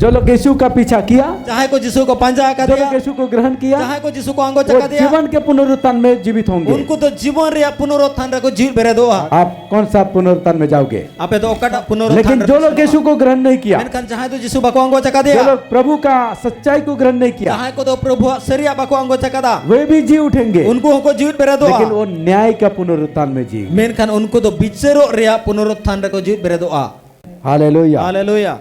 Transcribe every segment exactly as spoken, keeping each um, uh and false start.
जो लोग यीशु का पीछा किया, ᱡᱟᱦᱟᱸᱭ ᱠᱚ ᱡᱤᱥᱩ ᱠᱚ ᱯᱟᱸᱡᱟ जो लोग ᱟᱠᱟᱫᱮᱭᱟ, यीशु को ग्रहण किया, ᱡᱟᱦᱟᱸᱭ ᱠᱚ ᱡᱤᱥᱩ ᱠᱚ ᱟᱸᱜᱚᱪ वो ᱟᱠᱟᱫᱮᱭᱟ, जीवन के पुनरुत्थान में जीवित होंगे। ᱩᱱᱠᱩ ᱫᱚ ᱡᱤᱵᱚᱱ ᱨᱮᱭᱟᱜ ᱯᱩᱱᱚᱨᱩᱛᱷᱟᱱ ᱨᱮᱠᱚ ᱡᱤᱣᱤᱫ ᱵᱮᱨᱮᱫᱚᱜᱼᱟ᱾ आप कौन सा पुनरुत्थान में जाओगे? ᱟᱯᱮ ᱫᱚ ᱚᱠᱟᱴᱟᱜ ᱯᱩᱱᱚᱨᱩᱛᱷᱟᱱ लेकिन ᱨᱮᱯᱮ जो लोग ᱥᱮᱱᱚᱜᱼᱟ? यीशु को ग्रहण नहीं किया, ᱢᱮᱱᱠᱷᱟᱱ ᱡᱟᱦᱟᱸᱭ ᱫᱚ ᱡᱤᱥᱩ ᱵᱟᱠᱚ ᱟᱸᱜᱚᱪ जो ᱟᱠᱟᱫᱮᱭᱟ, लोग प्रभु का सच्चाई को ग्रहण नहीं किया, ᱡᱟᱦᱟᱸᱭ ᱠᱚᱫᱚ ᱯᱨᱚᱵᱷᱩᱣᱟᱜ ᱥᱟᱹᱨᱤᱭᱟᱜ ᱵᱟᱠᱚ ᱟᱸᱜᱚᱪ ᱟᱠᱟᱫᱟ, वे भी जी उठेंगे, ᱩᱱᱠᱩ ᱦᱚᱸᱠᱚ ᱡᱤᱣᱤᱫ ᱵᱮᱨᱮᱫᱚᱜᱼᱟ᱾ लेकिन वो न्याय का पुनरुत्थान में जी। ᱢᱮᱱᱠᱷᱟᱱ ᱩᱱᱠᱩ ᱫᱚ ᱵᱤᱪᱟᱹᱨᱚᱜ ᱨᱮᱭᱟᱜ ᱯᱩᱱᱚᱨᱩᱛᱷᱟᱱ ᱨᱮᱠᱚ ᱡᱤᱣᱤᱫ ᱵᱮᱨᱮᱫᱚᱜᱼᱟ᱾ हालेलुया। ᱦᱟᱞᱮᱞᱩᱭᱟ।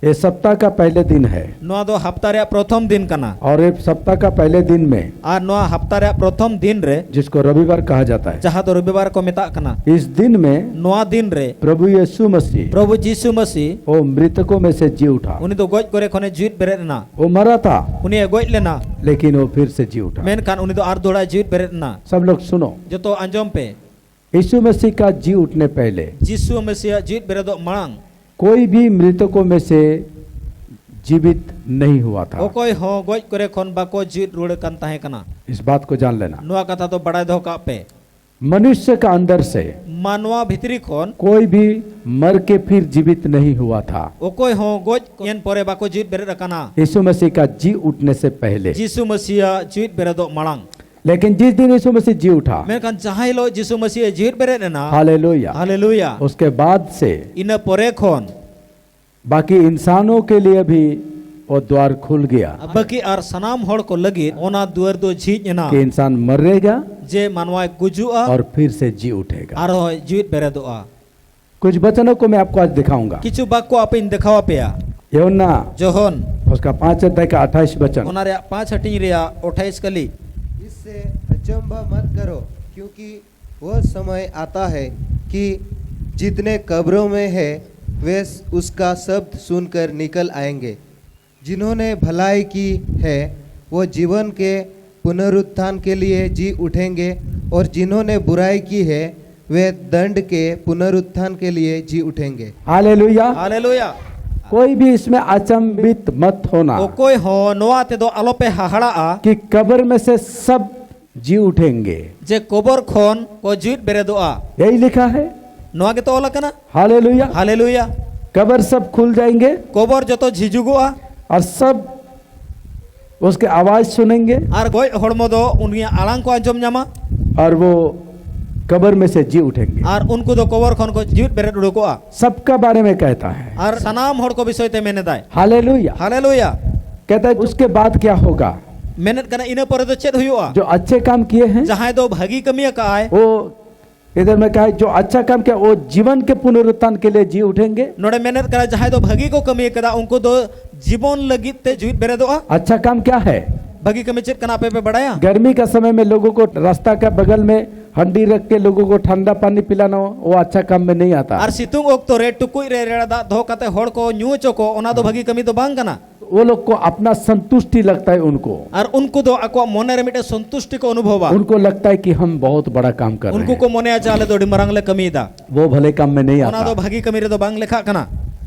ये सप्ताह का पहले दिन है ᱱᱚᱣᱟ ᱫᱚ ᱦᱟᱯᱛᱟ ᱨᱮᱭᱟᱜ ᱯᱨᱚᱛᱷᱚᱢ ᱫᱤᱱ ᱠᱟᱱᱟ᱾ और ये सप्ताह का पहले दिन में, ᱟᱨ ᱱᱚᱣᱟ ᱦᱟᱯᱛᱟ ᱨᱮᱭᱟᱜ ᱯᱨᱚᱛᱷᱚᱢ ᱫᱤᱱ ᱨᱮ, जिसको रविवार कहा जाता है, ᱡᱟᱦᱟᱸ ᱫᱚ ᱨᱚᱵᱤᱵᱟᱨ ᱠᱚ ᱢᱮᱛᱟᱜ ᱠᱟᱱᱟ, इस दिन में ᱱᱚᱣᱟ ᱫᱤᱱ ᱨᱮ प्रभु यीशु मसीह ᱯᱨᱚᱵᱷᱩ ᱡᱤᱥᱩ ᱢᱟᱹᱥᱤ वो मृतकों में से जी उठा। ᱩᱱᱤ ᱫᱚ ᱜᱚᱡ ᱠᱚᱨᱮ ᱠᱷᱚᱱᱮ ᱡᱤᱣᱤᱫ ᱵᱮᱨᱮᱫ ᱮᱱᱟ᱾ वो मरा था, ᱩᱱᱤᱭ ᱜᱚᱡ ᱞᱮᱱᱟ, लेकिन वो फिर से जी उठा। ᱢᱮᱱᱠᱷᱟᱱ ᱩᱱᱤ ᱫᱚ ᱟᱨ ᱫᱚᱦᱲᱟᱭ ᱡᱤᱣᱤᱫ ᱵᱮᱨᱮᱫ ᱮᱱᱟ᱾ सब लोग सुनो, ᱡᱚᱛᱚ ᱟᱸᱡᱚᱢ ᱯᱮ, यीशु मसीह का जी उठने पहले ᱡᱤᱥᱩ ᱢᱟᱹᱥᱤᱭᱟᱜ ᱡᱤᱣᱤᱫ ᱵᱮᱨᱮᱫᱚᱜ ᱢᱟᱲᱟᱝ कोई भी मृतकों में से जीवित नहीं हुआ था। ᱚᱠᱚᱭ ᱦᱚᱸ ᱜᱚᱡ ᱠᱚᱨᱮ ᱠᱷᱚᱱ ᱵᱟᱠᱚ ᱡᱤᱣᱤᱫ ᱨᱩᱣᱟᱹᱲ ᱠᱟᱱ ᱛᱟᱦᱮᱸ ᱠᱟᱱᱟ᱾ इस बात को जान लेना। ᱱᱚᱣᱟ ᱠᱟᱛᱷᱟ ᱫᱚ ᱵᱟᱲᱟᱭ ᱫᱚᱦᱚ ᱠᱟᱜ ᱯᱮ, मनुष्य का अंदर से ᱢᱟᱱᱣᱟ ᱵᱷᱤᱛᱨᱤ ᱠᱷᱚᱱ कोई भी मर के फिर जीवित नहीं हुआ था। ᱚᱠᱚᱭ ᱦᱚᱸ ᱜᱚᱡ ᱮᱱ ᱯᱚᱨᱮ ᱵᱟᱠᱚ ᱡᱤᱣᱤᱫ ᱵᱮᱨᱮᱫ ᱟᱠᱟᱱᱟ᱾ यीशु मसीह का जी उठने से पहले ᱡᱤᱥᱩ ᱢᱟᱹᱥᱤᱭᱟᱜ ᱡᱤᱣᱤᱫ ᱵᱮᱨᱮᱫᱚᱜ ᱢᱟᱲᱟᱝ᱾ लेकिन जिस दिन यीशु मसीह जी उठा, ᱢᱮᱱᱠᱷᱟᱱ ᱡᱟᱦᱟᱸ ᱦᱤᱞᱳᱜ ᱡᱤᱥᱩ ᱢᱟᱹᱥᱤᱭᱟᱜ ᱡᱤᱣᱤᱫ ᱵᱮᱨᱮᱫ ᱮᱱᱟ, हालेलुया, ᱦᱟᱞᱮᱞᱩᱭᱟ, उसके बाद से ᱤᱱᱟᱹ ᱯᱚᱨᱮ ᱠᱷᱚᱱ बाकी इंसानों के लिए भी वो द्वार खुल गया ᱵᱟᱹᱠᱤ ᱟᱨ ᱥᱟᱱᱟᱢ ᱦᱚᱲ ᱠᱚ ᱞᱟᱹᱜᱤᱫ ᱚᱱᱟ ᱫᱩᱣᱟᱹᱨ ᱫᱚ ᱡᱷᱤᱡ ᱮᱱᱟ, कि इंसान मरेगा ᱡᱮ ᱢᱟᱱᱣᱟᱭ ᱜᱩᱡᱩᱜᱼᱟ और फिर से जी उठेगा। ᱟᱨᱦᱚᱸ ᱡᱤᱣᱤᱫ ᱵᱮᱨᱮᱫᱚᱜᱼᱟ᱾ कुछ वचनों को मैं आपको आज दिखाऊंगा। ᱠᱤᱪᱷᱩ ᱵᱟᱠᱠᱚ ᱟᱯᱮᱧ ᱫᱮᱠᱷᱟᱣ ᱟᱯᱮᱭᱟ᱾ ᱭᱳᱦᱟᱱᱱᱟ ᱡᱚᱦᱚᱱ उसका पांच अध्याय का अट्ठाईस वचन। ᱚᱱᱟ ᱨᱮᱭᱟᱜ ᱯᱟᱸᱪ ᱦᱟᱹᱴᱤᱧ ᱨᱮᱭᱟᱜ ᱟᱴᱷᱟᱭᱤᱥ ᱠᱟᱹᱞᱤ᱾ इससे अचंभा मत करो, क्योंकि वह समय आता है कि जितने कब्रों में हैं, वे उसका शब्द सुनकर निकल आएंगे। जिन्होंने भलाई की है, वो जीवन के पुनरुत्थान के लिए जी उठेंगे, और जिन्होंने बुराई की है, वे दंड के पुनरुत्थान के लिए जी उठेंगे। हालेलुया। ᱦᱟᱞᱮᱞᱩᱭᱟ᱾ कोई भी इसमें अचंभित मत होना ᱚᱠᱚᱭ ᱦᱚᱸ ᱱᱚᱣᱟ ᱛᱮᱫᱚ ᱟᱞᱚᱯᱮ ᱦᱟᱦᱟᱲᱟᱜᱼᱟ कि कब्र में से सब जी उठेंगे। ᱡᱮ ᱠᱚᱵᱚᱨ ᱠᱷᱚᱱ ᱠᱚ ᱡᱤᱣᱤᱫ ᱵᱮᱨᱮᱫᱚᱜᱼᱟ᱾ यही लिखा है। ᱱᱚᱣᱟ ᱜᱮᱛᱚ ᱚᱞ ᱟᱠᱟᱱᱟ᱾ हालेलुया। ᱦᱟᱞᱮᱞᱩᱭᱟ᱾ कब्र सब खुल जाएंगे। ᱠᱚᱵᱚᱨ ᱡᱚᱛᱚ ᱡᱷᱤᱡᱩᱜᱚᱜᱼᱟ᱾ और सब उसके आवाज सुनेंगे। ᱟᱨ ᱜᱚᱡ ᱦᱚᱲᱢᱚ ᱫᱚ ᱩᱱᱤᱭᱟᱜ ᱟᱲᱟᱝ ᱠᱚ ᱟᱸᱡᱚᱢ ᱧᱟᱢᱟ᱾ और वो कब्र में से जी उठेंगे। ᱟᱨ ᱩᱱᱠᱩ ᱫᱚ ᱠᱚᱵᱚᱨ ᱠᱷᱚᱱ ᱠᱚ ᱡᱤᱣᱤᱫ ᱵᱮᱨᱮᱫ ᱩᱰᱩᱠᱚᱜᱼᱟ᱾ सबका बारे में कहता है। ᱟᱨ ᱥᱟᱱᱟᱢ ᱦᱚᱲ ᱠᱚ ᱵᱤᱥᱚᱭ ᱛᱮ ᱢᱮᱱᱮᱫᱟᱭ᱾ हालेलुया। ᱦᱟᱞᱮᱞᱩᱭᱟ᱾ कहता है, उसके बाद क्या होगा? ᱢᱮᱱᱮᱫ ᱠᱟᱱᱟ, ᱤᱱᱟᱹ ᱯᱚᱨᱮ ᱫᱚ ᱪᱮᱫ ᱦᱩᱭᱩᱜᱼᱟ? जो अच्छे काम किए हैं, ᱡᱟᱦᱟᱸᱭ ᱫᱚ ᱵᱷᱟᱹᱜᱤ ᱠᱟᱹᱢᱤ ᱟᱠᱟᱫ ᱟᱭ, वो इधर में कहा है, जो अच्छा काम किया, वो जीवन के पुनरुत्थान के लिए जी उठेंगे। ᱱᱚᱰᱮ ᱢᱮᱱᱮᱫ ᱠᱟᱱᱟ, ᱡᱟᱦᱟᱸᱭ ᱫᱚ ᱵᱷᱟᱹᱜᱤ ᱠᱚ ᱠᱟᱹᱢᱤ ᱟᱠᱟᱫᱟ, ᱩᱱᱠᱩ ᱫᱚ ᱡᱤᱵᱚᱱ ᱞᱟᱹᱜᱤᱫ ᱛᱮ ᱡᱤᱣᱤᱫ ᱵᱮᱨᱮᱫᱚᱜᱼᱟ᱾ अच्छा काम क्या है? ᱵᱷᱟᱹᱜᱤ ᱠᱟᱹᱢᱤ ᱪᱮᱫ ᱠᱟᱱᱟ, ᱟᱯᱮ ᱯᱮ ᱵᱟᱲᱟᱭᱟ? गर्मी का समय में लोगों को रास्ता का बगल में हंडी रख के लोगों को ठंडा पानी पिलाना, वो अच्छा काम में नहीं आता। ᱟᱨ ᱥᱤᱛᱩᱝ ᱚᱠᱛᱚ ᱨᱮ ᱴᱩᱠᱩᱡ ᱨᱮ ᱨᱮᱲᱟ ᱫᱟᱜ ᱫᱚᱦᱚ ᱠᱟᱛᱮ ᱦᱚᱲ ᱠᱚ ᱧᱩ ᱦᱚᱪᱚ ᱠᱚ, ᱚᱱᱟ ᱫᱚ ᱵᱷᱟᱹᱜᱤ ᱠᱟᱹᱢᱤ ᱫᱚ ᱵᱟᱝ ᱠᱟᱱᱟ᱾ वो लोग को अपना संतुष्टि लगता है उनको। ᱟᱨ ᱩᱱᱠᱩ ᱫᱚ ᱟᱠᱚᱣᱟᱜ ᱢᱚᱱᱮ ᱨᱮ ᱢᱤᱫᱴᱮᱱ ᱥᱚᱱᱛᱩᱥᱴᱤ ᱠᱚ ᱚᱱᱩᱵᱷᱚᱵᱟ᱾ उनको लगता है कि हम बहुत बड़ा काम कर रहे ᱩᱱᱠᱩ हैं। ᱠᱚ ᱢᱚᱱᱮᱭᱟ ᱡᱮ ᱟᱞᱮ ᱫᱚ ᱟᱹᱰᱤ ᱢᱟᱨᱟᱝ ᱞᱮ ᱠᱟᱹᱢᱤᱭᱮᱫᱟ᱾ वो भले काम में नहीं ᱚᱱᱟ ᱫᱚ आता। ᱵᱷᱟᱹᱜᱤ ᱠᱟᱹᱢᱤ ᱨᱮᱫᱚ ᱵᱟᱝ ᱞᱮᱠᱷᱟᱜ ᱠᱟᱱᱟ᱾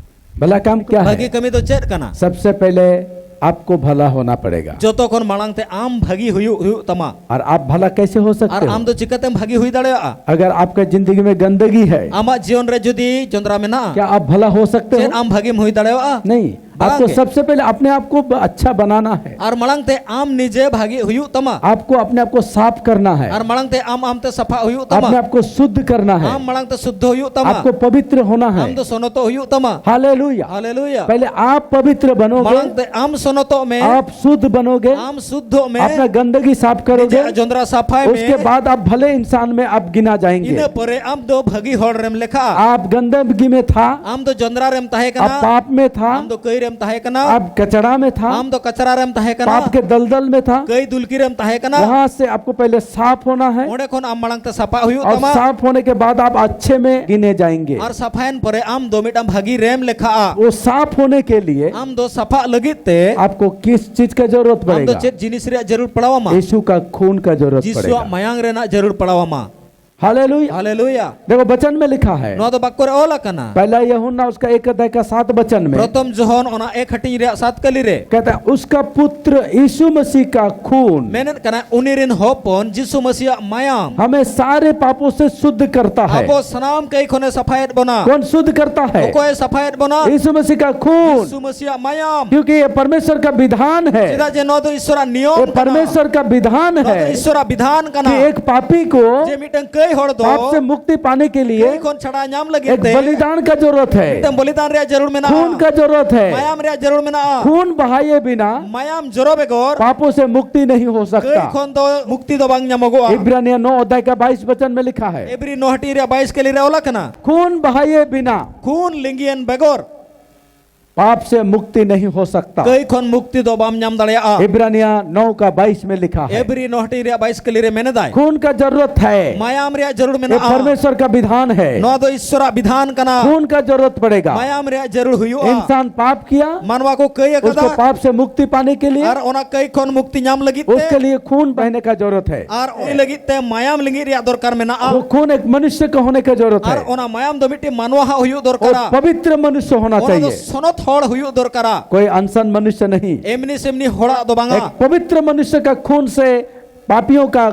भला काम क्या ᱵᱷᱟᱹᱜᱤ है? ᱠᱟᱹᱢᱤ ᱫᱚ ᱪᱮᱫ ᱠᱟᱱᱟ? सबसे पहले आपको भला होना पड़ेगा। ᱡᱚᱛᱚ ᱠᱷᱚᱱ ᱢᱟᱲᱟᱝ ᱛᱮ ᱟᱢ ᱵᱷᱟᱹᱜᱤ ᱦᱩᱭᱩᱜ ᱦᱩᱭᱩᱜ ᱛᱟᱢᱟ᱾ और आप भला कैसे हो सकते ᱟᱨ हो? ᱟᱢ ᱫᱚ ᱪᱤᱠᱟᱹᱛᱮᱢ ᱵᱷᱟᱹᱜᱤ ᱦᱩᱭ ᱫᱟᱲᱮᱭᱟᱜᱼᱟ? अगर आपका जिंदगी में गंदगी है, ᱟᱢᱟᱜ ᱡᱤᱭᱚᱱ ᱨᱮ ᱡᱩᱫᱤ ᱡᱚᱸᱫᱽᱨᱟ ᱢᱮᱱᱟᱜᱼᱟ, क्या आप भला हो सकते ᱪᱮᱫ हो? ᱟᱢ ᱵᱷᱟᱹᱜᱤᱢ ᱦᱩᱭ ᱫᱟᱲᱮᱭᱟᱜᱼᱟ? नहीं। ᱵᱟᱝ आपको ᱜᱮ᱾ सबसे पहले अपने आप को ब- अच्छा बनाना है। ᱟᱨ ᱢᱟᱲᱟᱝ ᱛᱮ ᱟᱢ ᱱᱤᱡᱮ ᱵᱷᱟᱹᱜᱤ ᱦᱩᱭᱩᱜ ᱛᱟᱢᱟ᱾ आपको अपने आप को साफ करना है। ᱟᱨ ᱢᱟᱲᱟᱝ ᱛᱮ ᱟᱢ ᱟᱢᱛᱮ ᱥᱟᱯᱷᱟ ᱦᱩᱭᱩᱜ अपने ᱛᱟᱢᱟ᱾ आप को शुद्ध करना है। ᱟᱢ ᱢᱟᱲᱟᱝ ᱛᱮ ᱥᱩᱫᱽᱫᱷᱚ ᱦᱩᱭᱩᱜ ᱛᱟᱢᱟ᱾ आपको पवित्र होना ᱟᱢ है। ᱫᱚ ᱥᱚᱱᱚᱛᱚ ᱦᱩᱭᱩᱜ ᱛᱟᱢᱟ᱾ हालेलुया। ᱦᱟᱞᱮᱞᱩᱭᱟ᱾ पहले आप पवित्र बनोगे, ᱢᱟᱲᱟᱝ ᱛᱮ ᱟᱢ ᱥᱚᱱᱚᱛᱚᱜ ᱢᱮ᱾ आप शुद्ध बनोगे, ᱟᱢ ᱥᱩᱫᱽᱫᱷᱚᱜ ᱢᱮ᱾ अपना गंदगी साफ करोगे, ᱱᱤᱡᱮᱨᱟᱜ ᱡᱚᱸᱫᱽᱨᱟ ᱥᱟᱯᱷᱟᱭ ᱢᱮ᱾ उसके बाद आप भले इंसान में आप गिना जाएंगे। ᱤᱱᱟᱹ ᱯᱚᱨᱮ ᱟᱢ ᱫᱚ ᱵᱷᱟᱹᱜᱤ ᱦᱚᱲ ᱨᱮᱢ ᱞᱮᱠᱷᱟᱜᱼᱟ᱾ आप गंदगी में था, ᱟᱢ ᱫᱚ ᱡᱚᱸᱫᱽᱨᱟ ᱨᱮᱢ ᱛᱟᱦᱮᱸ आप ᱠᱟᱱᱟ᱾ पाप में था, ᱟᱢ ᱫᱚ ᱠᱟᱹᱭ ᱨᱮᱢ ᱛᱟᱦᱮᱸ ᱠᱟᱱᱟ᱾ आप कचरा में था, ᱟᱢ ᱫᱚ ᱠᱟᱪᱨᱟ ᱨᱮᱢ ᱛᱟᱦᱮᱸ ᱠᱟᱱᱟ᱾ पाप के दलदल में था, ᱠᱟᱹᱭ ᱫᱩᱞᱠᱤ ᱨᱮᱢ ᱛᱟᱦᱮᱸ ᱠᱟᱱᱟ᱾ वहां से आपको पहले साफ होना है। ᱚᱸᱰᱮ ᱠᱷᱚᱱ ᱟᱢ ᱢᱟᱲᱟᱝ ᱛᱮ ᱥᱟᱯᱷᱟ ᱦᱩᱭᱩᱜ और ᱛᱟᱢᱟ᱾ साफ होने के बाद आप अच्छे में गिने जाएंगे। ᱟᱨ ᱥᱟᱯᱷᱟᱭᱮᱱ ᱯᱚᱨᱮ ᱟᱢ ᱫᱚ ᱢᱤᱫᱴᱟᱝ ᱵᱷᱟᱹᱜᱤ ᱨᱮᱢ ᱞᱮᱠᱷᱟᱜᱼᱟ᱾ वो साफ होने के लिए ᱟᱢ ᱫᱚ ᱥᱟᱯᱷᱟᱜ ᱞᱟᱹᱜᱤᱫ ᱛᱮ आपको किस चीज का जरूरत ᱟᱢ ᱫᱚ पड़ेगा? ᱪᱮᱫ ᱡᱤᱱᱤᱥ ᱨᱮᱭᱟᱜ ᱡᱟᱹᱨᱩᱲ ᱯᱟᱲᱟᱣᱟᱢᱟ? यीशु का खून का जरूरत ᱡᱤᱥᱩᱣᱟᱜ पड़ेगा। ᱢᱟᱭᱟᱝ ᱨᱮᱱᱟᱜ ᱡᱟᱹᱨᱩᱲ ᱯᱟᱲᱟᱣᱟᱢᱟ᱾ हालेलुया। हालेलुया। देखो, वचन में लिखा है। ᱱᱚᱣᱟ ᱫᱚ ᱵᱟᱠᱠᱚ ᱨᱮ ᱚᱞ ᱟᱠᱟᱱᱟ᱾ पहला यूहन्ना उसका एक अध्याय का सात वचन में। ᱯᱨᱚᱛᱷᱚᱢ ᱡᱚᱦᱚᱱ ᱚᱱᱟ ᱮᱠ ᱦᱟᱹᱴᱤᱧ ᱨᱮᱭᱟᱜ ᱥᱟᱛ ᱠᱟᱹᱞᱤ ᱨᱮ᱾ कहता है, उसका पुत्र यीशु मसीह का खून ᱢᱮᱱᱮᱫ ᱠᱟᱱᱟ, ᱩᱱᱤ ᱨᱮᱱ ᱦᱚᱯᱚᱱ ᱡᱤᱥᱩ ᱢᱟᱹᱥᱤᱭᱟᱜ ᱢᱟᱭᱟᱢ ᱦमें सारे पापों से शुद्ध करता है। ᱟᱵᱚ ᱥᱟᱱᱟᱢ ᱠᱟᱹᱭ ᱠᱷᱚᱱᱮ ᱥᱟᱯᱷᱟᱭᱮᱫ ᱵᱚᱱᱟ᱾ कौन शुद्ध करता है? ᱚᱠᱚᱭᱮ ᱥᱟᱯᱷᱟᱭᱮᱫ ᱵᱚᱱᱟ? यीशु मसीह का खून। ᱡᱤᱥᱩ ᱢᱟᱹᱥᱤᱭᱟᱜ ᱢᱟᱭᱟᱢ᱾ क्योंकि ये परमेश्वर का विधान है। ᱪᱮᱫᱟᱜ ᱡᱮ ᱱᱚᱣᱟ ᱫᱚ ᱤᱥᱚᱨᱟᱜ ᱱᱤᱭᱚᱢ ᱱᱚᱣᱟ ᱫᱚ ᱠᱟᱱᱟ᱾ ᱤᱥᱚᱨᱟᱜ ᱵᱤᱫᱷᱟᱱ ᱱᱚᱣᱟ ᱫᱚ ᱦᱮ᱾ ᱤᱥᱚᱨᱟᱜ ᱵᱤᱫᱷᱟᱱ ᱠᱟᱱᱟ᱾ ᱠᱤ ᱮᱠ ᱯᱟᱯᱤ ᱠᱚ ᱡᱮ ᱢᱤᱫᱴᱟᱝ ᱠᱟᱹᱭ ᱦᱚᱲ ᱫᱚ ᱯᱟᱯ ᱥᱮ ᱢᱩᱠᱛᱤ ᱯᱟᱱᱮ ᱠᱮ ᱞᱤᱭᱮ ᱠᱟᱹᱭ ᱠᱷᱚᱱ ᱪᱷᱟᱲᱟ ᱧᱟᱢ ᱞᱟᱹᱜᱤᱫ ᱮᱠ ᱛᱮ ᱵᱚᱞᱤᱫᱟᱱ ᱠᱟ ᱡᱚᱨᱩᱨᱚᱛ ᱦᱮ᱾ ᱢᱤᱫᱴᱟᱝ ᱵᱚᱞᱤᱫᱟᱱ ᱨᱮᱭᱟᱜ ᱡᱟᱹᱨᱩᱲ ᱢᱮᱱᱟᱜᱼᱟ᱾ ᱠᱷᱩᱱ ᱠᱟ ᱡᱚᱨᱩᱨᱚᱛ ᱦᱮ᱾ ᱢᱟᱭᱟᱢ ᱨᱮᱭᱟᱜ ᱡᱟᱹᱨᱩᱲ ᱢᱮᱱᱟᱜᱼᱟ᱾ ᱠᱷᱩᱱ ᱵᱟᱦᱟᱭᱮ ᱵᱤᱱᱟ ᱯᱟᱯᱳ ᱥᱮ ᱢᱩᱠᱛᱤ ᱱᱟᱦᱤ ᱦᱳ ᱥᱟᱠᱛᱟ᱾ ᱠᱟᱹᱭ ᱠᱷᱚᱱ ᱫᱚ ᱢᱩᱠᱛᱤ ᱫᱚ ᱵᱟᱝ ᱧᱟᱢᱚᱜᱚᱜᱼᱟ᱾ ᱤᱵᱨᱟᱱᱤᱭᱟ ᱱᱚ ᱚᱫᱷᱭᱟᱭ ᱠᱟ ᱵᱟᱭᱤᱥ ᱵᱟᱪᱚᱱ ᱢᱮ ᱞᱤᱠᱷᱟ ᱦᱮ᱾ ᱮᱵᱨᱤ ᱱᱚ ᱦᱟᱹᱴᱤᱧ ᱨᱮᱭᱟᱜ ᱵᱟᱭᱤᱥ ᱠᱟᱹᱞᱤ ᱨᱮ ᱚᱞ ᱟᱠᱟᱱᱟ᱾ ᱠᱷᱩᱱ ᱵᱟᱦᱟᱭᱮ ᱵᱤᱱᱟ ᱠᱷᱩᱱ ᱞᱤᱸᱜᱤᱭᱮᱱ ᱵᱮᱜᱚᱨ ᱯᱟᱯ ᱥᱮ ᱢᱩᱠᱛᱤ ᱱᱟᱦᱤ ᱦᱳ ᱥᱟᱠᱛᱟ᱾ ᱠᱟᱹᱭ ᱠᱷᱚᱱ ᱢᱩᱠᱛᱤ ᱫᱚ ᱵᱟᱢ ᱧᱟᱢ ᱫᱟᱲᱮᱭᱟᱜᱼᱟ᱾ ᱤᱵᱨᱟᱱᱤᱭᱟ ᱱᱚ ᱠᱟ ᱵᱟᱭᱤᱥ ᱢᱮ ᱞᱤᱠᱷᱟ ᱦᱮ᱾ ᱮᱵᱨᱤ ᱱᱚ ᱦᱟᱹᱴᱤᱧ ᱨᱮᱭᱟᱜ ᱵᱟᱭᱤᱥ ᱠᱟᱹᱞᱤ ᱨᱮ ᱢᱮᱱᱮᱫᱟᱭ᱾ ᱠᱷᱩᱱ ᱠᱟ ᱡᱚᱨᱩᱨᱚᱛ ᱦᱮ᱾ ᱢᱟᱭᱟᱢ ᱨᱮᱭᱟᱜ ᱡᱟᱹᱨᱩᱲ ᱢᱮᱱᱟᱜᱼᱟ᱾ ᱯᱚᱨᱢᱮᱥᱚᱨ ᱠᱟ ᱵᱤᱫᱷᱟᱱ ᱦᱮ᱾ ᱱᱚᱣᱟ ᱫᱚ ᱤᱥᱚᱨᱟᱜ ᱵᱤᱫᱷᱟᱱ ᱠᱟᱱᱟ᱾ ᱠᱷᱩᱱ ᱠᱟ ᱡᱚᱨᱩᱨᱚᱛ ᱯᱚᱲᱮᱜᱟ᱾ ᱢᱟᱭᱟᱢ ᱨᱮᱭᱟᱜ ᱡᱟᱹᱨᱩᱲ ᱦᱩᱭᱩᱜᱼᱟ᱾ ᱤᱱᱥᱟᱱ ᱯᱟᱯ ᱠᱤᱭᱟ ᱢᱟᱱᱣᱟ ᱠᱚ ᱠᱟᱹᱭ ᱟᱠᱟᱫᱟ᱾ ᱩᱥᱠᱚ ᱯᱟᱯ ᱥᱮ ᱢᱩᱠᱛᱤ ᱯᱟᱱᱮ ᱠᱮ ᱞᱤᱭᱮ ᱟᱨ ᱚᱱᱟ ᱠᱟᱹᱭ ᱠᱷᱚᱱ ᱢᱩᱠᱛᱤ ᱧᱟᱢ ᱞᱟᱹᱜᱤᱫ ᱛᱮ ᱩᱥᱠᱮ ᱞᱤᱭᱮ ᱠᱷᱩᱱ ᱵᱟᱦᱱᱮ ᱠᱟ ᱡᱚᱨᱩᱨᱚᱛ ᱦᱮ᱾ ᱟᱨ ᱩᱱᱤ ᱞᱟᱹᱜᱤᱫ ᱛᱮ ᱢᱟᱭᱟᱢ ᱞᱤᱸᱜᱤ ᱨᱮᱭᱟᱜ ᱫᱚᱨᱠᱟᱨ ᱢᱮᱱᱟᱜᱼᱟ᱾ ᱠᱷᱩᱱ ᱮᱠ ᱢᱚᱱᱩᱥᱭᱚ ᱠᱟ ᱦᱳᱱᱮ ᱠᱟ ᱡᱚᱨᱩᱨᱚᱛ ᱦᱮ᱾ ᱟᱨ ᱚᱱᱟ ᱢᱟᱭᱟᱢ ᱫᱚ ᱢᱤᱫᱴᱤᱡ ᱢᱟᱱᱣᱟ ᱦᱟᱜ ᱦᱩᱭᱩᱜ ᱫᱚᱨᱠᱟᱨᱟ᱾ ᱯᱚᱵᱤᱛᱨᱚ ᱢᱚᱱᱩᱥᱭᱚ ᱦᱳᱱᱟ ᱪᱟᱦᱤᱭᱮ᱾ ᱚᱱᱟ ᱫᱚ ᱥᱚᱱᱚᱛ ᱦᱚᱲ ᱦᱩᱭᱩᱜ ᱫᱚᱨᱠᱟᱨᱟ᱾ ᱠᱳᱭ ᱟᱱᱥᱟᱱ ᱢᱚᱱᱩᱥᱭᱚ ᱱᱟᱦᱤ᱾ ᱮᱢᱱᱤ ᱥᱮᱢᱱᱤ ᱦᱚᱲᱟᱜ ᱫᱚ ᱵᱟᱝᱟ᱾ ᱮᱠ ᱯᱚᱵᱤᱛᱨᱚ ᱢᱚᱱᱩᱥᱭᱚ ᱠᱟ ᱠᱷᱩᱱ ᱥᱮ ᱯᱟᱯᱤᱭᱚ ᱠᱟ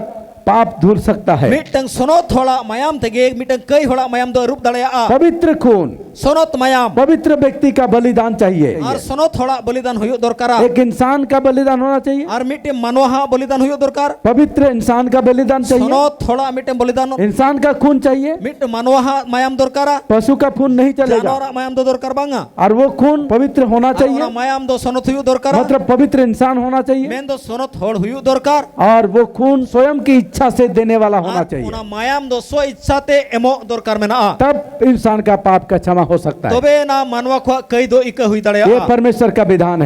ᱯᱟᱯ ᱫᱷᱩᱞ ᱥᱟᱠᱛᱟ ᱦᱮ᱾ ᱢᱤᱫᱴᱟᱝ ᱥᱚᱱᱚᱛ ᱦᱚᱲᱟᱜ ᱢᱟᱭᱟᱢ ᱛᱮᱜᱮ ᱢᱤᱫᱴᱟᱝ ᱠᱟᱹᱭ ᱦᱚᱲᱟᱜ ᱢᱟᱭᱟᱢ ᱫᱚ ᱟᱹᱨᱩᱵ ᱫᱟᱲᱮᱭᱟᱜᱼᱟ᱾ ᱯᱚᱵᱤᱛᱨᱚ ᱠᱷᱩᱱ ᱥᱚᱱᱚᱛ ᱢᱟᱭᱟᱢ᱾ ᱯᱚᱵᱤᱛᱨᱚ ᱵᱮᱠᱛᱤ ᱠᱟ ᱵᱚᱞᱤᱫᱟᱱ ᱪᱟᱦᱤᱭᱮ᱾ ᱟᱨ ᱥᱚᱱᱚᱛ ᱦᱚᱲᱟᱜ ᱵᱚᱞᱤᱫᱟᱱ ᱦᱩᱭᱩᱜ ᱫᱚᱨᱠᱟᱨᱟ᱾ ᱮᱠ ᱤᱱᱥᱟᱱ ᱠᱟ ᱵᱚᱞᱤᱫᱟᱱ ᱦᱳᱱᱟ ᱪᱟᱦᱤᱭᱮ᱾ ᱟᱨ ᱢᱤᱫᱴᱮᱱ ᱢᱟᱱᱣᱟ ᱦᱟᱜ ᱵᱚᱞᱤᱫᱟᱱ ᱦᱩᱭᱩᱜ ᱫᱚᱨᱠᱟᱨ᱾ ᱯᱚᱵᱤᱛᱨᱚ ᱤᱱᱥᱟᱱ ᱠᱟ ᱵᱚᱞᱤᱫᱟᱱ ᱪᱟᱦᱤᱭᱮ᱾ ᱥᱚᱱᱚᱛ ᱦᱚᱲᱟᱜ ᱢᱤᱫᱴᱮᱱ ᱵᱚᱞᱤᱫᱟᱱ᱾ ᱤᱱᱥᱟᱱ ᱠᱟ ᱠᱷᱩᱱ ᱪᱟᱦᱤᱭᱮ᱾ ᱢᱤᱫᱴᱮᱱ ᱢᱟᱱᱣᱟ ᱦᱟᱜ ᱢᱟᱭᱟᱢ ᱫᱚᱨᱠᱟᱨᱟ᱾ ᱯᱚᱥᱩ ᱠᱟ ᱠᱷᱩᱱ ᱱᱟᱦᱤ ᱪᱟᱞᱮᱜᱟ᱾ ᱡᱟᱱᱣᱟᱨᱟᱜ ᱢᱟᱭᱟᱢ ᱫᱚ ᱫᱚᱨᱠᱟᱨ ᱵᱟᱝᱟ᱾ ᱟᱨ ᱣᱚ ᱠᱷᱩᱱ ᱯᱚᱵᱤᱛᱨᱚ ᱦᱳᱱᱟ ᱪᱟᱦᱤᱭᱮ᱾ ᱟᱨ ᱚᱱᱟ ᱢᱟᱭᱟᱢ ᱫᱚ ᱥᱚᱱᱚᱛ ᱦᱩᱭᱩᱜ ᱫᱚᱨᱠᱟᱨᱟ᱾ ᱢᱚᱛᱞᱚᱵ ᱯᱚᱵᱤᱛᱨᱚ ᱤᱱᱥᱟᱱ ᱦᱳᱱᱟ ᱪᱟᱦᱤᱭᱮ᱾ ᱢᱮᱱᱫᱚ ᱥᱚᱱᱚᱛ ᱦᱚᱲ ᱦᱩᱭᱩᱜ ᱫᱚᱨᱠᱟᱨ᱾ ᱟᱨ ᱣᱚ ᱠᱷᱩᱱ ᱥᱚᱭᱚᱢ ᱠᱤ ᱤᱪᱪᱷᱟ ᱥᱮ ᱫᱮᱱᱮ ᱣᱟᱞᱟ ᱦᱳᱱᱟ ᱟᱨ ᱪᱟᱦᱤᱭᱮ᱾ ᱚᱱᱟ ᱢᱟᱭᱟᱢ ᱫᱚ ᱥᱚ ᱤᱪᱪᱷᱟ ᱛᱮ ᱮᱢᱚᱜ ᱫᱚᱨᱠᱟᱨ ᱢᱮᱱᱟᱜᱼᱟ᱾ ᱛᱚᱵᱮ ᱮᱱᱟ ᱢᱟᱱᱣᱟ ᱠᱚᱣᱟᱜ ᱠᱟᱹᱭ ᱫᱚ ᱤᱠᱟᱹ ᱦᱩᱭ ᱫᱟᱲᱮᱭᱟᱜᱼᱟ᱾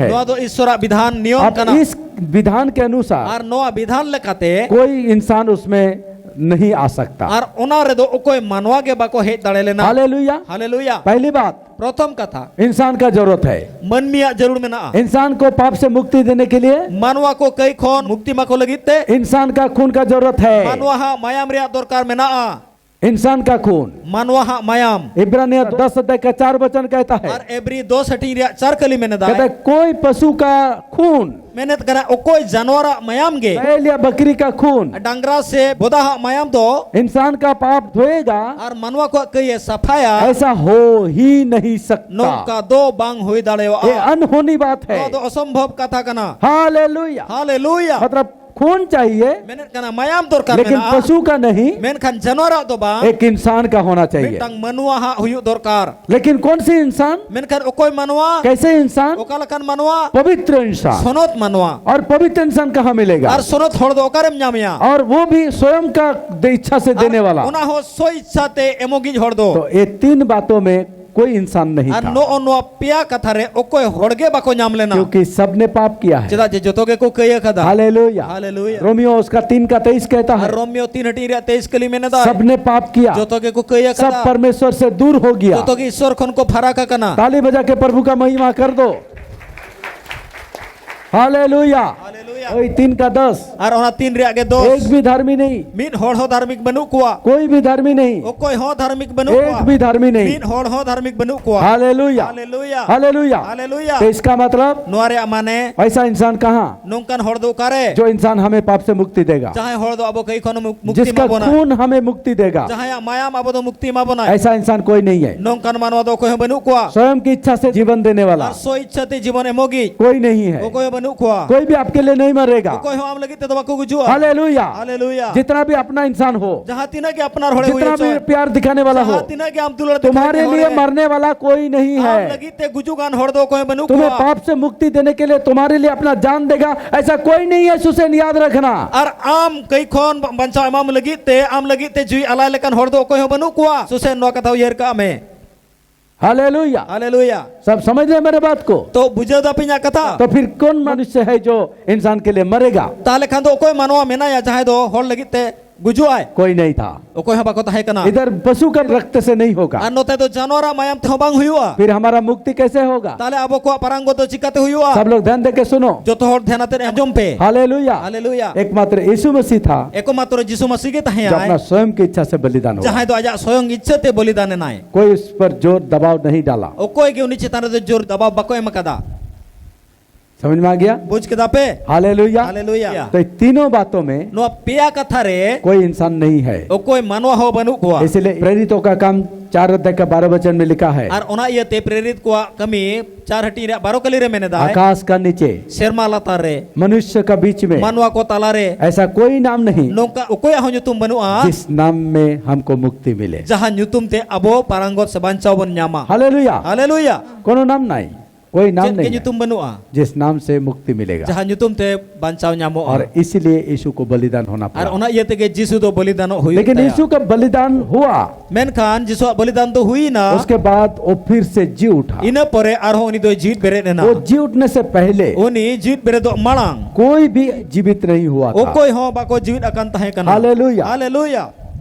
ᱱᱚᱣᱟ ᱫᱚ ᱤᱥᱚᱨᱟᱜ ᱵᱤᱫᱷᱟᱱ ᱱᱤᱭᱚᱢ ᱠᱟᱱᱟ᱾ ᱟᱵ ᱤᱥ ᱵᱤᱫᱷᱟᱱ ᱠᱮ ᱟᱱᱩᱥᱟᱨ ᱟᱵ ᱤᱥ ᱵᱤᱫᱷᱟᱱ ᱠᱮ ᱟᱱᱩᱥᱟᱨ ᱟᱨ ᱱᱚᱣᱟ ᱵᱤᱫᱷᱟᱱ ᱞᱮᱠᱟᱛᱮ ᱠᱳᱭ ᱤᱱᱥᱟᱱ ᱩᱥᱢᱮ ᱱᱟᱦᱤ ᱟ ᱥᱟᱠᱛᱟ᱾ ᱟᱨ ᱚᱱᱟ ᱨᱮᱫᱚ ᱚᱠᱚᱭ ᱢᱟᱱᱣᱟ ᱜᱮ ᱵᱟᱠᱚ ᱦᱮᱡ ᱫᱟᱲᱮ ᱞᱮᱱᱟ᱾ ᱦᱟᱞᱮᱞᱩᱭᱟ᱾ ᱦᱟᱞᱮᱞᱩᱭᱟ᱾ ᱯᱮᱦᱞᱤ ᱵᱟᱛ ᱯᱨᱚᱛᱷᱚᱢ ᱠᱟᱛᱷᱟ, इंसान का जरूरत है। ᱢᱟᱹᱱᱢᱤᱭᱟᱜ ᱡᱟᱹᱨᱩᱲ ᱢᱮᱱᱟᱜᱼᱟ᱾ इंसान को पाप से मुक्ति देने के लिए ᱢᱟᱱᱣᱟ ᱠᱚ ᱠᱟᱹᱭ ᱠᱷᱚᱱ ᱢᱩᱠᱛᱤ ᱢᱟᱠᱚ ᱞᱟᱹᱜᱤᱫ ᱛᱮ इंसान का खून का जरूरत है। ᱢᱟᱱᱣᱟ ᱦᱟᱜ ᱢᱟᱭᱟᱢ ᱨᱮᱭᱟᱜ ᱫᱚᱨᱠᱟᱨ ᱢᱮᱱᱟᱜᱼᱟ᱾ इंसान का खून। ᱢᱟᱱᱣᱟ ᱦᱟᱜ ᱢᱟᱭᱟᱢ᱾ इब्रानियों दस अध्याय का चार वचन कहता है, ᱟᱨ ᱮᱵᱨᱤ ᱫᱚᱥ ᱦᱟᱹᱴᱤᱧ ᱨᱮᱭᱟᱜ ᱪᱟᱨ ᱠᱟᱹᱞᱤ ᱢᱮᱱ ᱮᱫᱟ, कहता है, कोई पशु का खून, ᱢᱮᱱᱮᱫ ᱠᱟᱱᱟ ᱚᱠᱚᱭ ᱡᱟᱱᱣᱟᱨᱟᱜ ᱢᱟᱭᱟᱢ ᱜᱮ, बैल या बकरी का खून ᱰᱟᱝᱨᱟ ᱥᱮ ᱵᱚᱫᱟ ᱦᱟᱜ ᱢᱟᱭᱟᱢ ᱫᱚ इंसान का पाप धोएगा, ᱟᱨ ᱢᱟᱱᱣᱟ ᱠᱚᱣᱟᱜ ᱠᱟᱹᱭ ᱮ ᱥᱟᱯᱷᱟᱭᱟ, ऐसा हो ही नहीं सकता। ᱱᱚᱝᱠᱟ ᱫᱚ ᱵᱟᱝ ᱦᱩᱭ ये ᱫᱟᱲᱮᱭᱟᱜᱼᱟ᱾ अनहोनी बात ᱱᱚᱣᱟ है। ᱫᱚ ᱚᱥᱚᱢᱵᱷᱚᱵ ᱠᱟᱛᱷᱟ ᱠᱟᱱᱟ᱾ हालेलुया। ᱦᱟᱞᱮᱞᱩᱭᱟ᱾ मतलब, खून चाहिए, ᱢᱮᱱᱮᱫ ᱠᱟᱱᱟ ᱢᱟᱭᱟᱢ ᱫᱚᱨᱠᱟᱨ लेकिन ᱢᱮᱱᱟᱜᱼᱟ, पशु का नहीं, ᱢᱮᱱᱠᱷᱟᱱ ᱡᱟᱱᱣᱟᱨᱟᱜ ᱫᱚ ᱵᱟᱝ, एक इंसान का होना चाहिए। ᱢᱤᱫᱴᱟᱝ ᱢᱟᱱᱣᱟ ᱦᱟᱜ ᱦᱩᱭᱩᱜ ᱫᱚᱨᱠᱟᱨ᱾ लेकिन कौन से इंसान? ᱢᱮᱱᱠᱷᱟᱱ ᱚᱠᱚᱭ ᱢᱟᱱᱣᱟ? कैसे इंसान? ᱚᱠᱟ ᱞᱮᱠᱟᱱ ᱢᱟᱱᱣᱟ? पवित्र इंसान। ᱥᱚᱱᱚᱛ ᱢᱟᱱᱣᱟ᱾ और पवित्र इंसान कहाँ मिलेगा? ᱟᱨ ᱥᱚᱱᱚᱛ ᱦᱚᱲ ᱫᱚ ᱚᱠᱟᱨᱮᱢ ᱧᱟᱢᱮᱭᱟ? और वो भी स्वयं का दे- इच्छा से देने वाला। ᱚᱱᱟ ᱦᱚᱸ ᱥᱚ ᱤᱪᱪᱷᱟ ᱛᱮ ᱮᱢᱚᱜᱤᱡ ᱦᱚᱲ ᱫᱚ᱾ तो ये तीन बातों में कोई इंसान नहीं ᱟᱨ था, ᱱᱚᱜᱼᱚ ᱱᱚᱣᱟ ᱯᱮᱭᱟ ᱠᱟᱛᱷᱟ ᱨᱮ ᱚᱠᱚᱭ ᱦᱚᱲ ᱜᱮ ᱵᱟᱠᱚ ᱧᱟᱢ ᱞᱮᱱᱟ᱾ क्योंकि सबने पाप किया है। ᱪᱮᱫᱟᱜ ᱡᱮ ᱡᱚᱛᱚ ᱜᱮᱠᱚ ᱠᱟᱹᱭ ᱟᱠᱟᱫᱟ᱾ हालेलुया। ᱦᱟᱞᱮᱞᱩᱭᱟ᱾ रोमियो उसका तीन का तेईस कहता ᱟᱨ है, ᱨᱳᱢᱤᱭᱳ ᱛᱤᱱ ᱦᱟᱹᱴᱤᱧ ᱨᱮᱭᱟᱜ ᱛᱮᱭᱤᱥ ᱠᱟᱹᱞᱤ ᱢᱮᱱ ᱮᱫᱟ, सबने पाप किया, ᱡᱚᱛᱚ ᱜᱮᱠᱚ ᱠᱟᱹᱭ सब ᱟᱠᱟᱫᱟ, परमेश्वर से दूर हो गया। ᱡᱚᱛᱚ ᱜᱮ ᱤᱥᱚᱨ ᱠᱷᱚᱱ ᱠᱚ ᱯᱷᱟᱨᱟᱠ ᱟᱠᱟᱱᱟ᱾ ताली बजा के प्रभु का महिमा कर दो। हालेलुया। ᱦᱟᱞᱮᱞᱩᱭᱟ᱾ वही तीन का दस, ᱟᱨ ᱚᱱᱟ ᱛᱤᱱ ᱨᱮᱭᱟᱜ ᱜᱮ एक ᱫᱚᱥ, भी धर्मी नहीं, ᱢᱤᱫ ᱦᱚᱲ ᱦᱚᱸ ᱫᱷᱟᱨᱢᱤᱠ ᱵᱟᱹᱱᱩᱜ ᱠᱚᱣᱟ, कोई भी धर्मी नहीं, ᱚᱠᱚᱭ ᱦᱚᱸ ᱫᱷᱟᱨᱢᱤᱠ ᱵᱟᱹᱱᱩᱜ एक ᱠᱚᱣᱟ, भी धर्मी नहीं। ᱢᱤᱫ ᱦᱚᱲ ᱦᱚᱸ ᱫᱷᱟᱨᱢᱤᱠ ᱵᱟᱹᱱᱩᱜ ᱠᱚᱣᱟ᱾ हालेलुया। ᱦᱟᱞᱮᱞᱩᱭᱟ᱾ हालेलुया। ᱦᱟᱞᱮᱞᱩᱭᱟ᱾ तो इसका मतलब, ᱱᱚᱣᱟ ᱨᱮᱭᱟᱜ ᱢᱟᱱᱮ, ऐसा इंसान कहाँ, जो इंसान हमें पाप से मुक्ति देगा, ᱡᱟᱦᱟᱸᱭ ᱦᱚᱲ ᱫᱚ ᱟᱵᱚ ᱠᱟᱹᱭ ᱠᱷᱚᱱ ᱢᱩᱠ- ᱢᱩᱠᱛᱤ जिसका ᱮᱢᱟ ᱵᱚᱱᱟ, खून हमें मुक्ति देगा, ᱡᱟᱦᱟᱸᱭᱟᱜ ᱢᱟᱭᱟᱢ ᱟᱵᱚ ᱫᱚ ᱢᱩᱠᱛᱤ ᱮᱢᱟ ᱵᱚᱱᱟᱭ, ऐसा इंसान कोई नहीं है। ᱱᱚᱝᱠᱟᱱ ᱢᱟᱱᱣᱟ ᱫᱚ ᱚᱠᱚᱭ ᱦᱚᱸ ᱵᱟᱹᱱᱩᱜ ᱠᱚᱣᱟ᱾ स्वयं की इच्छा से जीवन देने वाला ᱟᱨ ᱥᱚ ᱤᱪᱪᱷᱟ ᱛᱮ ᱡᱤᱵᱚᱱ ᱮᱢᱚᱜᱤᱡ कोई नहीं है। ᱚᱠᱚᱭ ᱦᱚᱸ ᱵᱟᱹᱱᱩᱜ ᱠᱚᱣᱟ᱾ कोई भी आपके लिए नहीं मरेगा। ᱚᱠᱚᱭ ᱦᱚᱸ ᱟᱢ ᱞᱟᱹᱜᱤᱫ ᱛᱮᱫᱚ ᱵᱟᱠᱚ ᱜᱩᱡᱩᱜᱼᱟ᱾ हालेलुया। ᱦᱟᱞᱮᱞᱩᱭᱟ᱾ जितना भी अपना इंसान हो, ᱡᱟᱦᱟᱸ ᱛᱤᱱᱟᱹᱜ ᱜᱮ ᱟᱯᱱᱟᱨ ᱦᱚᱲᱮ ᱦᱩᱭ जितना भी ᱦᱚᱪᱚᱭ, प्यार दिखाने वाला हो, ᱡᱟᱦᱟᱸ ᱛᱤᱱᱟᱹᱜ ᱜᱮ ᱟᱢ ᱫᱩᱞᱟᱹᱲ ᱛᱮ तुम्हारे ᱦᱚᱲᱮ, लिए मरने वाला कोई नहीं ᱟᱢ है। ᱞᱟᱹᱜᱤᱫ ᱛᱮ ᱜᱩᱡᱩᱜ ᱟᱱ ᱦᱚᱲ ᱫᱚ ᱚᱠᱚᱭ ᱦᱚᱸ ᱵᱟᱹᱱᱩᱜ तुम्हें ᱠᱚᱣᱟ᱾ ᱯᱟᱯ ᱥᱮ ᱢᱩᱠᱛᱤ ᱫᱮᱱᱮ ᱠᱮ ᱞᱤᱭᱮ ᱛᱩᱢᱦᱟᱨᱮ ᱞᱤᱭᱮ ᱟᱯᱱᱟ ᱡᱟᱱ ᱫᱮᱜᱟ, ᱮᱥᱟ ᱠᱳᱭ ᱱᱟᱦᱤᱸ ᱦᱟᱭ, ᱥᱩᱥᱮᱱ ᱭᱟᱫ ᱨᱟᱠᱷᱱᱟ᱾ ᱟᱨ ᱟᱢ ᱠᱟᱹᱭ ᱠᱷᱚᱱ ᱵᱟᱧᱪᱟᱣ ᱮᱢᱟᱢ ᱞᱟᱹᱜᱤᱫ ᱛᱮ, ᱟᱢ ᱞᱟᱹᱜᱤᱫ ᱛᱮ ᱡᱤᱣᱤ ᱟᱞᱟᱭ ᱞᱮᱠᱟᱱ ᱦᱚᱲ ᱫᱚ ᱚᱠᱚᱭ ᱦᱚᱸ ᱵᱟᱹᱱᱩᱜ ᱠᱚᱣᱟ᱾ ᱥᱩᱥᱮᱱ, ᱱᱚᱣᱟ ᱠᱟᱛᱷᱟ ᱩᱭᱦᱟᱹᱨ ᱠᱟᱜ ᱢᱮ᱾ हालेलुया। ᱦᱟᱞᱮᱞᱩᱭᱟ᱾ सब समझ रहे हैं मेरे बात को? ᱛᱚ ᱵᱩᱡᱷᱟᱹᱣ ᱫᱟᱯᱮ ᱤᱧᱟᱹᱜ ᱠᱟᱛᱷᱟ? तो फिर कौन मनुष्य है जो इंसान के लिए मरेगा? ᱛᱟᱦᱞᱮ ᱠᱷᱟᱱ ᱫᱚ ᱚᱠᱚᱭ ᱢᱟᱱᱣᱟ ᱢᱮᱱᱟᱭᱟ ᱡᱟᱦᱟᱸᱭ ᱫᱚ ᱦᱚᱲ ᱞᱟᱹᱜᱤᱫ ᱛᱮ ᱜᱩᱡᱩᱜᱼᱟᱭ᱾ कोई नहीं था। ᱚᱠᱚᱭ ᱦᱚᱸ ᱵᱟᱠᱚ ᱛᱟᱦᱮᱸ ᱠᱟᱱᱟ᱾ इधर पशु का रक्त से नहीं होगा। ᱟᱨ ᱱᱚᱛᱮ ᱫᱚ ᱡᱟᱱᱣᱟᱨᱟᱜ ᱢᱟᱭᱟᱢ ᱛᱮᱦᱚᱸ ᱵᱟᱝ ᱦᱩᱭᱩᱜᱼᱟ᱾ फिर हमारा मुक्ति कैसे होगा? ᱛᱟᱦᱞᱮ ᱟᱵᱚ ᱠᱚᱣᱟᱜ ᱯᱟᱨᱟᱝᱜᱚᱛ ᱫᱚ ᱪᱤᱠᱟᱛᱮ ᱦᱩᱭᱩᱜᱼᱟ? सब लोग ध्यान देके सुनो। ᱡᱚᱛᱚ ᱦᱚᱲ ᱫᱷᱮᱭᱟᱱ ᱟᱛᱮ ᱟᱸᱡᱚᱢ ᱯᱮ᱾ हालेलुया। ᱦᱟᱞᱮᱞᱩᱭᱟ᱾ एकमात्र यीशु मसीह था, ᱮᱠᱢᱟᱛᱨᱚ ᱡᱤᱥᱩ ᱢᱟᱹᱥᱤ ᱜᱮ ᱛᱟᱦᱮᱸ ᱡᱚ ᱟᱭ, ᱟᱯᱱᱟ ᱥᱚᱭᱚᱝ ᱠᱤ ᱤᱪᱪᱷᱟ ᱥᱮ ᱵᱚᱞᱤᱫᱟᱱ ᱦᱩᱭᱟ᱾ ᱡᱟᱦᱟᱸᱭ ᱫᱚ ᱟᱡᱟᱜ ᱥᱚᱭᱚᱝ ᱤᱪᱪᱷᱟᱹ ᱛᱮ ᱵᱚᱞᱤᱫᱟᱱ ᱮᱱᱟᱭ᱾ कोई उस पर जोर दबाव नहीं डाला। ᱚᱠᱚᱭ ᱜᱮ ᱩᱱᱤ ᱪᱮᱛᱟᱱ ᱨᱮᱫᱚ ᱡᱳᱨ ᱫᱟᱵᱟᱣ ᱵᱟᱠᱚ ᱮᱢ ᱟᱠᱟᱫᱟ᱾ समझ में आ गया? ᱵᱩᱡᱽ ᱠᱮᱫᱟ ᱯᱮ? हालेलुया। ᱦᱟᱞᱮᱞᱩᱭᱟ᱾ तो इन तीनों बातों में ᱱᱚᱣᱟ ᱯᱮᱭᱟ ᱠᱟᱛᱷᱟ ᱨᱮ ᱠᱚᱭ ᱤᱱᱥᱟᱱ ᱱᱟᱦᱤᱸ ᱦᱟᱭ᱾ ᱚᱠᱚᱭ ᱢᱟᱱᱣᱟ ᱦᱚᱸ ᱵᱟᱹᱱᱩᱜ ᱠᱚᱣᱟ᱾ ᱤᱥᱞᱤᱭᱮ ᱯᱨᱮᱨᱤᱛᱚ ᱠᱟ ᱠᱟᱢ ᱪᱟᱨ ᱚᱫᱷᱭᱟᱭ ᱠᱟ ᱵᱟᱨᱚ ᱵᱚᱪᱚᱱ ᱢᱮ ᱞᱤᱠᱷᱟ ᱦᱟᱭ᱾ ᱟᱨ ᱚᱱᱟ ᱤᱭᱟᱹᱛᱮ ᱯᱨᱮᱨᱤᱛ ᱠᱚᱣᱟᱜ ᱠᱟᱹᱢᱤ ᱪᱟᱨ ᱦᱟᱹᱴᱤᱧ ᱨᱮᱭᱟᱜ ᱵᱟᱨᱚ ᱠᱟᱹᱞᱤ ᱨᱮ ᱢᱮᱱ ᱮᱫᱟᱭ, ᱟᱠᱟᱥ ᱠᱟ ᱱᱤᱪᱮ ᱥᱮᱨᱢᱟ ᱞᱟᱛᱟᱨ ᱨᱮ ᱢᱟᱱᱩᱥᱭᱚ ᱠᱟ ᱵᱤᱪ ᱢᱮ ᱢᱟᱱᱣᱟ ᱠᱚ ᱛᱟᱞᱟ ᱨᱮ ᱮᱥᱟ ᱠᱚᱭ ᱱᱟᱢ ᱱᱟᱦᱤᱸ ᱱᱚᱝᱠᱟ ᱚᱠᱚᱭᱟᱜ ᱦᱚᱸ ᱧᱩᱛᱩᱢ ᱵᱟᱹᱱᱩᱜᱼᱟ᱾ ᱡᱤᱥ ᱱᱟᱢ ᱢᱮ ᱦᱟᱢᱠᱚ ᱢᱩᱠᱛᱤ ᱢᱤᱞᱮ᱾ ᱡᱟᱦᱟᱸ ᱧᱩᱛᱩᱢ ᱛᱮ ᱟᱵᱚ ᱯᱟᱨᱟᱝᱜᱚᱛ ᱥᱮ ᱵᱟᱧᱪᱟᱣ ᱵᱚᱱ ᱧᱟᱢᱟ᱾ ᱦᱟᱞᱮᱞᱩᱭᱟ᱾ ᱦᱟᱞᱮᱞᱩᱭᱟ᱾ ᱠᱳᱱᱳ ᱱᱟᱢ ᱱᱟᱦᱤᱸ᱾ कोई नाम नहीं है। ᱧᱩᱛᱩᱢ ᱵᱟᱹᱱᱩᱜᱼᱟ᱾ जिस नाम से मुक्ति मिलेगा। ᱡᱟᱦᱟᱸ ᱧᱩᱛᱩᱢ ᱛᱮ ᱵᱟᱧᱪᱟᱣ ᱧᱟᱢᱚᱜᱼᱟ᱾ और इसलिए यीशु को बलिदान होना पड़ा। ᱟᱨ ᱚᱱᱟ ᱤᱭᱟᱹ ᱛᱮᱜᱮ ᱡᱤᱥᱩ ᱫᱚ ᱵᱚᱞᱤᱫᱟᱱᱚᱜ ᱦᱩᱭᱩᱜ ᱞᱮᱠᱤᱱ ᱛᱟᱭᱟ᱾ ᱭᱤᱥᱩ ᱠᱟ ᱵᱚᱞᱤᱫᱟᱱ ᱦᱩᱣᱟ᱾ ᱢᱮᱱᱠᱷᱟᱱ ᱡᱤᱥᱩᱣᱟᱜ ᱵᱚᱞᱤᱫᱟᱱ ᱫᱚ ᱦᱩᱭᱱᱟ᱾ उसके बाद वो फिर से जी उठᱟ। ᱤᱱᱟᱹ ᱯᱚᱨᱮ ᱟᱨᱦᱚᱸ ᱩᱱᱤ ᱫᱚᱭ ᱡᱤᱣᱤᱫ ᱵᱮᱨᱮᱫ ᱮᱱᱟ᱾ वो जी उठने से पहले ᱩᱱᱤ ᱡᱤᱣᱤᱫ ᱵᱮᱨᱮᱫᱚᱜ ᱢᱟᱲᱟᱝ ᱠᱳᱭ ᱵᱷᱤ ᱡᱤᱵᱤᱛ ᱱᱟᱦᱤᱸ ᱦᱩᱣᱟ ᱛᱷᱟ। ᱚᱠᱚᱭ ᱦᱚᱸ ᱵᱟᱠᱚ ᱡᱤᱣᱤᱫ ᱟᱠᱟᱱ ᱛᱟᱦᱮᱸ ᱠᱟᱱᱟ᱾ ᱦᱟᱞᱮᱞᱩᱭᱟ᱾ ᱦᱟᱞᱮᱞᱩᱭᱟ᱾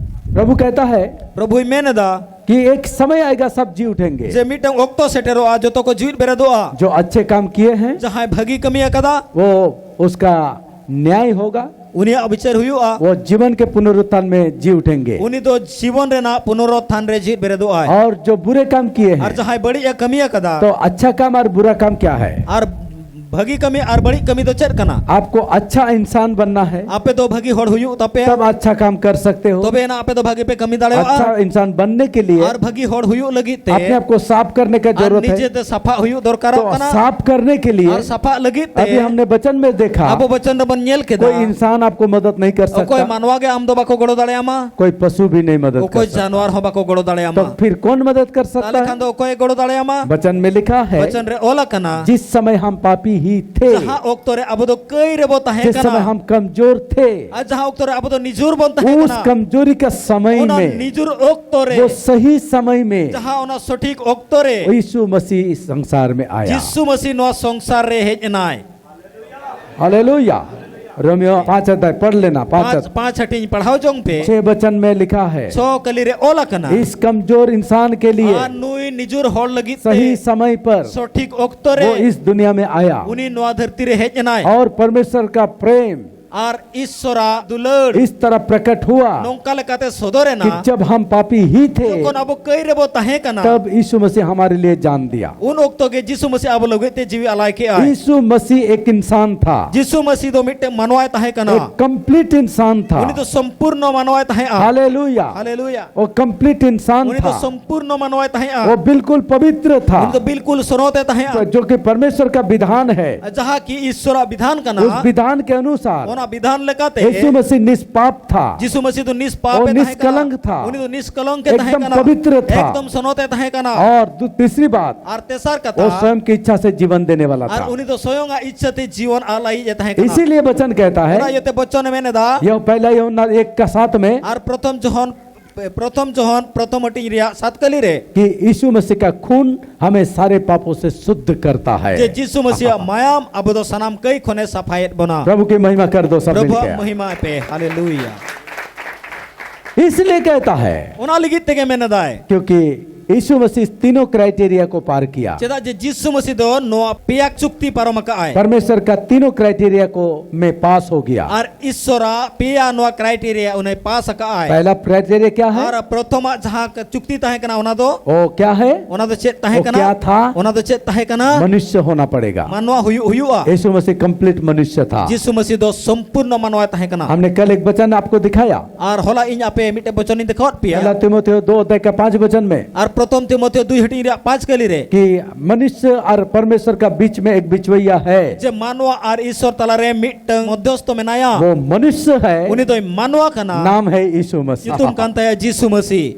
ᱯᱨᱚᱵᱷᱩ ᱠᱮᱦᱛᱟ ᱦᱟᱭ ᱯᱨᱚᱵᱷᱩᱭ ᱢᱮᱱ ᱮᱫᱟ, ᱠᱤ ᱮᱠ ᱥᱚᱢᱚᱭ ᱟᱭᱮᱜᱟ, ᱥᱚᱵ ᱡᱤ ᱩᱴᱷᱮᱝᱜᱮ᱾ ᱡᱮ ᱢᱤᱫᱴᱟᱝ ᱚᱠᱛᱚ ᱥᱮᱴᱮᱨᱚᱜᱼᱟ, ᱡᱚᱛᱚ ᱠᱚ ᱡᱤᱣᱤᱫ ᱵᱮᱨᱮᱫᱚᱜᱼᱟ᱾ ᱡᱚ ᱟᱪᱪᱷᱮ ᱠᱟᱢ ᱠᱤᱭᱮ ᱦᱮᱸ, ᱡᱟᱦᱟᱸᱭ ᱵᱷᱟᱹᱜᱤ ᱠᱟᱹᱢᱤ ᱟᱠᱟᱫᱟ, ᱣᱚ ᱩᱥᱠᱟ ᱱᱭᱟᱭ ᱦᱳᱜᱟ᱾ ᱩᱱᱤᱭᱟᱜ ᱵᱤᱪᱟᱹᱨ ᱦᱩᱭᱩᱜᱼᱟ᱾ ᱣᱚ ᱡᱤᱵᱚᱱ ᱠᱮ ᱯᱩᱱᱚᱨᱩᱛᱛᱷᱟᱱ ᱢᱮ ᱡᱤ ᱩᱴᱷᱮᱝᱜᱮ᱾ ᱩᱱᱤ ᱫᱚ ᱡᱤᱵᱚᱱ ᱨᱮᱱᱟᱜ ᱯᱩᱱᱚᱨᱩᱛᱛᱷᱟᱱ ᱨᱮ ᱡᱤᱣᱤᱫ ᱵᱮᱨᱮᱫᱚᱜᱼᱟᱭ᱾ ᱟᱨ ᱡᱚ ᱵᱩᱨᱮ ᱠᱟᱢ ᱠᱤᱭᱮ ᱦᱮᱸ, ᱟᱨ ᱡᱟᱦᱟᱸᱭ ᱵᱟᱹᱲᱤᱡ ᱮ ᱠᱟᱹᱢᱤ ᱟᱠᱟᱫᱟ, ᱛᱚ ᱟᱪᱪᱷᱟ ᱠᱟᱢ ᱟᱨ ᱵᱩᱨᱟ ᱠᱟᱢ ᱠᱭᱟ ᱦᱮᱸ? ᱟᱨ ᱵᱷᱟᱹᱜᱤ ᱠᱟᱹᱢᱤ ᱟᱨ ᱵᱟᱹᱲᱤᱡ ᱠᱟᱹᱢᱤ ᱫᱚ ᱪᱮᱫ ᱠᱟᱱᱟ? आपको अच्छा इंसान बनना है, ᱟᱯᱮ ᱫᱚ ᱵᱷᱟᱹᱜᱤ ᱦᱚᱲ ᱦᱩᱭᱩᱜ ᱛᱟᱯᱮᱭᱟ᱾ तब अच्छा काम कर सकते हो। ᱛᱚᱵᱮ ᱮᱱᱟ ᱟᱯᱮ ᱫᱚ ᱵᱷᱟᱹᱜᱤ ᱯᱮ ᱠᱟᱹᱢᱤ ᱫᱟᱲᱮᱭᱟᱜᱼᱟ᱾ अच्छा इंसान बनने के लिए ᱟᱨ ᱵᱷᱟᱹᱜᱤ ᱦᱚᱲ ᱦᱩᱭᱩᱜ ᱞᱟᱹᱜᱤᱫ ᱛᱮ ᱟᱯᱱᱮ ᱟᱯᱠᱳ ᱥᱟᱯᱷ ᱠᱟᱨᱱᱮ ᱠᱟ ᱟᱨ ᱡᱚᱨᱩᱨᱚᱛ ᱦᱟᱭ᱾ ᱱᱤᱡᱮ ᱛᱮ ᱥᱟᱯᱷᱟ ᱦᱩᱭᱩᱜ ᱫᱚᱨᱠᱟᱨᱚᱜ ᱛᱚ ᱠᱟᱱᱟ᱾ ᱥᱟᱯᱷ ᱠᱟᱨᱱᱮ ᱠᱮ ᱞᱤᱭᱮ ᱟᱨ ᱥᱟᱯᱷᱟᱜ ᱞᱟᱹᱜᱤᱫ ᱛᱮ ᱟᱵᱷᱤ ᱦᱟᱢᱱᱮ ᱵᱚᱪᱚᱱ ᱢᱮ ᱫᱮᱠᱷᱟ, ᱟᱵᱚ ᱵᱚᱪᱚᱱ ᱨᱮᱵᱚᱱ ᱧᱮᱞ ᱠᱮᱫᱟ᱾ ᱠᱳᱭ ᱤᱱᱥᱟᱱ ᱟᱯᱠᱳ ᱢᱚᱫᱚᱫ ᱱᱟᱦᱤᱸ ᱠᱟᱨ ᱥᱟᱠᱛᱟ᱾ ᱚᱠᱚᱭ ᱢᱟᱱᱣᱟ ᱜᱮ ᱟᱢ ᱫᱚ ᱵᱟᱠᱚ ᱜᱚᱲᱚ ᱫᱟᱲᱮᱭᱟᱢᱟ᱾ ᱠᱳᱭ ᱯᱚᱥᱩ ᱵᱷᱤ ᱱᱟᱦᱤᱸ ᱢᱚᱫᱚᱫ ᱠᱟᱨ ᱥᱟᱠᱛᱟ᱾ ᱚᱠᱚᱭ ᱡᱟᱱᱣᱟᱨ ᱦᱚᱸ ᱵᱟᱠᱚ ᱜᱚᱲᱚ ᱫᱟᱲᱮᱭᱟᱢᱟ᱾ ᱛᱚ ᱯᱷᱤᱨ ᱠᱳᱱ ᱢᱚᱫᱚᱫ ᱠᱟᱨ ᱥᱟᱠᱛᱟ ᱛᱟᱦᱞᱮ ᱦᱟᱭ? ᱠᱷᱟᱱ ᱫᱚ ᱚᱠᱚᱭ ᱜᱚᱲᱚ ᱫᱟᱲᱮᱭᱟᱢᱟ? ᱵᱚᱪᱚᱱ ᱢᱮ ᱞᱤᱠᱷᱟ ᱦᱟᱭ, ᱵᱚᱪᱚᱱ ᱨᱮ ᱚᱞ ᱟᱠᱟᱱᱟ, ᱡᱤᱥ ᱥᱚᱢᱚᱭ ᱦᱟᱢ ᱯᱟᱯᱤ ᱦᱤ ᱛᱷᱮ, ᱡᱟᱦᱟᱸ ᱚᱠᱛᱚ ᱨᱮ ᱟᱵᱚ ᱫᱚ ᱠᱟᱹᱭ ᱨᱮᱵᱚ ᱛᱟᱦᱮᱸ ᱡᱤᱥ ᱠᱟᱱᱟ, ᱥᱚᱢᱚᱭ ᱦᱟᱢ ᱠᱟᱢᱡᱳᱨ ᱛᱷᱮ, ᱟᱨ ᱡᱟᱦᱟᱸ ᱚᱠᱛᱚ ᱨᱮ ᱟᱵᱚ ᱫᱚ ᱱᱤᱡᱩᱨ ᱵᱚᱱ ᱛᱟᱦᱮᱸ ᱩᱥ ᱠᱟᱱᱟ, ᱠᱟᱢᱡᱳᱨᱤ ᱠᱟ ᱥᱚᱢᱚᱭ ᱚᱱᱟ ᱢᱮ, ᱱᱤᱡᱩᱨ ᱚᱠᱛᱚ ᱨᱮ, ᱣᱚ ᱥᱚᱦᱤ ᱥᱚᱢᱚᱭ ᱢᱮ, ᱡᱟᱦᱟᱸ ᱚᱱᱟ ᱥᱚᱴᱷᱤᱠ ᱚᱠᱛᱚ ᱨᱮ ᱭᱤᱥᱩ ᱢᱟᱥᱤᱦ ᱤᱥ ᱥᱚᱝᱥᱟᱨ ᱢᱮ ᱟᱭᱟ᱾ ᱡᱤᱥᱩ ᱢᱟᱥᱤᱦ ᱱᱚᱣᱟ ᱥᱚᱝᱥᱟᱨ ᱨᱮ ᱦᱮᱡ ᱮᱱᱟᱭ᱾ ᱦᱟᱞᱮᱞᱩᱭᱟ᱾ रोमियो पांच अध्याय पढ़ लेना, पांच पांच अध्याय। पांच ᱦᱟᱹᱴᱤᱧ ᱯᱟᱲᱦᱟᱣ ᱡᱚᱝ ᱯᱮ᱾ छह वचन में लिखा है, ᱥᱚ ᱠᱟᱹᱞᱤ ᱨᱮ ᱚᱞ ᱟᱠᱟᱱᱟ᱾ इस कमजोर इंसान के लिए ᱟᱨ ᱱᱩᱭ ᱱᱤᱡᱩᱨ ᱦᱚᱲ ᱞᱟᱹᱜᱤᱫ ᱛᱮ ᱥही समय पर ᱥᱚᱴᱷᱤᱠ ᱚᱠᱛᱚ ᱨᱮ ᱩᱱᱤ ᱱᱚᱣᱟ ᱫᱷᱟᱹᱨᱛᱤ ᱨᱮ ᱦᱮᱡ ᱮᱱᱟᱭ᱾ ᱚᱠᱛᱚ ᱨᱮ ᱱᱚᱣᱟ ᱫᱷᱟᱹᱨᱛᱤ ᱨᱮ ᱦᱮᱡ ᱮᱱᱟᱭ᱾ ᱟᱨ ᱯᱚᱨᱢᱮᱥᱚᱨ ᱠᱟ ᱯᱨᱮᱢ ᱟᱨ ᱤᱥᱥᱚᱨᱟᱜ ᱫᱩᱞᱟᱹᱲ ᱤᱥ ᱛᱚᱨᱦᱟ ᱯᱨᱚᱠᱴ ᱦᱩᱣᱟ ᱱᱚᱝᱠᱟ ᱞᱮᱠᱟᱛᱮ ᱥᱚᱫᱚᱨ ᱮᱱᱟ᱾ ᱠᱤ ᱡᱚᱵ ᱦᱟᱢ ᱯᱟᱯᱤ ᱦᱤ ᱛᱷᱮ, ᱡᱚᱠᱷᱚᱱ ᱟᱵᱚ ᱠᱟᱹᱭ ᱨᱮᱵᱚ ᱛᱟᱦᱮᱸ ᱠᱟᱱᱟ, ᱛᱚᱵ ᱭᱤᱥᱩ ᱢᱟᱥᱤ ᱦᱟᱢᱟᱨᱮ ᱞᱤᱭᱮ ᱡᱟᱱ ᱫᱤᱭᱟ᱾ ᱩᱱ ᱚᱠᱛᱚ ᱜᱮ ᱡᱤᱥᱩ ᱢᱟᱥᱤ ᱟᱵᱚ ᱞᱟᱹᱜᱤᱫ ᱛᱮ ᱡᱤᱣᱤ ᱟᱞᱟᱭ ᱠᱮᱜᱼᱟᱭ᱾ ᱭᱤᱥᱩ ᱢᱟᱥᱤ ᱮᱠ ᱤᱱᱥᱟᱱ ᱛᱷᱟ᱾ ᱡᱤᱥᱩ ᱢᱟᱥᱤ ᱫᱚ ᱢᱤᱫᱴᱮᱱ ᱢᱟᱱᱣᱟᱭ ᱛᱟᱦᱮᱸ ᱠᱟᱱᱟ᱾ ᱮᱠ ᱠᱚᱢᱯᱞᱤᱴ ᱤᱱᱥᱟᱱ ᱛᱷᱟ᱾ ᱩᱱᱤ ᱫᱚ ᱥᱚᱢᱯᱩᱨᱱᱚ ᱢᱟᱱᱣᱟᱭ ᱛᱟᱦᱮᱸᱜᱼᱟ᱾ ᱦᱟᱞᱮᱞᱩᱭᱟ᱾ ᱦᱟᱞᱮᱞᱩᱭᱟ᱾ ᱚ ᱠᱚᱢᱯᱞᱤᱴ ᱤᱱᱥᱟᱱ ᱩᱱᱤ ᱫᱚ ᱛᱷᱟ᱾ ᱥᱚᱢᱯᱩᱨᱱᱚ ᱢᱟᱱᱣᱟᱭ ᱛᱟᱦᱮᱸᱜᱼᱟ᱾ ᱚ ᱵᱤᱞᱠᱩᱞ ᱯᱚᱵᱤᱛᱨ ᱛᱷᱟ᱾ ᱩᱱᱤ ᱫᱚ ᱵᱤᱞᱠᱩᱞ ᱥᱚᱱᱚᱛ ᱮ ᱛᱟᱦᱮᱸᱜᱼᱟ᱾ ᱡᱚ ᱠᱤ ᱯᱚᱨᱢᱮᱥᱚᱨ ᱠᱟ ᱵᱤᱫᱷᱟᱱ ᱦᱮ, ᱡᱟᱦᱟᱸ ᱠᱤ ᱤᱥᱥᱚᱨᱟᱜ ᱵᱤᱫᱷᱟᱱ ᱠᱟᱱᱟ᱾ ᱩᱥ ᱵᱤᱫᱷᱟᱱ ᱠᱮ ᱚᱱᱩᱥᱟᱨ ᱚᱱᱟ ᱵᱤᱫᱷᱟᱱ ᱞᱮᱠᱟᱛᱮ ᱭᱤᱥᱩ ᱢᱟᱥᱤ ᱱᱤᱥᱯᱟᱯ ᱛᱷᱟ᱾ ᱡᱤᱥᱩ ᱢᱟᱥᱤ ᱫᱚ ᱱᱤᱥᱯᱟᱯ ᱮ ᱛᱟᱦᱮᱸ ᱠᱟᱱᱟ᱾ ᱱᱤᱥᱠᱚᱞᱚᱝᱠ ᱛᱷᱟ᱾ ᱩᱱᱤ ᱫᱚ ᱱᱤᱥᱠᱚᱞᱚᱝᱠ ᱮ ᱛᱟᱦᱮᱸ ᱠᱟᱱᱟ᱾ ᱮᱠᱫᱚᱢ ᱯᱚᱵᱤᱛᱨ ᱛᱷᱟ᱾ ᱮᱠᱫᱚᱢ ᱥᱚᱱᱚᱛ ᱮ ᱛᱟᱦᱮᱸ ᱠᱟᱱᱟ᱾ ᱟᱨ ᱫᱩ-, ᱛᱤᱥᱨᱤ ᱵᱟᱛ, ᱟᱨ ᱛᱮᱥᱟᱨ ᱠᱟᱛᱷᱟ, ᱩᱥ ᱥᱚᱭᱚᱝ ᱠᱤ ᱤᱪᱪᱷᱟ ᱥᱮ ᱡᱤᱵᱚᱱ ᱫᱮᱱᱮ ᱣᱟᱞᱟ ᱟᱨ ᱛᱷᱟ᱾ ᱩᱱᱤ ᱫᱚ ᱥᱚᱭᱚᱝ ᱟᱜ ᱤᱪᱪᱷᱟ ᱛᱮ ᱡᱤᱭᱚᱱ ᱟᱞᱟᱭᱤᱡ ᱮ ᱛᱟᱦᱮᱸ ᱠᱟᱱᱟ᱾ ᱤᱥᱤᱞᱤᱭᱮ ᱵᱚᱪᱚᱱ ᱠᱮᱦᱛᱟ ᱦᱮ, ᱚᱱᱟ ᱤᱭᱟᱹᱛᱮ ᱵᱚᱪᱚᱱ ᱮ ᱢᱮᱱ ᱮᱫᱟ᱾ ᱭᱚᱦ ᱯᱮᱦᱞᱟ ᱭᱚᱦᱚᱱᱱᱟ ᱮᱠ ᱠᱟ ᱥᱟᱛ ᱢᱮ, ᱟᱨ ᱯᱨᱚᱛᱷᱚᱢ ᱡᱚᱦᱚᱱ ᱯᱨᱚᱛᱷᱚᱢ ᱡᱚᱦᱚᱱ ᱯᱨᱚᱛᱷᱚᱢ ᱦᱟᱹᱴᱤᱧ ᱨᱮᱭᱟᱜ ᱥᱟᱛ ᱠᱟᱹᱞᱤ ᱨᱮ ᱠᱤ ᱭᱤᱥᱩ ᱢᱟᱥᱤ ᱠᱟ ᱠᱷᱩᱱ ᱦᱟᱢᱮ ᱥᱟᱨᱮ ᱯᱟᱯᱳ ᱥᱮ ᱥᱩᱫᱽᱫᱷ ᱠᱟᱨᱛᱟ ᱦᱟᱭ᱾ ᱡᱮ ᱡᱤᱥᱩ ᱢᱟᱥᱤᱭᱟᱜ ᱢᱟᱭᱟᱢ ᱟᱵᱚ ᱫᱚ ᱥᱟᱱᱟᱢ ᱠᱟᱹᱭ ᱠᱷᱚᱱᱮ ᱥᱟᱯᱷᱟᱭᱮᱫ ᱵᱚᱱᱟ᱾ ᱯᱨᱚᱵᱷᱩ ᱠᱤ ᱢᱚᱦᱤᱢᱟ ᱠᱟᱨ ᱫᱚ ᱥᱟᱵ ᱢᱤᱞᱠᱮ᱾ ᱯᱨᱚᱵᱷᱩᱣᱟᱜ ᱢᱚᱦᱤᱢᱟ ᱯᱮ, ᱦᱟᱞᱮᱞᱩᱭᱟ᱾ ᱤᱥᱞᱤᱭᱮ ᱠᱮᱦᱛᱟ ᱦᱟᱭ, ᱚᱱᱟ ᱞᱟᱹᱜᱤᱫ ᱛᱮᱜᱮ ᱢᱮᱱ ᱮᱫᱟᱭ᱾ ᱠᱤᱭᱩᱠᱤ ᱭᱤᱥᱩ ᱢᱟᱥᱤ ᱛᱤᱱᱚ ᱠᱨᱟᱭᱴᱮᱨᱤᱭᱟ ᱠᱚ ᱯᱟᱨ ᱠᱤᱭᱟ᱾ ᱪᱮᱫᱟᱜ ᱡᱮ ᱡᱤᱥᱩ ᱢᱟᱥᱤ ᱫᱚ ᱱᱚᱣᱟ ᱯᱮᱭᱟ ᱪᱩᱠᱛᱤ ᱯᱟᱨᱚᱢ ᱟᱠᱟᱫ ᱟᱭ᱾ ᱯᱚᱨᱢᱮᱥᱚᱨ ᱠᱟ ᱛᱤᱱᱚ ᱠᱨᱟᱭᱴᱮᱨᱤᱭᱟ ᱠᱚ ᱢᱮ ᱯᱟᱥ ᱦᱳ ᱜᱤᱭᱟ᱾ ᱟᱨ ᱤᱥᱥᱚᱨᱟᱜ ᱯᱮᱭᱟ ᱱᱚᱣᱟ ᱠᱨᱟᱭᱴᱮᱨᱤᱭᱟ ᱩᱱᱤ ᱯᱟᱥ ᱟᱠᱟᱫ ᱟᱭ᱾ ᱯᱮᱦᱞᱟ ᱠᱨᱟᱭᱴᱮᱨᱤᱭᱟ ᱠᱭᱟ ᱦᱟᱭ? ᱟᱨ ᱯᱨᱚᱛᱷᱚᱢᱟᱜ ᱡᱟᱦᱟᱸ ᱪᱩᱠᱛᱤ ᱛᱟᱦᱮᱸ ᱠᱟᱱᱟ ᱚᱱᱟ ᱫᱚ? ᱚ ᱠᱭᱟ ᱦᱟᱭ? ᱚᱱᱟ ᱫᱚ ᱪᱮᱫ ᱛᱟᱦᱮᱸ ᱠᱟᱱᱟ? ᱠᱭᱟ ᱛᱷᱟ? ᱚᱱᱟ ᱫᱚ ᱪᱮᱫ ᱛᱟᱦᱮᱸ ᱠᱟᱱᱟ? ᱢᱟᱱᱩᱥᱭᱚ ᱦᱳᱱᱟ ᱯᱟᱲᱮᱜᱟ᱾ ᱢᱟᱱᱣᱟ ᱦᱩᱭᱩᱜ ᱦᱩᱭᱩᱜᱼᱟ᱾ ᱭᱤᱥᱩ ᱢᱟᱥᱤ ᱠᱚᱢᱯᱞᱤᱴ ᱢᱟᱱᱩᱥᱭᱚ ᱛᱷᱟ᱾ ᱡᱤᱥᱩ ᱢᱟᱥᱤ ᱫᱚ ᱥᱚᱢᱯᱩᱨᱱᱚ ᱢᱟᱱᱣᱟ ᱛᱟᱦᱮᱸ ᱠᱟᱱᱟ᱾ ᱦᱟᱢᱱᱮ ᱠᱟᱞ ᱮᱠ ᱵᱚᱪᱚᱱ ᱟᱯᱠᱚ ᱫᱤᱠᱷᱟᱭᱟ᱾ ᱟᱨ ᱦᱚᱞᱟ ᱤᱧ ᱟᱯᱮ ᱢᱤᱫᱴᱮᱱ ᱵᱚᱪᱚᱱᱤᱧ ᱫᱮᱠᱷᱟᱣᱟᱫ ᱯᱮᱭᱟ᱾ ᱯᱮᱦᱞᱟ ᱛᱤᱢᱚᱛᱷᱮᱭᱚ ᱫᱩ ᱚᱫᱷᱭᱟᱭ ᱠᱟ ᱯᱟᱸᱪ ᱵᱚᱪᱚᱱ ᱢᱮ᱾ ᱟᱨ ᱯᱨᱚᱛᱷᱚᱢ ᱛᱤᱢᱚᱛᱷᱮᱭᱚ ᱫᱩᱭ ᱦᱟᱹᱴᱤᱧ ᱨᱮᱭᱟᱜ ᱯᱟᱸᱪ ᱠᱟᱹᱞᱤ ᱨᱮ᱾ ᱠᱤ ᱢᱟᱱᱩᱥᱭᱚ ᱟᱨ ᱯᱚᱨᱢᱮᱥᱚᱨ ᱠᱟ ᱵᱤᱪ ᱢᱮ ᱮᱠ ᱵᱤᱪᱣᱟᱹᱭᱭᱟ ᱦᱟᱭ᱾ ᱡᱮ ᱢᱟᱱᱣᱟ ᱟᱨ ᱤᱥᱥᱚᱨ ᱛᱟᱞᱟᱨᱮ ᱢᱤᱫᱴᱟᱝ ᱢᱚᱫᱽᱫᱷᱚᱥᱛᱚ ᱢᱮᱱᱟᱭᱟ᱾ ᱣᱚ ᱢᱟᱱᱩᱥᱭᱚ ᱦᱟᱭ᱾ ᱩᱱᱤ ᱫᱚᱭ ᱢᱟᱱᱣᱟ ᱠᱟᱱᱟ᱾ ᱱᱟᱢ ᱦᱟᱭ ᱭᱤᱥᱩ ᱢᱟᱥᱤ᱾ ᱧᱩᱛᱩᱢ ᱠᱟᱱ ᱛᱟᱭᱟ ᱡᱤᱥᱩ ᱢᱟᱥᱤ᱾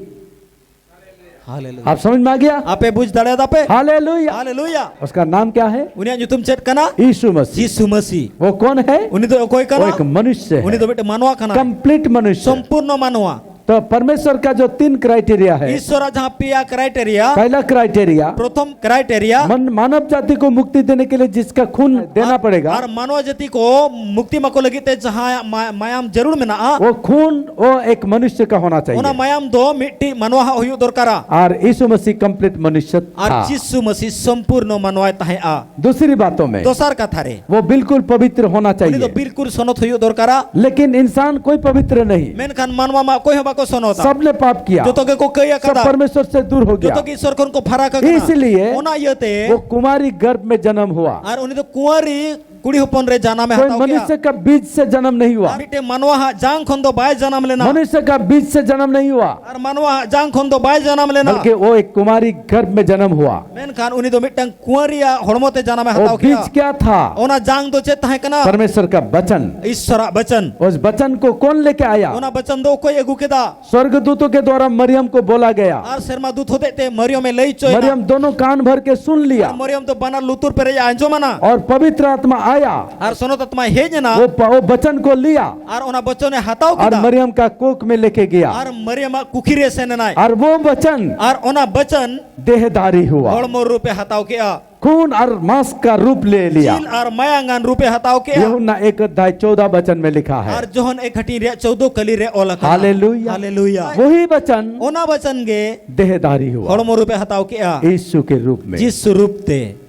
ᱦᱟᱞᱮᱞᱩᱭᱟ᱾ ᱟᱯ ᱥᱚᱢᱚᱡᱽ ᱢᱮ ᱟ ᱜᱮᱭᱟ? ᱟᱯᱮ ᱵᱩᱡᱽ ᱫᱟᱲᱮᱭᱟᱫᱟ ᱯᱮ? ᱦᱟᱞᱮᱞᱩᱭᱟ᱾ ᱦᱟᱞᱮᱞᱩᱭᱟ᱾ ᱩᱥᱠᱟ ᱱᱟᱢ ᱠᱭᱟ ᱦᱟᱭ? ᱩᱱᱤᱭᱟᱜ ᱧᱩᱛᱩᱢ ᱪᱮᱫ ᱠᱟᱱᱟ? ᱭᱤᱥᱩ ᱢᱟᱥᱤ᱾ ᱡᱤᱥᱩ ᱢᱟᱥᱤ᱾ ᱣᱚ ᱠᱚᱱ ᱦᱟᱭ? ᱩᱱᱤ ᱫᱚ ᱚᱠᱚᱭ ᱠᱟᱱᱟ? ᱣᱚ ᱮᱠ ᱢᱟᱱᱩᱥᱭᱚ ᱦᱟᱭ᱾ ᱩᱱᱤ ᱫᱚ ᱢᱤᱫᱴᱟᱝ ᱢᱟᱱᱣᱟ ᱠᱟᱱᱟ᱾ ᱠᱚᱢᱯᱞᱤᱴ ᱢᱟᱱᱩᱥᱭᱚ᱾ ᱥᱚᱢᱯᱩᱨᱱᱚ ᱢᱟᱱᱣᱟ᱾ तो परमेश्वर का जो तीन क्राइटेरिया है, ईश्वर ᱡᱟᱦᱟᱸ ᱯᱮᱭᱟ ᱠᱨᱟᱭᱴᱮᱨᱤᱭᱟ, पहला क्राइटेरिया, ᱯᱨᱚᱛᱷᱚᱢ ᱠᱨᱟᱭᱴᱮᱨᱤᱭᱟ, मन, मानव जाति को मुक्ति देने के लिए जिसका खून देना ᱟᱨ, ᱯड़ेगा, ᱟᱨ ᱢᱟᱱᱣᱟ ᱡᱟᱹᱛᱤ ᱠᱚ ᱢᱩᱠᱛᱤ ᱮᱢᱟ ᱠᱚ ᱞᱟᱹᱜᱤᱫ ᱛᱮ ᱡᱟᱦᱟᱸ ᱢᱟ-, ᱢᱟᱭᱟᱢ ᱡᱟᱹᱨᱩᱲ ᱢᱮᱱᱟᱜᱼᱟ, वो खून वो एक मनुष्य का होना ᱚᱱᱟ चाहिए। ᱢᱟᱭᱟᱢ ᱫᱚ ᱢᱤᱫᱴᱤᱡ ᱢᱟᱱᱣᱟ ᱦᱟᱜ ᱦᱩᱭᱩᱜ ᱫᱚᱨᱠᱟᱨᱟ᱾ और यीशु मसीह कंप्लीट मनुष्य ᱟᱨ था। ᱡᱤᱥᱩ ᱢᱟᱹᱥᱤ ᱥᱚᱢᱯᱩᱨᱱᱚ ᱢᱟᱱᱣᱟᱭ ᱛᱟᱦᱮᱸᱜᱼᱟ᱾ दूसरी बातों में, ᱫᱚᱥᱟᱨ ᱠᱟᱛᱷᱟ ᱨᱮ, वो बिल्कुल पवित्र होना चाहिए। ᱩᱱᱤ ᱫᱚ ᱵᱤᱞᱠᱩᱞ ᱥᱚᱱᱚᱛ ᱦᱩᱭᱩᱜ ᱫᱚᱨᱠᱟᱨᱟ᱾ लेकिन इंसान कोई पवित्र नहीं। ᱢᱮᱱᱠᱷᱟᱱ ᱢᱟᱱᱣᱟ ᱢᱟ ᱚᱠᱚᱭ ᱦᱚᱸ ᱵᱟᱠᱚ ᱥᱚᱱᱚᱛᱟ᱾ सबने पाप किया, ᱡᱚᱛᱚ ᱜᱮᱠᱚ ᱠᱟᱹᱭ ᱟᱠᱟᱫᱟ᱾ सब परमेश्वर से दूर हो ᱡᱚᱛᱚ गया। ᱜᱮ ᱤᱥᱚᱨ ᱠᱷᱚᱱ ᱠᱚ ᱯᱷᱟᱨᱟᱠ ᱟᱠᱟᱱᱟ᱾ इसलिए ᱚᱱᱟ ᱤᱭᱟᱹᱛᱮ ᱠᱩᱢᱟᱨᱤ ᱜᱚᱨᱵᱷ ᱢᱮ ᱡᱟᱱᱟᱢ ᱦᱩᱣᱟ᱾ ᱟᱨ ᱩᱱᱤ ᱫᱚ ᱠᱩᱸᱣᱟᱨᱤ ᱠᱩᱲᱤ ᱦᱚᱯᱚᱱ ᱨᱮ ᱡᱟᱱᱟᱢᱮ ᱦᱟᱛᱟᱣ ᱠᱮᱫᱟ᱾ कोई मनुष्य का बीज से जन्म नहीं हुआ। ᱢᱤᱫᱴᱮᱱ ᱢᱟᱱᱣᱟ ᱦᱟᱜ ᱡᱟᱝ ᱠᱷᱚᱱ ᱫᱚ ᱵᱟᱭ ᱡᱟᱱᱟᱢ ᱞᱮᱱᱟ᱾ मनुष्य का बीज से जन्म नहीं हुआ। ᱟᱨ ᱢᱟᱱᱣᱟ ᱦᱟᱜ ᱡᱟᱝ ᱠᱷᱚᱱ ᱫᱚ ᱵᱟᱭ ᱡᱟᱱᱟᱢ ᱞᱮᱱᱟ᱾ बल्कि वो एक कुमारी गर्भ में जन्म हुआ। ᱢᱮᱱᱠᱷᱟᱱ ᱩᱱᱤ ᱫᱚ ᱢᱤᱫᱴᱟᱝ ᱠᱩᱸᱣᱟᱨᱤᱭᱟᱜ ᱦᱚᱲᱢᱚ ᱛᱮ ᱡᱟᱱᱟᱢᱮ ᱦᱟᱛᱟᱣ ᱠᱮᱫᱟ᱾ वो बीज क्या था? ᱚᱱᱟ ᱡᱟᱝ ᱫᱚ ᱪᱮᱫ ᱛᱟᱦᱮᱸ ᱠᱟᱱᱟ? परमेश्वर का वचन। ᱤᱥᱚᱨᱟᱜ ᱵᱟᱪᱚᱱ᱾ उस वचन को कौन लेके आया? ᱚᱱᱟ ᱵᱟᱪᱚᱱ ᱫᱚ ᱚᱠᱚᱭ ᱟᱹᱜᱩ ᱠᱮᱫᱟ? स्वर्गदूतों के द्वारा मरियम को बोला गया। ᱟᱨ ᱥᱮᱨᱢᱟ ᱫᱩᱛ ᱦᱚᱛᱮᱡ ᱛᱮ ᱢᱟᱨᱤᱭᱚᱢᱮ ᱞᱟᱹᱭ ᱦᱚᱪᱚᱭᱮᱱᱟ᱾ मरियम दोनों कान भर के सुन लिया। ᱟᱨ ᱢᱟᱨᱤᱭᱚᱢ ᱫᱚ ᱵᱟᱱᱟᱨ ᱞᱩᱛᱩᱨ ᱯᱮᱨᱮᱡ ᱟᱸᱡᱚᱢᱟᱱᱟ᱾ और पवित्र आत्मा आया। ᱟᱨ ᱥᱚᱱᱚᱛ ᱟᱛᱢᱟ ᱦᱮᱡ ᱮᱱᱟ᱾ वो प-, वो वचन को लिया। ᱟᱨ ᱚᱱᱟ ᱵᱟᱪᱚᱱᱮ ᱦᱟᱛᱟᱣ ᱠᱮᱫᱟ᱾ और मरियम का कोख में लेके गया। ᱟᱨ ᱢᱟᱨᱤᱭᱟᱢᱟᱜ ᱠᱩᱠᱷᱤ ᱨᱮ ᱥᱮᱱ ᱮᱱᱟᱭ᱾ और वो वचन ᱟᱨ ᱚᱱᱟ ᱵᱟᱪᱚᱱ देहधारी हुआ। ᱦᱚᱲᱢᱚ ᱨᱩᱯᱮ ᱦᱟᱛᱟᱣ ᱠᱮᱜᱼᱟ᱾ खून और मांस का रूप ले लिया। ᱡᱤᱞ ᱟᱨ ᱢᱟᱭᱟᱝᱟᱱ ᱨᱩᱯᱮ ᱦᱟᱛᱟᱣ ᱠᱮᱜᱼᱟ᱾ यूहन्ना एक अध्याय चौदह वचन में लिखा है। ᱟᱨ ᱡᱚᱦᱚᱱ ᱮᱠ ᱦᱟᱹᱴᱤᱧ ᱨᱮᱭᱟᱜ ᱪᱳᱫᱽᱫᱳ ᱠᱟᱹᱞᱤ ᱨᱮ ᱚᱞ ᱟᱠᱟᱱᱟ᱾ हालेलुया। हालेलुया। वही वचन ᱚᱱᱟ ᱵᱟᱪᱚᱱ ᱜᱮ देहधारी हुआ। ᱦᱚᱲᱢᱚ ᱨᱩᱯᱮ ᱦᱟᱛᱟᱣ ᱠᱮᱜᱼᱟ᱾ यीशु के रूप में। ᱡᱤᱥᱩ ᱨᱩᱯ ᱛᱮ᱾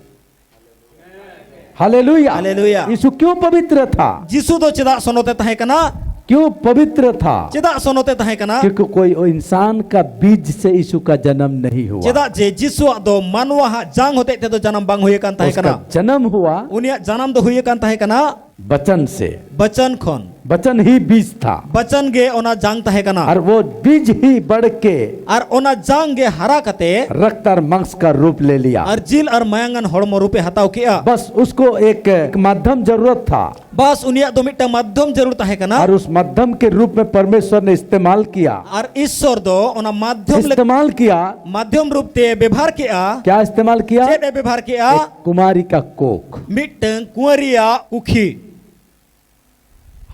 हालेलुया। हालेलुया। यीशु क्यों पवित्र था? ᱡᱤᱥᱩ ᱫᱚ ᱪᱮᱫᱟᱜ ᱥᱚᱱᱚᱛᱮ ᱛᱟᱦᱮᱸ ᱠᱟᱱᱟ? क्यों पवित्र था? ᱪᱮᱫᱟᱜ ᱥᱚᱱᱚᱛᱮ ᱛᱟᱦᱮᱸ ᱠᱟᱱᱟ? क्योंकि कोई इंसान का बीज से यीशु का जन्म नहीं हुआ। ᱪᱮᱫᱟᱜ ᱡᱮ ᱡᱤᱥᱩᱣᱟᱜ ᱫᱚ ᱢᱟᱱᱣᱟ ᱦᱟᱜ ᱡᱟᱝ ᱦᱚᱛᱮᱡ ᱛᱮᱫᱚ ᱡᱟᱱᱟᱢ ᱵᱟᱝ ᱦᱩᱭ ᱟᱠᱟᱱ ᱛᱟᱦᱮᱸ ᱠᱟᱱᱟ᱾ उसका जन्म हुआ ᱩᱱᱤᱭᱟᱜ ᱡᱟᱱᱟᱢ ᱫᱚ ᱦᱩᱭ ᱟᱠᱟᱱ ᱛᱟᱦᱮᱸ ᱠᱟᱱᱟ वचन से। ᱵᱟᱪᱚᱱ ᱠᱷᱚᱱ᱾ वचन ही बीज था। ᱵᱟᱪᱚᱱ ᱜᱮ ᱚᱱᱟ ᱡᱟᱝ ᱛᱟᱦᱮᱸ ᱠᱟᱱᱟ᱾ और वो बीज ही बढ़ के ᱟᱨ ᱚᱱᱟ ᱡᱟᱝ ᱜᱮ ᱦᱟᱨᱟ ᱠᱟᱛᱮ रक्त और मांस का रूप ले लिया। ᱟᱨ ᱡᱤᱞ ᱟᱨ ᱢᱟᱭᱟᱝᱟᱱ ᱦᱚᱲᱢᱚ ᱨᱩᱯᱮ ᱦᱟᱛᱟᱣ ᱠᱮᱜᱼᱟ᱾ बस उसको एक, एक माध्यम जरूरत था। ᱵᱟᱥ ᱩᱱᱤᱭᱟᱜ ᱫᱚ ᱢᱤᱫᱴᱟᱝ ᱢᱟᱫᱽᱫᱷᱚᱢ ᱡᱟᱹᱨᱩᱲ ᱛᱟᱦᱮᱸ ᱠᱟᱱᱟ᱾ और उस माध्यम के रूप में परमेश्वर ने इस्तेमाल किया। ᱟᱨ ᱤᱥᱥᱚᱨ ᱫᱚ ᱚᱱᱟ ᱢᱟᱫᱽᱫᱷᱚᱢ ᱞᱮ- इस्तेमाल किया। ᱢᱟᱫᱽᱫᱷᱚᱢ ᱨᱩᱯ ᱛᱮ ᱵᱮᱵᱷᱟᱨ ᱠᱮᱜᱼᱟ᱾ क्या इस्तेमाल किया? ᱪᱮᱫ ᱮ ᱵᱮᱵᱷᱟᱨ ᱠᱮᱜᱼᱟ? एक कुमारी का कोख। ᱢᱤᱫᱴᱟᱝ ᱠᱩᱸᱣᱟᱨᱤᱭᱟᱜ ᱠᱩᱠᱷᱤ᱾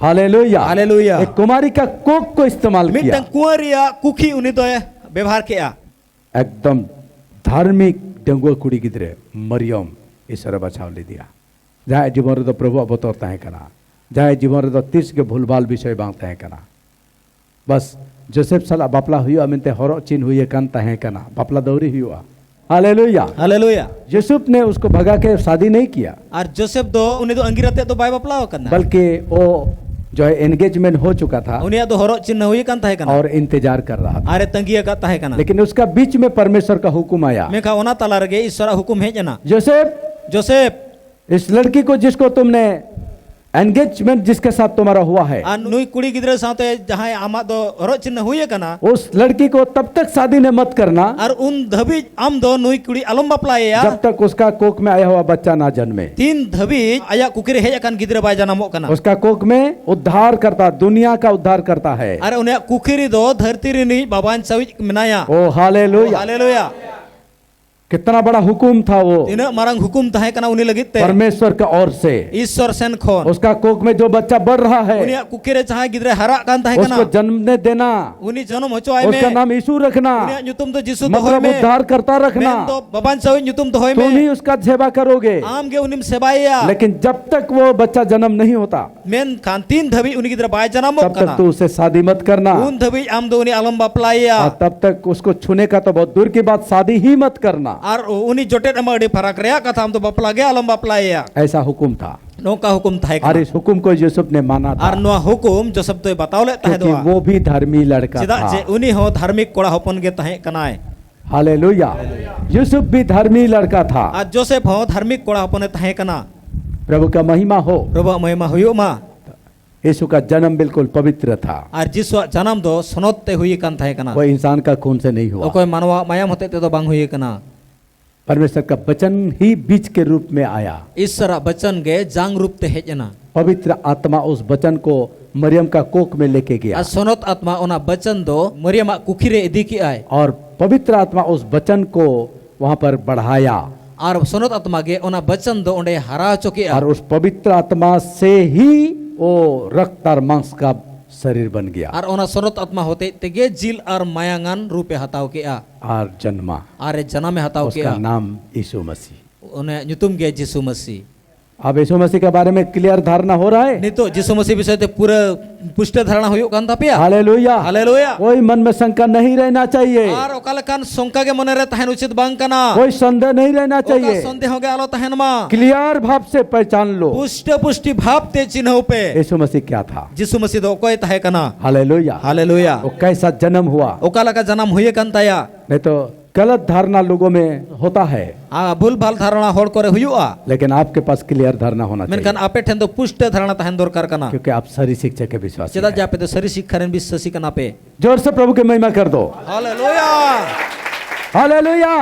हालेलुया। हालेलुया। एक कुमारी का कोख को इस्तेमाल किया। ᱢᱤᱫᱴᱟᱝ ᱠᱩᱸᱣᱟᱨᱤᱭᱟᱜ ᱠᱩᱠᱷᱤ ᱩᱱᱤ ᱫᱚᱭ ᱵᱮᱵᱚᱦᱟᱨ ᱠᱮᱜᱼᱟ᱾ एकदम धार्मिक डंगुआ कुड़ी गिदरे मरियम ईश्वर बचाव लीदिया। ᱡᱟᱦᱟᱸᱭ ᱡᱤᱵᱚᱱ ᱨᱮᱫᱚ ᱯᱨᱚᱵᱷᱩᱣᱟᱜ ᱵᱚᱛᱚᱨ ᱛᱟᱦᱮᱸ ᱠᱟᱱᱟ, ᱡᱟᱦᱟᱸᱭ ᱡᱤᱵᱚᱱ ᱨᱮᱫᱚ ᱛᱤᱥ ᱜᱮ ᱵᱷᱩᱞᱵᱷᱟᱞ ᱵᱤᱥᱚᱭ ᱵᱟᱝ ᱛᱟᱦᱮᱸ ᱠᱟᱱᱟ᱾ ᱵᱟᱥ ᱡᱳᱥᱮᱯ ᱥᱟᱞᱟᱜ ᱵᱟᱯᱞᱟ ᱦᱩᱭᱩᱜᱼᱟ ᱢᱮᱱᱛᱮ ᱦᱚᱨᱚᱜ ᱪᱤᱱ ᱦᱩᱭ ᱟᱠᱟᱱ ᱛᱟᱦᱮᱸ ᱠᱟᱱᱟ, ᱵᱟᱯᱞᱟ ᱫᱟᱹᱣᱨᱤ ᱦᱩᱭᱩᱜᱼᱟ᱾ हालेलुया। ᱦᱟᱞᱮᱞᱩᱭᱟ᱾ यूसुफ ने उसको भगा के शादी नहीं किया। ᱟᱨ ᱡᱳᱥᱮᱯ ᱫᱚ ᱩᱱᱤ ᱫᱚ ᱟᱸᱜᱤᱨ ᱟᱛᱮᱫ ᱫᱚ ᱵᱟᱭ ᱵᱟᱯᱞᱟ ᱟᱠᱟᱱᱟ᱾ बल्कि वो जो है एंगेजमेंट हो चुका था। ᱩᱱᱤᱭᱟᱜ ᱫᱚ ᱦᱚᱨᱚᱜ ᱪᱤᱱᱦᱟᱹ ᱦᱩᱭ ᱟᱠᱟᱱ ᱛᱟᱦᱮᱸ ᱠᱟᱱᱟ᱾ और इंतजार कर रहा था। ᱟᱨ ᱮ ᱛᱟᱸᱜᱤ ᱟᱠᱟᱫ ᱛᱟᱦᱮᱸ ᱠᱟᱱᱟ᱾ लेकिन उसका बीच में परमेश्वर का हुक्म आया। ᱢᱮᱱᱠᱷᱟᱱ ᱚᱱᱟ ᱛᱟᱞᱟ ᱨᱮᱜᱮ ᱤᱥᱚᱨᱟᱜ ᱦᱩᱠᱩᱢ ᱦᱮᱡ ᱮᱱᱟ᱾ ᱡᱳᱥᱮᱯ, ᱡᱳᱥᱮᱯ, इस लड़की को जिसको तुमने एंगेजमेंट जिसके साथ तुम्हारा हुआ है, ᱟᱨ ᱱᱩᱭ ᱠᱩᱲᱤ ᱜᱤᱫᱽᱨᱟᱹ ᱥᱟᱶᱛᱮ ᱡᱟᱦᱟᱸᱭ ᱟᱢᱟᱜ ᱫᱚ ᱦᱚᱨᱚᱜ ᱪᱤᱱᱦᱟᱹ ᱦᱩᱭ ᱟᱠᱟᱱᱟ, उस लड़की को तब तक शादी ने मत करना ᱟᱨ ᱩᱱ ᱫᱷᱟᱹᱵᱤᱡ ᱟᱢ ᱫᱚ ᱱᱩᱭ ᱠᱩᱲᱤ ᱟᱞᱚᱢ ᱵᱟᱯᱞᱟᱭᱮᱭᱟ᱾ जब तक उसका कोख में आया हुआ बच्चा ना जन्मे। ᱛᱤᱱ ᱫᱷᱟᱹᱵᱤᱡ ᱟᱭᱟᱜ ᱠᱩᱠᱷᱤ ᱨᱮ ᱦᱮᱡ ᱟᱠᱟᱱ ᱜᱤᱫᱽᱨᱟᱹ ᱵᱟᱭ ᱡᱟᱱᱟᱢᱚᱜ ᱠᱟᱱᱟ᱾ उसका कोख में उद्धारकर्ता, दुनिया का उद्धारकर्ता है। ᱟᱨ ᱩᱱᱤᱭᱟᱜ ᱠᱩᱠᱷᱤ ᱨᱮᱫᱚ ᱫᱷᱟᱹᱨᱛᱤ ᱨᱤᱱᱤᱡ ᱵᱟᱵᱟᱧᱪᱟᱣᱤᱡ ᱢᱮᱱᱟᱭᱟ᱾ ओ हालेलुया। ᱦᱟᱞᱮᱞᱩᱭᱟ᱾ कितना बड़ा हुक्म था वो। ᱛᱤᱱᱟᱹᱜ ᱢᱟᱨᱟᱝ ᱦᱩᱠᱩᱢ ᱛᱟᱦᱮᱸ ᱠᱟᱱᱟ ᱩᱱᱤ ᱞᱟᱹᱜᱤᱫ ᱛᱮ᱾ परमेश्वर का ओर से। ᱤᱥᱚᱨ ᱥᱮᱱ ᱠᱷᱚᱱ᱾ उसका कोख में जो बच्चा बढ़ रहा है, ᱩᱱᱤᱭᱟᱜ ᱠᱩᱠᱷᱤ ᱨᱮ ᱡᱟᱦᱟᱸᱭ ᱜᱤᱫᱽᱨᱟᱹ ᱦᱟᱨᱟᱜ ᱠᱟᱱ ᱛᱟᱦᱮᱸ ᱠᱟᱱᱟ, उसको जन्म देना। ᱩᱱᱤ ᱡᱚᱱᱚᱢ ᱦᱚᱪᱚᱣᱟᱭ ᱢᱮ᱾ उसका नाम यीशु रखना। ᱩᱱᱤᱭᱟᱜ ᱧᱩᱛᱩᱢ ᱫᱚ ᱡᱤᱥᱩ ᱫᱚᱦᱚᱭ मतलब ᱢᱮ᱾ उद्धारकर्ता रखना। ᱢᱮᱱᱫᱚ ᱵᱟᱵᱟᱧᱪᱟᱣᱤᱡ ᱧᱩᱛᱩᱢ ᱫᱚᱦᱚᱭ ᱢᱮ᱾ तुम ही उसका सेवा करोगे। ᱟᱢ ᱜᱮ ᱩᱱᱤᱢ ᱥᱮᱵᱟᱭᱮᱭᱟ᱾ लेकिन जब तक वो बच्चा जन्म नहीं होता, ᱢᱮᱱᱠᱷᱟᱱ ᱛᱤᱱ ᱫᱷᱟᱹᱵᱤᱡ ᱩᱱᱤ ᱜᱤᱫᱽᱨᱟᱹ ᱵᱟᱭ ᱡᱟᱱᱟᱢᱚᱜ ᱛब तक ᱠᱟᱱᱟ, ᱛᱩ ᱩᱥᱮ ᱥᱟᱫᱤ ᱢᱟᱛ ᱠᱟᱨᱱᱟ᱾ ᱩᱱ ᱫᱷᱟᱹᱵᱤᱡ ᱟᱢ ᱫᱚ ᱩᱱᱤ ᱟᱞᱚᱢ ᱵᱟᱯᱞᱟᱭᱮᱭᱟ᱾ ᱟᱨ ᱛᱟᱵ ᱛᱟᱠ ᱩᱥᱠᱳ ᱪᱷᱩᱱᱮ ᱠᱟ ᱛᱚ ᱵᱚᱦᱩᱛ ᱫᱩᱨ ᱠᱤ ᱵᱟᱛ, ᱥᱟᱫᱤ ᱦᱤ ᱢᱟᱛ ᱠᱟᱨᱱᱟ᱾ ᱟᱨ ᱩᱱᱤ ᱡᱚᱴᱮᱫ ᱮᱢᱟ ᱟᱹᱰᱤ ᱯᱷᱟᱨᱟᱠ ᱨᱮᱭᱟᱜ ᱠᱟᱛᱷᱟ, ᱟᱢ ᱫᱚ ᱵᱟᱯᱞᱟ ᱜᱮ ᱟᱞᱚᱢ ᱵᱟᱯᱞᱟᱭᱮᱭᱟ᱾ ᱮᱥᱟ ᱦᱩᱠᱩᱢ ᱛᱷᱟ᱾ ᱱᱚᱝᱠᱟ ᱦᱩᱠᱩᱢ ᱛᱟᱦᱮᱸ ᱟᱨ ᱠᱟᱱᱟ᱾ ᱤᱥ ᱦᱩᱠᱩᱢ ᱠᱚ ᱡᱳᱥᱮᱯ ᱱᱮ ᱢᱟᱱᱟ ᱛᱷᱟ᱾ ᱟᱨ ᱱᱚᱣᱟ ᱦᱩᱠᱩᱢ ᱡᱳᱥᱮᱯ ᱫᱚᱭ ᱵᱟᱛᱟᱣ ᱞᱮᱫ ᱛᱟᱦᱮᱸ ᱠᱭᱩᱠᱤ ᱫᱚᱜᱼᱟ᱾ ᱣᱳ ᱵᱷᱤ ᱫᱷᱟᱨᱢᱤ ᱞᱟᱲᱠᱟ ᱪᱮᱫᱟᱜ ᱛᱷᱟ᱾ ᱡᱮ ᱩᱱᱤ ᱦᱚᱸ ᱫᱷᱟᱨᱢᱤᱠ ᱠᱚᱲᱟ ᱦᱚᱯᱚᱱ ᱜᱮ ᱛᱟᱦᱮᱸ ᱠᱟᱱᱟᱭ᱾ हालेलुया। यूसुफ भी धर्मी लड़का था। ᱟᱨ ᱡᱳᱥᱮᱯ ᱦᱚᱸ ᱫᱷᱟᱨᱢᱤᱠ ᱠᱚᱲᱟ ᱦᱚᱯᱚᱱᱮ ᱛᱟᱦᱮᱸ ᱠᱟᱱᱟ᱾ प्रभु का महिमा हो। ᱯᱨᱚᱵᱷᱩᱣᱟᱜ ᱢᱚᱦᱤᱢᱟ ᱦᱩᱭᱩᱜ ᱢᱟ᱾ यीशु का जन्म बिल्कुल पवित्र था। ᱟᱨ ᱡᱤᱥᱩᱣᱟᱜ ᱡᱟᱱᱟᱢ ᱫᱚ ᱥᱚᱱᱚᱛ ᱛᱮ ᱦᱩᱭ ᱟᱠᱟᱱ ᱛᱟᱦᱮᱸ ᱠᱟᱱᱟ᱾ कोई इंसान का खून से नहीं हुआ। ᱚᱠᱚᱭ ᱢᱟᱱᱣᱟ ᱢᱟᱭᱟᱢ ᱦᱚᱛᱮ ᱛᱮᱫᱚ ᱵᱟᱝ ᱦᱩᱭ ᱟᱠᱟᱱᱟ᱾ परमेश्वर का वचन ही बीज के रूप में आया। ᱤᱥᱚᱨᱟᱜ ᱵᱟᱪᱟᱱ ᱜᱮ ᱡᱟᱝ ᱨᱩᱯ ᱛᱮ ᱦᱮᱡ ᱮᱱᱟ᱾ पवित्र आत्मा उस वचन को मरियम का कोख में लेके गया। ᱟᱨ ᱥᱚᱱᱚᱛ ᱟᱛᱢᱟ ᱚᱱᱟ ᱵᱟᱪᱟᱱ ᱫᱚ ᱢᱚᱨᱤᱭᱟᱢᱟᱜ ᱠᱩᱠᱷᱤ ᱨᱮ ᱤᱫᱤ ᱠᱮᱜᱼᱟᱭ᱾ और पवित्र आत्मा उस वचन को वहां पर बढ़ाया। ᱟᱨ ᱥᱚᱱᱚᱛ ᱟᱛᱢᱟ ᱜᱮ ᱚᱱᱟ ᱵᱟᱪᱟᱱ ᱫᱚ ᱚᱸᱰᱮ ᱦᱟᱨᱟ ᱦᱚᱪᱚ ᱠᱮᱜᱼᱟ᱾ और उस पवित्र आत्मा से ही वो रक्त और मांस का शरीर बन गया। ᱟᱨ ᱚᱱᱟ ᱥᱚᱱᱚᱛ ᱟᱛᱢᱟ ᱦᱚᱛᱮᱡ ᱛᱮᱜᱮ ᱡᱤᱞ ᱟᱨ ᱢᱟᱭᱟᱝᱟᱱ ᱨᱩᱯᱮ ᱦᱟᱛᱟᱣ ᱠᱮᱜᱼᱟ᱾ और जन्मा। ᱟᱨ ᱮ ᱡᱟᱱᱟᱢᱮ ᱦᱟᱛᱟᱣ उसका ᱠᱮᱜᱼᱟ᱾ नाम यीशु मसीह। ᱚᱱᱮ ᱧᱩᱛᱩᱢ ᱜᱮ ᱡᱤᱥᱩ ᱢᱟᱹᱥᱤ᱾ अब यीशु मसीह के बारे में क्लियर धारणा हो रहा है? ᱱᱤᱛᱚᱜ ᱡᱤᱥᱩ ᱢᱟᱹᱥᱤ ᱵᱤᱥᱚᱭ ᱛᱮ ᱯᱩᱨᱟᱹ ᱯᱩᱥᱴᱟᱹ ᱫᱷᱟᱨᱟᱱᱟ ᱦᱩᱭᱩᱜ ᱠᱟᱱ ᱛᱟᱯᱮᱭᱟ? हालेलुया। ᱦᱟᱞᱮᱞᱩᱭᱟ᱾ कोई मन में शंका नहीं रहना चाहिए। ᱟᱨ ᱚᱠᱟ ᱞᱮᱠᱟᱱ ᱥᱚᱝᱠᱟ ᱜᱮ ᱢᱚᱱᱮᱨᱮ ᱛᱟᱦᱮᱱ ᱩᱪᱤᱛ ᱵᱟᱝ ᱠᱟᱱᱟ᱾ कोई संदेह नहीं रहना ᱚᱠᱟ चाहिए। ᱥᱚᱱᱫᱮᱦᱚ ᱜᱮ ᱟᱞᱚ ᱛᱟᱦᱮᱱ ᱢᱟ᱾ क्लियर भाव से पहचान लो। ᱯᱩᱥᱴᱟᱹ ᱯᱩᱥᱴᱤ ᱵᱷᱟᱵ ᱛᱮ ᱪᱤᱱᱦᱟᱹᱣ ᱯᱮ᱾ यीशु मसीह क्या था? ᱡᱤᱥᱩ ᱢᱟᱹᱥᱤ ᱫᱚ ᱚᱠᱚᱭ ᱛᱟᱦᱮᱸ ᱠᱟᱱᱟ? हालेलुया। ᱦᱟᱞᱮᱞᱩᱭᱟ᱾ वो कैसा जन्म हुआ? ᱚᱠᱟ ᱞᱮᱠᱟ ᱡᱟᱱᱟᱢ ᱦᱩᱭ ᱟᱠᱟᱱ ᱛᱟᱭᱟ? नहीं तो गलत धारणा लोगों में होता है। ᱟᱨ ᱵᱷᱩᱞ ᱵᱷᱟᱞ ᱫᱷᱟᱨᱚᱱᱟ ᱦᱚᱲ ᱠᱚᱨᱮ ᱦᱩᱭᱩᱜᱼᱟ᱾ लेकिन आपके पास क्लियर धारणा होना ᱢᱮᱱᱠᱷᱟᱱ चाहिए। ᱟᱯᱮ ᱴᱷᱮᱱ ᱫᱚ ᱯᱩᱥᱴᱟᱹ ᱫᱷᱟᱨᱚᱱᱟ ᱛᱟᱦᱮᱱ ᱫᱚᱨᱠᱟᱨ ᱠᱟᱱᱟ᱾ क्योंकि आप सही शिक्षा के विश्वासी ᱪᱮᱫᱟᱜ ᱡᱮ हैं। ᱟᱯᱮ ᱫᱚ ᱥᱟᱹᱨᱤ ᱥᱤᱠᱠᱷᱟ ᱨᱮᱱ ᱵᱤᱥᱥᱟᱹᱥᱤ ᱠᱟᱱᱟ ᱯᱮ᱾ जोर से प्रभु की महिमा कर दो। ᱦᱟᱞᱮᱞᱩᱭᱟ᱾ हालेलुया।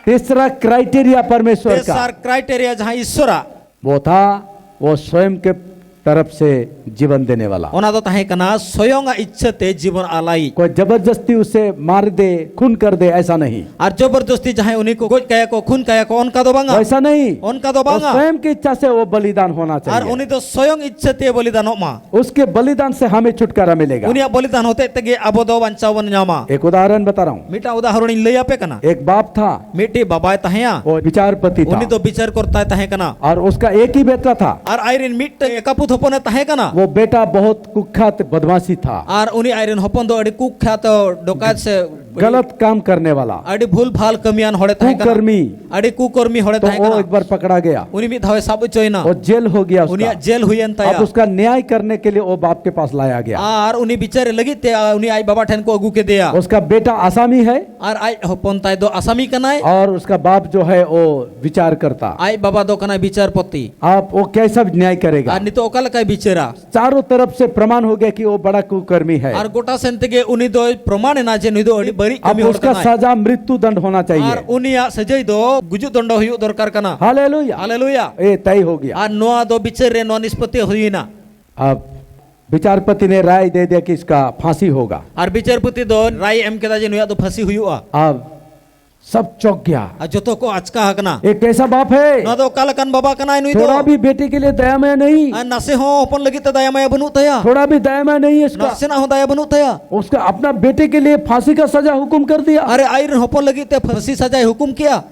तीसरा क्राइटेरिया परमेश्वर का, ᱛᱮᱥᱟᱨ ᱠᱨᱟᱭᱴᱮᱨᱤᱭᱟ ᱡᱟᱦᱟᱸ ᱤᱥᱥᱚᱨᱟᱜ, वो था, वो स्वयं के तरफ से जीवन देने वाला। ᱚᱱᱟ ᱫᱚ ᱛᱟᱦᱮᱸ ᱠᱟᱱᱟ ᱥᱚᱭᱚᱝ ᱟᱜ ᱤᱪᱪᱷᱟᱹ ᱛᱮ ᱡᱤᱵᱚᱱ ᱟᱞᱟᱭᱤᱡ᱾ कोई जबरदस्ती उसे मार दे, खून कर दे, ऐसा नहीं। ᱟᱨ ᱡᱚᱵᱚᱨᱫᱚᱥᱛᱤ ᱡᱟᱦᱟᱸᱭ ᱩᱱᱤ ᱠᱚ ᱜᱚᱡ ᱠᱟᱭᱟ ᱠᱚ, ᱠᱷᱩᱱ ᱠᱟᱭᱟ ᱠᱚ, ᱚᱱᱠᱟ ᱫᱚ ᱵᱟᱝᱟ᱾ वैसा नहीं। ᱚᱱᱠᱟ ᱫᱚ वो ᱵᱟᱝᱟ᱾ स्वयं की इच्छा से वो बलिदान होना ᱟᱨ चाहिए। ᱩᱱᱤ ᱫᱚ ᱥᱚᱭᱚᱝ ᱤᱪᱪᱷᱟᱹ ᱛᱮ ᱵᱚᱞᱤᱫᱟᱱᱚᱜ ᱢᱟ᱾ उसके बलिदान से हमें छुटकारा मिलेगा। ᱩᱱᱤᱭᱟᱜ ᱵᱚᱞᱤᱫᱟᱱ ᱦᱚᱛᱮᱡ ᱛᱮᱜᱮ ᱟᱵᱚ ᱫᱚ ᱵᱟᱧᱪᱟᱣ ᱵᱚᱱ ᱧᱟᱢᱟ᱾ एक उदाहरण बता रहा हूँ। ᱢᱤᱫᱴᱟᱝ ᱩᱫᱟᱦᱚᱨᱚᱱᱤᱧ ᱞᱟᱹᱭ ᱟᱯᱮ ᱠᱟᱱᱟ᱾ एक बाप था, ᱢᱤᱫᱴᱤᱡ ᱵᱟᱵᱟᱭ ᱛᱟᱦᱮᱸᱭᱟ᱾ वो विचारपति था, ᱩᱱᱤ ᱫᱚ ᱵᱤᱪᱟᱹᱨ ᱠᱚᱨᱛᱟᱭ ᱛᱟᱦᱮᱸ ᱠᱟᱱᱟ᱾ और उसका एक ही बेटा था। ᱟᱨ ᱟᱡᱨᱮᱱ ᱢᱤᱫᱴᱟᱝ ᱮᱠᱟᱯᱩᱛ ᱦᱚᱯᱚᱱᱮ ᱛᱟᱦᱮᱸ ᱠᱟᱱᱟ᱾ वो बेटा बहुत कुख्यात बदमाशी था, ᱟᱨ ᱩᱱᱤ ᱟᱡᱨᱮᱱ ᱦᱚᱯᱚᱱ ᱫᱚ ᱟᱹᱰᱤ ᱠᱩᱠᱷᱟᱛ ᱰᱚᱠᱟᱭᱛ ᱥᱮ गलत काम करने वाला, ᱟᱹᱰᱤ ᱵᱷᱩᱞ ᱵᱷᱟᱞ ᱠᱟᱹᱢᱤᱭᱟᱱ ᱦᱚᱲᱮ ᱛᱟᱦᱮᱸ ᱠᱟᱱᱟ᱾ कुकर्मी। ᱟᱹᱰᱤ ᱠᱩᱠᱚᱨᱢᱤ ᱦᱚᱲᱮ तो ᱛᱟᱦᱮᱸ वो ᱠᱟᱱᱟ᱾ एक बार पकड़ा गया, ᱩᱱᱤ ᱢᱤᱫ ᱫᱷᱟᱣᱮ ᱥᱟᱵ ᱦᱚᱪᱚᱭᱮᱱᱟ᱾ वो जेल हो गया उसका। ᱩᱱᱤᱭᱟᱜ ᱡᱮᱞ ᱦᱩᱭᱮᱱ ᱛᱟᱭᱟ᱾ अब उसका न्याय करने के लिए वो बाप के पास लाया गया। ᱟᱨ ᱩᱱᱤ ᱵᱤᱪᱟᱹᱨ ᱞᱟᱹᱜᱤᱫ ᱛᱮ ᱩᱱᱤ ᱟᱡ ᱵᱟᱵᱟ ᱴᱷᱮᱱ ᱠᱚ ᱟᱹᱜᱩ ᱠᱮᱫᱮᱭᱟ᱾ उसका बेटा आसामी है, ᱟᱨ ᱟᱡ ᱦᱚᱯᱚᱱ ᱛᱟᱭ ᱫᱚ ᱟᱥᱟᱢᱤ ᱠᱟᱱᱟᱭ᱾ और उसका बाप जो है वो विचारकर्ता। ᱟᱡ ᱵᱟᱵᱟ ᱫᱚ ᱠᱟᱱᱟᱭ ᱵᱤᱪᱟᱨᱯᱚᱛᱤ᱾ आप वो कैसा न्याय ᱟᱨ करेगा? ᱱᱤᱛᱚᱜ ᱚᱠᱟ ᱞᱮᱠᱟᱭ ᱵᱤᱪᱟᱹᱨᱟ? चारों तरफ से प्रमाण हो गया कि वो बड़ा कुकर्मी है। ᱟᱨ ᱜᱚᱴᱟ ᱥᱮᱱ ᱛᱮᱜᱮ ᱩᱱᱤ ᱫᱚᱭ ᱯᱨᱚᱢᱟᱱ ᱮᱱᱟ ᱡᱮ ᱱᱩᱭ ᱫᱚ ᱟᱹᱰᱤ ᱵᱟᱹᱲᱤᱡ अब ᱠᱟᱹᱢᱤ ᱦᱚᱲ उसका ᱠᱟᱱᱟᱭ᱾ सजा मृत्यु दंड होना ᱟᱨ चाहिए। ᱩᱱᱤᱭᱟᱜ ᱥᱟᱹᱡᱟᱹᱭ ᱫᱚ ᱜᱩᱡᱩᱜ ᱫᱚᱱᱰᱚ ᱦᱩᱭᱩᱜ ᱫᱚᱨᱠᱟᱨ ᱠᱟᱱᱟ᱾ हालेलुया। ᱦᱟᱞᱮᱞᱩᱭᱟ᱾ ये तय हो गया। ᱟᱨ ᱱᱚᱣᱟ ᱫᱚ ᱵᱤᱪᱟᱹᱨ ᱨᱮ ᱱᱚᱣᱟ ᱱᱤᱥᱯᱚᱛᱤ ᱦᱩᱭᱮᱱᱟ᱾ अब विचारपति ने राय दे दिया कि इसका फांसी होगा। ᱟᱨ ᱵᱤᱪᱟᱹᱨᱯᱚᱛᱤ ᱫᱚ ᱨᱟᱭ ᱮᱢ ᱠᱮᱫᱟ ᱡᱮ ᱱᱩᱭᱟᱜ ᱫᱚ ᱯᱷᱟᱹᱥᱤ ᱦᱩᱭᱩᱜᱼᱟ᱾ अब सब चौंक गया। ᱟᱨ ᱡᱚᱛᱚ ᱠᱚ ᱟᱪᱠᱟ ᱟᱠᱟᱱᱟ᱾ ये कैसा बाप है? ᱱᱚᱣᱟ ᱫᱚ ᱚᱠᱟ ᱞᱮᱠᱟᱱ ᱵᱟᱵᱟ ᱠᱟᱱᱟᱭ ᱱᱩᱭ ᱫᱚ? थोड़ा भी बेटे के लिए दया माया नहीं। ᱟᱨ ᱱᱟᱥᱮ ᱦᱚᱸ ᱦᱚᱯᱚᱱ ᱞᱟᱹᱜᱤᱫ ᱛᱮ ᱫᱟᱭᱟ ᱢᱟᱭᱟ ᱵᱟᱹᱱᱩᱜ ᱛᱟᱭᱟ᱾ थोड़ा भी दया माया नहीं है उसका। ᱱᱟᱥᱮᱱᱟᱜ ᱦᱚᱸ ᱫᱟᱭᱟ ᱵᱟᱹᱱᱩᱜ ᱛᱟᱭᱟ᱾ उसका अपना बेटे के लिए फांसी का सजा हुक्म कर दिया। ᱟᱨᱮ ᱟᱡ ᱨᱮᱱ ᱦᱚᱯᱚᱱ ᱞᱟᱹᱜᱤᱫ ᱛᱮ ᱯᱷᱟᱹᱥᱤ ᱥᱟᱡᱟᱭ ᱦᱩᱠᱩᱢ ᱠᱮᱜᱼᱟ᱾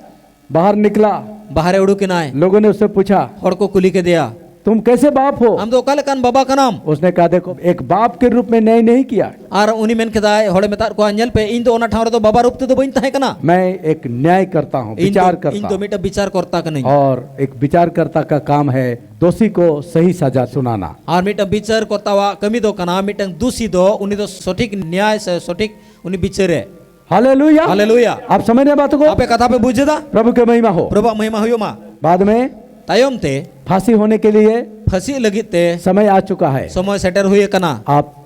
बाहर निकला। ᱵᱟᱦᱨᱮ ᱩᱰᱩᱠ ᱮᱱᱟᱭ᱾ लोगों ने उससे पूछा, ᱦᱚᱲ ᱠᱚ ᱠᱩᱞᱤ ᱠᱮᱫᱮᱭᱟ, तुम कैसे बाप हो? ᱟᱢ ᱫᱚ ᱚᱠᱟ ᱞᱮᱠᱟᱱ ᱵᱟᱵᱟ ᱠᱟᱱᱟᱢ? उसने कहा, देखो, एक बाप के रूप में न्याय नहीं किया। ᱟᱨ ᱩᱱᱤ ᱢᱮᱱ ᱠᱮᱫᱟᱭ, ᱦᱚᱲᱮ ᱢᱮᱛᱟᱫ ᱠᱚᱣᱟ, ᱧᱮᱞ ᱯᱮ, ᱤᱧ ᱫᱚ ᱚᱱᱟ ᱴᱷᱟᱶ ᱨᱮᱫᱚ ᱵᱟᱵᱟ ᱨᱩᱯ ᱛᱮᱫᱚ ᱵᱟᱹᱧ ᱛᱟᱦᱮᱸ ᱠᱟᱱᱟ᱾ मैं एक न्यायकर्ता हूँ, ᱤᱧ ᱫᱚ विचारकर्ता ᱤᱧ ᱫᱚ हूँ। ᱢᱤᱫᱴᱟᱝ ᱵᱤᱪᱟᱨ ᱠᱚᱨᱛᱟ ᱠᱟᱹᱱᱟᱹᱧ᱾ और एक विचारकर्ता का काम है दोषी को सही सजा सुनाना। ᱟᱨ ᱢᱤᱫᱴᱟᱝ ᱵᱤᱪᱟᱨ ᱠᱚᱨᱛᱟᱣᱟᱜ ᱠᱟᱹᱢᱤ ᱫᱚ ᱠᱟᱱᱟ ᱢᱤᱫᱴᱟᱝ ᱫᱩᱥᱤ ᱫᱚ ᱩᱱᱤ ᱫᱚ ᱥᱚᱴᱷᱤᱠ ᱱᱮᱭᱟᱭ ᱥᱮ ᱥᱚᱴᱷᱤᱠ ᱩᱱᱤ ᱵᱤᱪᱟᱹᱨᱮ᱾ हालेलुया। ᱦᱟᱞᱮᱞᱩᱭᱟ᱾ आप समझ रहे बातों को? ᱟᱯᱮ ᱠᱟᱛᱷᱟ ᱯᱮ ᱵᱩᱡᱷᱟᱹᱣ ᱫᱟ? प्रभु की महिमा हो। ᱯᱨᱚᱵᱷᱩᱣᱟᱜ ᱢᱚᱦᱤᱢᱟ ᱦᱩᱭᱩᱜ ᱢᱟ᱾ बाद में ᱛᱟᱭᱚᱢ ᱛᱮ फांसी होने के लिए ᱯᱷᱟᱹᱥᱤ ᱞᱟᱹᱜᱤᱫ ᱛᱮ समय आ चुका है। ᱥᱚᱢᱚᱭ ᱥᱮᱴᱮᱨ ᱦᱩᱭ ᱟᱠᱟᱱᱟ᱾ आप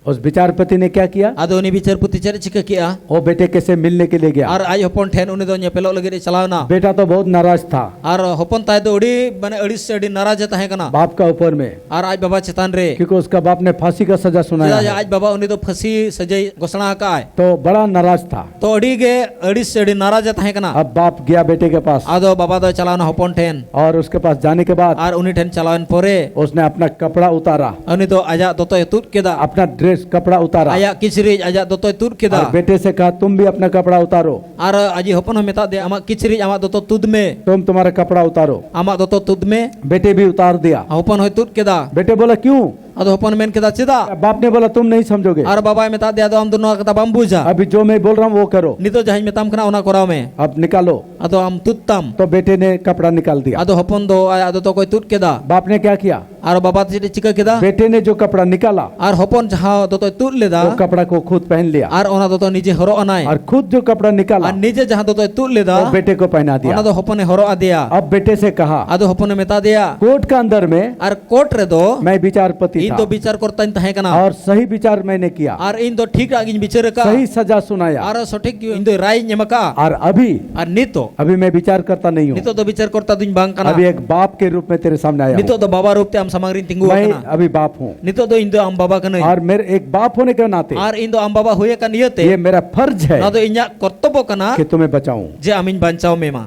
उस विचारपति ने क्या किया? ᱟᱫᱚ ᱩᱱᱤ ᱵᱤᱪᱟᱹᱨᱯᱚᱛᱤ ᱪᱮᱫ ᱮ ᱪᱤᱠᱟᱹ ᱠᱮᱜᱼᱟ? वो बेटे के से मिलने के लिए गया। ᱟᱨ ᱟᱡ ᱦᱚᱯᱚᱱ ᱴᱷᱮᱱ ᱩᱱᱤ ᱫᱚ ᱧᱮᱯᱮᱞᱚᱜ ᱞᱟᱹᱜᱤᱫ ᱮ ᱪᱟᱞᱟᱣ ᱮᱱᱟ᱾ बेटा तो बहुत नाराज था ᱟᱨ ᱦᱚᱯᱚᱱ ᱛᱟᱭ ᱫᱚ ᱟᱹᱰᱤ ᱢᱟᱱᱮ ᱟᱹᱲᱤᱥ ᱥᱮ ᱟᱹᱰᱤ ᱱᱟᱨᱟᱡ ᱮ ᱛᱟᱦᱮᱸ ᱠᱟᱱᱟ᱾ बाप का ऊपर में, ᱟᱨ ᱟᱡ ᱵᱟᱵᱟ ᱪᱮᱛᱟᱱ ᱨᱮ᱾ क्योंकि उसका बाप ने फांसी का सजा सुनाया ᱪᱮᱫᱟᱜ ᱡᱮ है। ᱟᱡ ᱵᱟᱵᱟ ᱩᱱᱤ ᱫᱚ ᱯᱷᱟᱹᱥᱤ ᱥᱟᱹᱡᱟᱹᱭ ᱜᱷᱳᱥᱚᱱᱟ ᱟᱠᱟᱫ ᱟᱭ᱾ तो बड़ा नाराज था। ᱛᱚ ᱟᱹᱰᱤ ᱜᱮ ᱟᱹᱲᱤᱥ ᱥᱮ ᱟᱹᱰᱤ ᱱᱟᱨᱟᱡ ᱮ ᱛᱟᱦᱮᱸ ᱠᱟᱱᱟ᱾ अब बाप गया बेटे के पास ᱟᱫᱚ ᱵᱟᱵᱟ ᱫᱚᱭ ᱪᱟᱞᱟᱣ ᱮᱱᱟ ᱦᱚᱯᱚᱱ ᱴᱷᱮᱱ᱾ और उसके पास जाने के बाद ᱟᱨ ᱩᱱᱤ ᱴᱷᱮᱱ ᱪᱟᱞᱟᱣᱮᱱ ᱯᱚᱨᱮ उसने अपना कपड़ा उतारा, ᱩᱱᱤ ᱫᱚ ᱟᱡᱟᱜ ᱫᱚᱛᱚᱭ ᱛᱩᱫ ᱠᱮᱫᱟ᱾ अपना ड्रेस कपड़ा उतारा ᱟᱭᱟᱜ ᱠᱤᱪᱨᱤᱡ ᱟᱡᱟᱜ ᱫᱚᱛᱚᱭ ᱛᱩᱫ ᱠᱮᱫᱟ᱾ और बेटे से कहा, तुम भी अपना कपड़ा उतारो। ᱟᱨ ᱟᱡᱤᱡ ᱦᱚᱯᱚᱱ ᱦᱚᱸ ᱢᱮᱛᱟᱫ ᱫᱮᱭᱟ, ᱟᱢᱟᱜ ᱠᱤᱪᱨᱤᱡ ᱟᱢᱟᱜ ᱫᱚᱛᱚ ᱛᱩᱫ ᱢᱮ᱾ तुम तुम्हारा कपड़ा उतारो। ᱟᱢᱟᱜ ᱫᱚᱛᱚ ᱛᱩᱫ ᱢᱮ᱾ बेटे भी उतार दिया। ᱦᱚᱯᱚᱱ ᱦᱚᱸᱭ ᱛᱩᱫ ᱠᱮᱫᱟ᱾ बेटे बोला, क्यों? ᱟᱫᱚ ᱦᱚᱯᱚᱱ ᱢᱮᱱ ᱠᱮᱫᱟ, ᱪᱮᱫᱟᱜ? बाप ने बोला, तुम नहीं समझोगे। ᱟᱨ ᱵᱟᱵᱟᱭ ᱢᱮᱛᱟᱫ ᱫᱮᱭᱟ, ᱟᱫᱚ ᱟᱢ ᱫᱚ ᱱᱚᱣᱟ ᱠᱟᱛᱷᱟ ᱵᱟᱢ ᱵᱩᱡᱟ᱾ अभी जो मैं बोल रहा हूँ वो करो। ᱱᱤᱛᱚᱜ ᱡᱟᱦᱟᱸᱧ ᱢᱮᱛᱟᱢ ᱠᱟᱱᱟ ᱚᱱᱟ ᱠᱚᱨᱟᱣ ᱢᱮ᱾ अब निकालो। ᱟᱫᱚ ᱟᱢ ᱛᱩᱫ ᱛᱟᱢ᱾ तो बेटे ने कपड़ा निकाल दिया। ᱟᱫᱚ ᱦᱚᱯᱚᱱ ᱫᱚ ᱟᱭᱟᱜ ᱫᱚᱛᱚ ᱠᱚᱭ ᱛᱩᱫ ᱠᱮᱫᱟ᱾ बाप ने क्या किया? ᱟᱨ ᱵᱟᱵᱟ ᱪᱮᱫ ᱮ ᱪᱤᱠᱟᱹ ᱠᱮᱫᱟ? बेटे ने जो कपड़ा निकाला, ᱟᱨ ᱦᱚᱯᱚᱱ ᱡᱟᱦᱟᱸ ᱫᱚᱛᱚᱭ ᱛᱩᱫ ᱞᱮᱫᱟ, वो कपड़ा को खुद पहन लिया। ᱟᱨ ᱚᱱᱟ ᱫᱚᱛᱚ ᱱᱤᱡᱮ ᱦᱚᱨᱚᱜ ᱟᱱᱟᱭ᱾ और खुद जो कपड़ा निकाला, ᱟᱨ ᱱᱤᱡᱮ ᱡᱟᱦᱟᱸ ᱫᱚᱛᱚᱭ ᱛᱩᱫ ᱞᱮᱫᱟ, वो बेटे को पहना ᱚᱱᱟ दिया। ᱫᱚ ᱦᱚᱯᱚᱱᱮ ᱦᱚᱨᱚᱜ ᱟᱫᱮᱭᱟ᱾ अब बेटे से कहा, ᱟᱫᱚ ᱦᱚᱯᱚᱱᱮ ᱢᱮᱛᱟ ᱫᱮᱭᱟ, कोर्ट का अंदर में ᱟᱨ ᱠᱳᱨᱴ ᱨᱮᱫᱚ मैं विचारपति ᱤᱧ ᱫᱚ ᱵᱤᱪᱟᱨ ᱠᱚᱨᱛᱟᱧ ᱛᱟᱦᱮᱸ ᱠᱟᱱᱟ᱾ और सही विचार मैंने किया। ᱟᱨ ᱤᱧ ᱫᱚ ᱴᱷᱤᱠ ᱟᱜ ᱜᱤᱧ ᱵᱤᱪᱟᱹᱨ ᱟᱠᱟᱫᱼᱟ᱾ सही सजा सुनाया। ᱟᱨ ᱥᱚᱴᱷᱤᱠ ᱜᱮ ᱤᱧ ᱫᱚ ᱨᱟᱭ ᱤᱧ ᱮᱢ ᱟᱠᱟᱫᱼᱟ᱾ और अभी ᱟᱨ ᱱᱤᱛᱚᱜ ᱟᱵᱷᱤ ᱢᱮ ᱵᱤᱪᱟᱨ ᱠᱟᱨᱛᱟ ᱱᱟᱦᱤ ᱦᱩᱸ᱾ ᱱᱤᱛᱚᱜ ᱫᱚ ᱵᱤᱪᱟᱨ ᱠᱚᱨᱛᱟ ᱫᱩᱧ ᱵᱟᱝ ᱠᱟᱱᱟ᱾ अभी एक बाप के रूप में तेरे सामने आया हूँ। ᱱᱤᱛᱚᱜ ᱫᱚ ᱵᱟᱵᱟ ᱨᱩᱯ ᱛᱮ ᱟᱢ ᱥᱟᱢᱟᱝ ᱨᱤᱧ ᱛᱤᱸᱜᱩ ᱟᱠᱟᱱᱟ᱾ मैं अभी बाप हूँ। ᱱᱤᱛᱚᱜ ᱫᱚ ᱤᱧ ᱫᱚ ᱟᱢ ᱵᱟᱵᱟ ᱠᱟᱹᱱᱟᱹᱧ᱾ और मेरे एक बाप होने के नाते ᱟᱨ ᱤᱧ ᱫᱚ ᱟᱢ ᱵᱟᱵᱟ ᱦᱩᱭ ᱟᱠᱟᱱ ᱤᱭᱟᱹᱛᱮ ᱭᱮ ᱢᱮᱨᱟ ᱯᱷᱟᱨᱡᱽ ᱦᱮ ᱱᱚᱣᱟ ᱫᱚ ᱤᱧᱟᱹᱜ ᱠᱚᱨᱛᱚᱵᱵᱚ ᱠᱟᱱᱟ᱾ ᱠᱤ ᱛᱩᱢᱦᱮ ᱵᱟᱪᱟᱣᱩᱸ᱾ ᱡᱮ ᱟᱢᱤᱧ ᱵᱟᱧᱪᱟᱣ ᱢᱮᱢᱟ᱾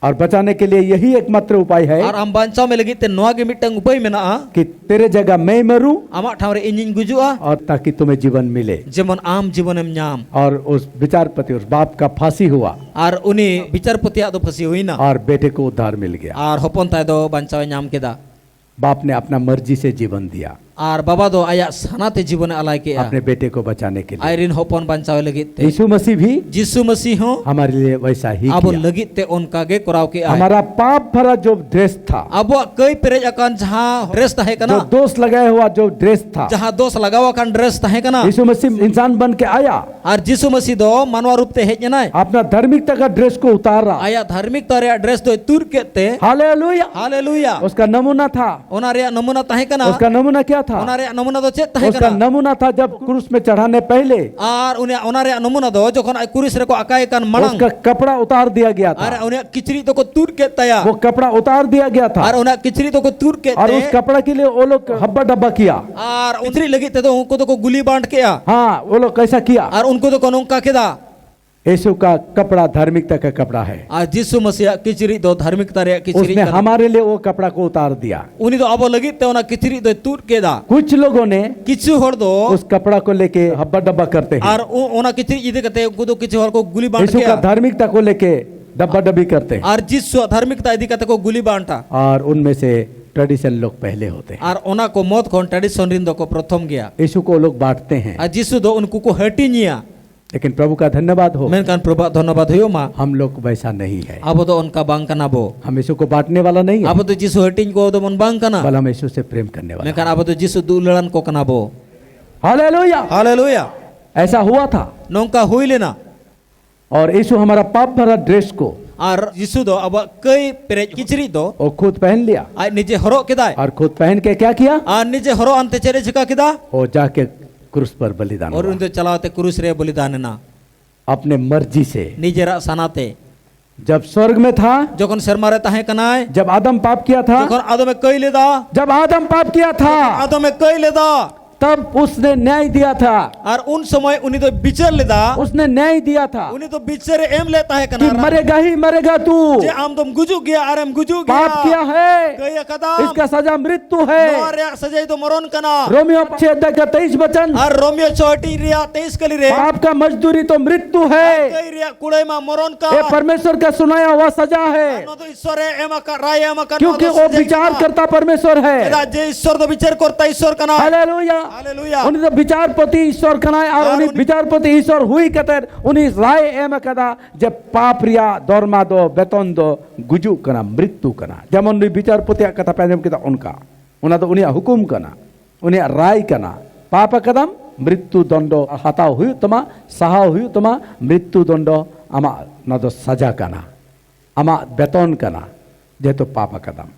और बचाने के लिए यही एकमात्र उपाय है ᱟᱨ ᱟᱢ ᱵᱟᱧᱪᱟᱣ ᱢᱮ ᱞᱟᱹᱜᱤᱫ ᱛᱮ ᱱᱚᱣᱟ ᱜᱮ ᱢᱤᱫᱴᱟᱝ ᱩᱯᱟᱹᱭ ᱢᱮᱱᱟᱜᱼᱟ᱾ कि तेरे जगह मैं मरूं। ᱟᱢᱟᱜ ᱴᱷᱟᱶ ᱨᱮ ᱤᱧᱤᱧ ᱜᱩᱡᱩᱜᱼᱟ᱾ और ताकि तुम्हें जीवन मिले। ᱡᱮᱢᱚᱱ ᱟᱢ ᱡᱤᱵᱚᱱᱮᱢ ᱧᱟᱢ᱾ और उस विचारपति, उस बाप का फांसी हुआ। ᱟᱨ ᱩᱱᱤ ᱵᱤᱪᱟᱨᱯᱚᱛᱤᱭᱟᱜ ᱫᱚ ᱯᱷᱟᱹᱥᱤ ᱦᱩᱭᱱᱟ᱾ और बेटे को उद्धार मिल गया। ᱟᱨ ᱦᱚᱯᱚᱱ ᱛᱟᱭ ᱫᱚ ᱵᱟᱧᱪᱟᱣ ᱮ ᱧᱟᱢ ᱠᱮᱫᱟ᱾ बाप ने अपना मर्जी से जीवन दिया। ᱟᱨ ᱵᱟᱵᱟ ᱫᱚ ᱟᱭᱟᱜ ᱥᱟᱱᱟ ᱛᱮ ᱡᱤᱵᱚᱱᱮ ᱟᱞᱟᱭ ᱠᱮᱜᱼᱟ᱾ अपने बेटे को बचाने के लिए। ᱟᱡᱨᱮᱱ ᱦᱚᱯᱚᱱ ᱵᱟᱧᱪᱟᱣ ᱞᱟᱹᱜᱤᱫ ᱛᱮ᱾ यीशु मसीह भी ᱡᱤᱥᱩ ᱢᱟᱹᱥᱤ ᱦᱚᱸ ᱦमारे लिए वैसा ही ᱟᱵᱚ किया। ᱞᱟᱹᱜᱤᱫ ᱛᱮ ᱚᱱᱠᱟ ᱜᱮ ᱠᱚᱨᱟᱣ ᱠᱮᱜᱼᱟᱭ᱾ हमारा पाप भरा जो ड्रेस था, ᱟᱵᱚᱣᱟᱜ ᱠᱟᱹᱭ ᱯᱮᱨᱮᱡ ᱟᱠᱟᱱ ᱡᱟᱦᱟᱸ ᱰᱨᱮᱥ ᱛᱟᱦᱮᱸ ᱠᱟᱱᱟ, जो दोष लगाया हुआ जो ड्रेस था, ᱡᱟᱦᱟᱸ ᱫᱳᱥ ᱞᱟᱜᱟᱣ ᱟᱠᱟᱱ ᱰᱨᱮᱥ ᱛᱟᱦᱮᱸ ᱠᱟᱱᱟ, यीशु मसीह इंसान बन के आया। ᱟᱨ ᱡᱤᱥᱩ ᱢᱟᱹᱥᱤ ᱫᱚ ᱢᱟᱱᱣᱟ ᱨᱩᱯ ᱛᱮ ᱦᱮᱡ ᱮᱱᱟᱭ᱾ अपना धार्मिकता का ड्रेस को उतारा। ᱟᱭᱟᱜ ᱫᱷᱟᱨᱢᱤᱠᱛᱟ ᱨᱮᱭᱟᱜ ᱰᱨᱮᱥ ᱫᱚᱭ ᱛᱩᱫ ᱠᱮᱫ ᱛᱮ᱾ हालेलुया। ᱦᱟᱞᱮᱞᱩᱭᱟ᱾ उसका नमूना था। ᱚᱱᱟ ᱨᱮᱭᱟᱜ ᱱᱚᱢᱩᱱᱟ ᱛᱟᱦᱮᱸ ᱠᱟᱱᱟ᱾ उसका नमूना क्या था? ᱚᱱᱟ ᱨᱮᱭᱟᱜ ᱱᱚᱢᱩᱱᱟ ᱫᱚ ᱪᱮᱫ ᱛᱟᱦᱮᱸ ᱠᱟᱱᱟ? उसका नमूना था जब क्रूस में चढ़ाने पहले। ᱟᱨ ᱩᱱᱤᱭᱟᱜ ᱚᱱᱟ ᱨᱮᱭᱟᱜ ᱱᱚᱢᱩᱱᱟ ᱫᱚ ᱡᱚᱠᱷᱚᱱ ᱟᱡ ᱠᱩᱨᱩᱥ ᱨᱮᱠᱚ ᱟᱠᱟᱭᱮ ᱠᱟᱱ ᱢᱟᱲᱟᱝ᱾ उसका कपड़ा उतार दिया गया था। ᱟᱨ ᱩᱱᱤᱭᱟᱜ ᱠᱤᱪᱨᱤᱡ ᱫᱚᱠᱚ ᱛᱩᱫ ᱠᱮᱫ ᱛᱟᱭᱟ᱾ वो कपड़ा उतार दिया गया था। ᱟᱨ ᱚᱱᱟ ᱠᱤᱪᱨᱤᱡ ᱫᱚᱠᱚ ᱛᱩᱫ ᱠᱮᱫ ᱟᱨ ᱛᱮ᱾ उस कपड़ा के लिए वो लोग हब्बा डब्बा किया। ᱟᱨ ᱠᱤᱪᱨᱤᱡ ᱞᱟᱹᱜᱤᱫ ᱛᱮᱫᱚ ᱩᱱᱠᱩ ᱫᱚᱠᱚ ᱜᱩᱞᱤ ᱵᱟᱱᱰ ᱠᱮᱜᱼᱟ᱾ हाँ, वो लोग कैसा किया? ᱟᱨ ᱩᱱᱠᱩ ᱫᱚᱠᱚ ᱱᱚᱝᱠᱟ ᱠᱮᱫᱟ᱾ यीशु का कपड़ा धार्मिकता का कपड़ा है। ᱟᱨ ᱡᱤᱥᱩ ᱢᱟᱹᱥᱤᱭᱟᱜ ᱠᱤᱪᱨᱤᱡ ᱫᱚ ᱫᱷᱟᱨᱢᱤᱠᱛᱟ ᱨᱮᱭᱟᱜ ᱠᱤᱪᱨᱤᱡ उसने ᱠᱟᱱᱟ᱾ हमारे लिए वो कपड़ा को उतार दिया। ᱩᱱᱤ ᱫᱚ ᱟᱵᱚ ᱞᱟᱹᱜᱤᱫ ᱛᱮ ᱚᱱᱟ ᱠᱤᱪᱨᱤᱡ ᱫᱚᱭ ᱛᱩᱫ ᱠᱮᱫᱟ᱾ कुछ लोगों ने ᱠᱤᱪᱷᱩ ᱦᱚᱲ ᱫᱚ ᱩᱥ ᱠᱟᱯᱲᱟ ᱠᱚ ᱞᱮᱠᱮ ᱦᱟᱵᱵᱟ ᱰᱟᱵᱵᱟ ᱠᱟᱨᱛᱮ ᱦᱮᱸ᱾ ᱟᱨ ᱚ-, ᱚᱱᱟ ᱠᱤᱪᱨᱤᱡ ᱤᱫᱤ ᱠᱟᱛᱮ ᱩᱱᱠᱩ ᱫᱚ ᱠᱤᱪᱷᱩ ᱦᱚᱲ ᱠᱚ ᱜᱩᱞᱤ ᱵᱟᱱᱰ ᱠᱮᱜᱼᱟ᱾ ᱠᱚ ᱜᱩᱞᱤ ᱵᱟᱱᱰᱟ᱾ ᱟᱨ ᱡᱤᱥᱩᱣᱟᱜ ᱫᱷᱟᱨᱢᱤᱠᱛᱟ ᱤᱫᱤ ᱠᱟᱛᱮ ᱠᱚ ᱜᱩᱞᱤ ᱵᱟᱱᱰᱟ᱾ ᱟᱨ ᱩᱱᱢᱮ ᱥᱮ ᱴᱨᱟᱰᱤᱥᱚᱱ ᱞᱳᱜ ᱯᱮᱦᱞᱮ ᱦᱳᱛᱮ ᱦᱮᱸ᱾ ᱟᱨ ᱚᱱᱟ ᱠᱚ ᱢᱚᱫ ᱠᱷᱚᱱ ᱴᱨᱟᱰᱤᱥᱚᱱ ᱨᱤᱱ ᱫᱚᱠᱚ ᱯᱨᱚᱛᱷᱚᱢ ᱜᱮᱭᱟ᱾ ᱭᱤᱥᱩ ᱠᱚ ᱞᱳᱜ ᱵᱟᱸᱴᱛᱮ ᱦᱮᱸ᱾ ᱟᱨ ᱡᱤᱥᱩ ᱫᱚ ᱩᱱᱠᱩ ᱠᱚ ᱦᱟᱹᱴᱤᱧᱮᱭᱟ᱾ लेकिन प्रभु का धन्यवाद हो। ᱢᱮᱱᱠᱷᱟᱱ ᱯᱨᱚᱵᱷᱩᱣᱟᱜ ᱫᱷᱚᱱᱱᱚᱵᱟᱫ ᱦᱩᱭᱩᱜ ᱢᱟ᱾ हम लोग वैसा नहीं है। ᱟᱵᱚ ᱫᱚ ᱚᱱᱠᱟ ᱵᱟᱝ ᱠᱟᱱᱟ ᱵᱚ᱾ हम यीशु को बांटने वाला नहीं है। ᱟᱵᱚ ᱫᱚ ᱡᱤᱥᱩ ᱦᱟᱹᱴᱤᱧ ᱠᱚ ᱫᱚ ᱵᱚᱱ ᱵᱟᱝ ᱠᱟᱱᱟ᱾ बल हम यीशु से प्रेम करने वाला ᱢᱮᱱᱠᱷᱟᱱ ᱟᱵᱚ ᱫᱚ ᱡᱤᱥᱩ ᱫᱩᱞᱟᱹᱲᱟᱱ ᱠᱚ ᱠᱟᱱᱟ ᱵᱚ᱾ हालेलुया। ᱦᱟᱞᱮᱞᱩᱭᱟ᱾ ऐसा हुआ था। ᱱᱚᱝᱠᱟ ᱦᱩᱭ ᱞᱮᱱᱟ᱾ और यीशु हमारा पाप भरा ड्रेस को ᱟᱨ ᱡᱤᱥᱩ ᱫᱚ ᱟᱵᱚᱣᱟᱜ ᱠᱟᱹᱭ ᱯᱮᱨᱮᱡ ᱠᱤᱪᱨᱤᱡ ᱫᱚ वो खुद पहन लिया। ᱟᱡ ᱱᱤᱡᱮ ᱦᱚᱨᱚᱜ ᱠᱮᱫᱟᱭ᱾ और खुद पहन के क्या किया? ᱟᱨ ᱱᱤᱡᱮ ᱦᱚᱨᱚᱜ ᱟᱱᱛᱮ ᱪᱮᱫ ᱮ ᱪᱤᱠᱟ ᱠᱮᱫᱟ? वो जाके क्रूस पर बलिदान और हुआ। ᱩᱱᱤ ᱫᱚ ᱪᱟᱞᱟᱣ ᱛᱮ ᱠᱨᱩᱥ ᱨᱮ ᱵᱚᱞᱤᱫᱟᱱ ᱮᱱᱟ᱾ अपने मर्जी से। ᱱᱤᱡᱮᱨᱟᱜ ᱥᱟᱱᱟ ᱛᱮ᱾ जब स्वर्ग में था, ᱡᱚᱠᱷᱚᱱ ᱥᱮᱨᱢᱟ ᱨᱮ ᱛᱟᱦᱮᱸ ᱠᱟᱱᱟᱭ, जब आदम पाप किया था, ᱡᱚᱠᱷᱚᱱ ᱟᱫᱚᱢᱮ ᱠᱟᱹᱭ ᱞᱮᱫᱟ, जब आदम पाप किया था, ᱟᱫᱚᱢᱮ ᱠᱟᱹᱭ ᱞᱮᱫᱟ, तब उसने न्याय दिया था। ᱟᱨ ᱩᱱ ᱥᱚᱢᱚᱭ ᱩᱱᱤ ᱫᱚ ᱵᱤᱪᱟᱹᱨ ᱞᱮᱫᱟ, उसने न्याय दिया था ᱩᱱᱤ ᱫᱚ ᱵᱤᱪᱟᱹᱨ ᱮ ᱮᱢ ᱞᱮᱫ ᱛᱟᱦᱮᱸ ᱠᱟᱱᱟ᱾ कि मरेगा ही मरेगा तू। ᱡᱮ ᱟᱢ ᱫᱚᱢ ᱜᱩᱡᱩᱜ ᱜᱮᱭᱟ ᱟᱨᱮᱢ ᱜᱩᱡᱩᱜ ᱜᱮᱭᱟ᱾ पाप किया है, ᱠᱟᱹᱭ ᱟᱠᱟᱫᱟᱢ। इसका सजा मृत्यु है। ᱱᱚᱣᱟ ᱨᱮᱭᱟᱜ ᱥᱟᱡᱟᱭ ᱫᱚ ᱢᱚᱨᱚᱱ ᱠᱟᱱᱟ᱾ रोमियो छह अध्याय का तेईस वचन। ᱟᱨ ᱨᱳᱢᱤᱭᱳ ᱪᱷᱚ ᱴᱤ ᱨᱮᱭᱟᱜ ᱛᱮᱭᱤᱥ ᱠᱟᱹᱞᱤ ᱨᱮ᱾ पाप का मजदूरी तो मृत्यु है। ᱠᱟᱹᱭ ᱨᱮᱭᱟᱜ ᱠᱩᱲᱟᱹᱭ ᱢᱟ ᱢᱚᱨᱚᱱ ᱠᱟᱱ᱾ ये परमेश्वर का सुनाया हुआ सजा है। ᱱᱚᱣᱟ ᱫᱚ ᱤᱥᱥᱚᱨ ᱮ ᱮᱢ ᱟᱠᱟᱫ, ᱨᱟᱭ ᱮ ᱮᱢ ᱟᱠᱟᱫ, ᱱᱚᱣᱟ ᱫᱚ ᱥᱟᱡᱟᱭ ᱠᱟᱱᱟ᱾ क्योंकि वो विचार करता परमेश्वर है। ᱪᱮᱫᱟᱜ ᱡᱮ ᱤᱥᱥᱚᱨ ᱫᱚ ᱵᱤᱪᱟᱹᱨ ᱠᱚᱨᱛᱟ ᱤᱥᱥᱚᱨ ᱠᱟᱱᱟᱭ᱾ ᱦᱟᱞᱮᱞᱩᱭᱟ᱾ ᱦᱟᱞᱮᱞᱩᱭᱟ᱾ ᱩᱱᱤ ᱫᱚ ᱵᱤᱪᱟᱨᱯᱚᱛᱤ ᱤᱥᱥᱚᱨ ᱠᱟᱱᱟᱭ ᱟᱨ ᱟᱨ ᱩᱱᱤ ᱩᱱᱤ ᱵᱤᱪᱟᱨᱯᱚᱛᱤ ᱤᱥᱥᱚᱨ ᱦᱩᱭ ᱠᱟᱛᱮ ᱩᱱᱤ ᱨᱟᱭ ᱮ ᱮᱢ ᱟᱠᱟᱫᱟ ᱡᱮ ᱯᱟᱯ ᱨᱮᱭᱟᱜ ᱫᱚᱨᱢᱟ ᱫᱚ, ᱵᱮᱛᱚᱱ ᱫᱚ ᱜᱩᱡᱩᱜ ᱠᱟᱱᱟ, ᱢᱨᱤᱛᱛᱩ ᱠᱟᱱᱟ᱾ ᱡᱮᱢᱚᱱ ᱱᱩᱭ ᱵᱤᱪᱟᱨᱯᱚᱛᱤᱭᱟᱜ ᱠᱟᱛᱷᱟ ᱯᱮ ᱟᱸᱡᱚᱢ ᱠᱮᱫᱟ, ᱚᱱᱠᱟ᱾ ᱚᱱᱟ ᱫᱚ ᱩᱱᱤᱭᱟᱜ ᱦᱩᱠᱩᱢ ᱠᱟᱱᱟ, ᱩᱱᱤᱭᱟᱜ ᱨᱟᱭ ᱠᱟᱱᱟ᱾ ᱯᱟᱯ ᱟᱠᱟᱫᱟᱢ, ᱢᱨᱤᱛᱛᱩ ᱫᱚᱱᱰᱚ ᱦᱟᱛᱟᱣ ᱦᱩᱭᱩᱜ ᱛᱟᱢᱟ, ᱥᱟᱦᱟᱣ ᱦᱩᱭᱩᱜ ᱛᱟᱢᱟ᱾ ᱢᱨᱤᱛᱛᱩ ᱫᱚᱱᱰᱚ ᱟᱢᱟᱜ, ᱚᱱᱟ ᱫᱚ ᱥᱟᱡᱟ ᱠᱟᱱᱟ, ᱟᱢᱟᱜ ᱵᱮᱛᱚᱱ ᱠᱟᱱᱟ, ᱡᱮᱦᱮᱛᱩ ᱯᱟᱯ ᱟᱠᱟᱫᱟᱢ᱾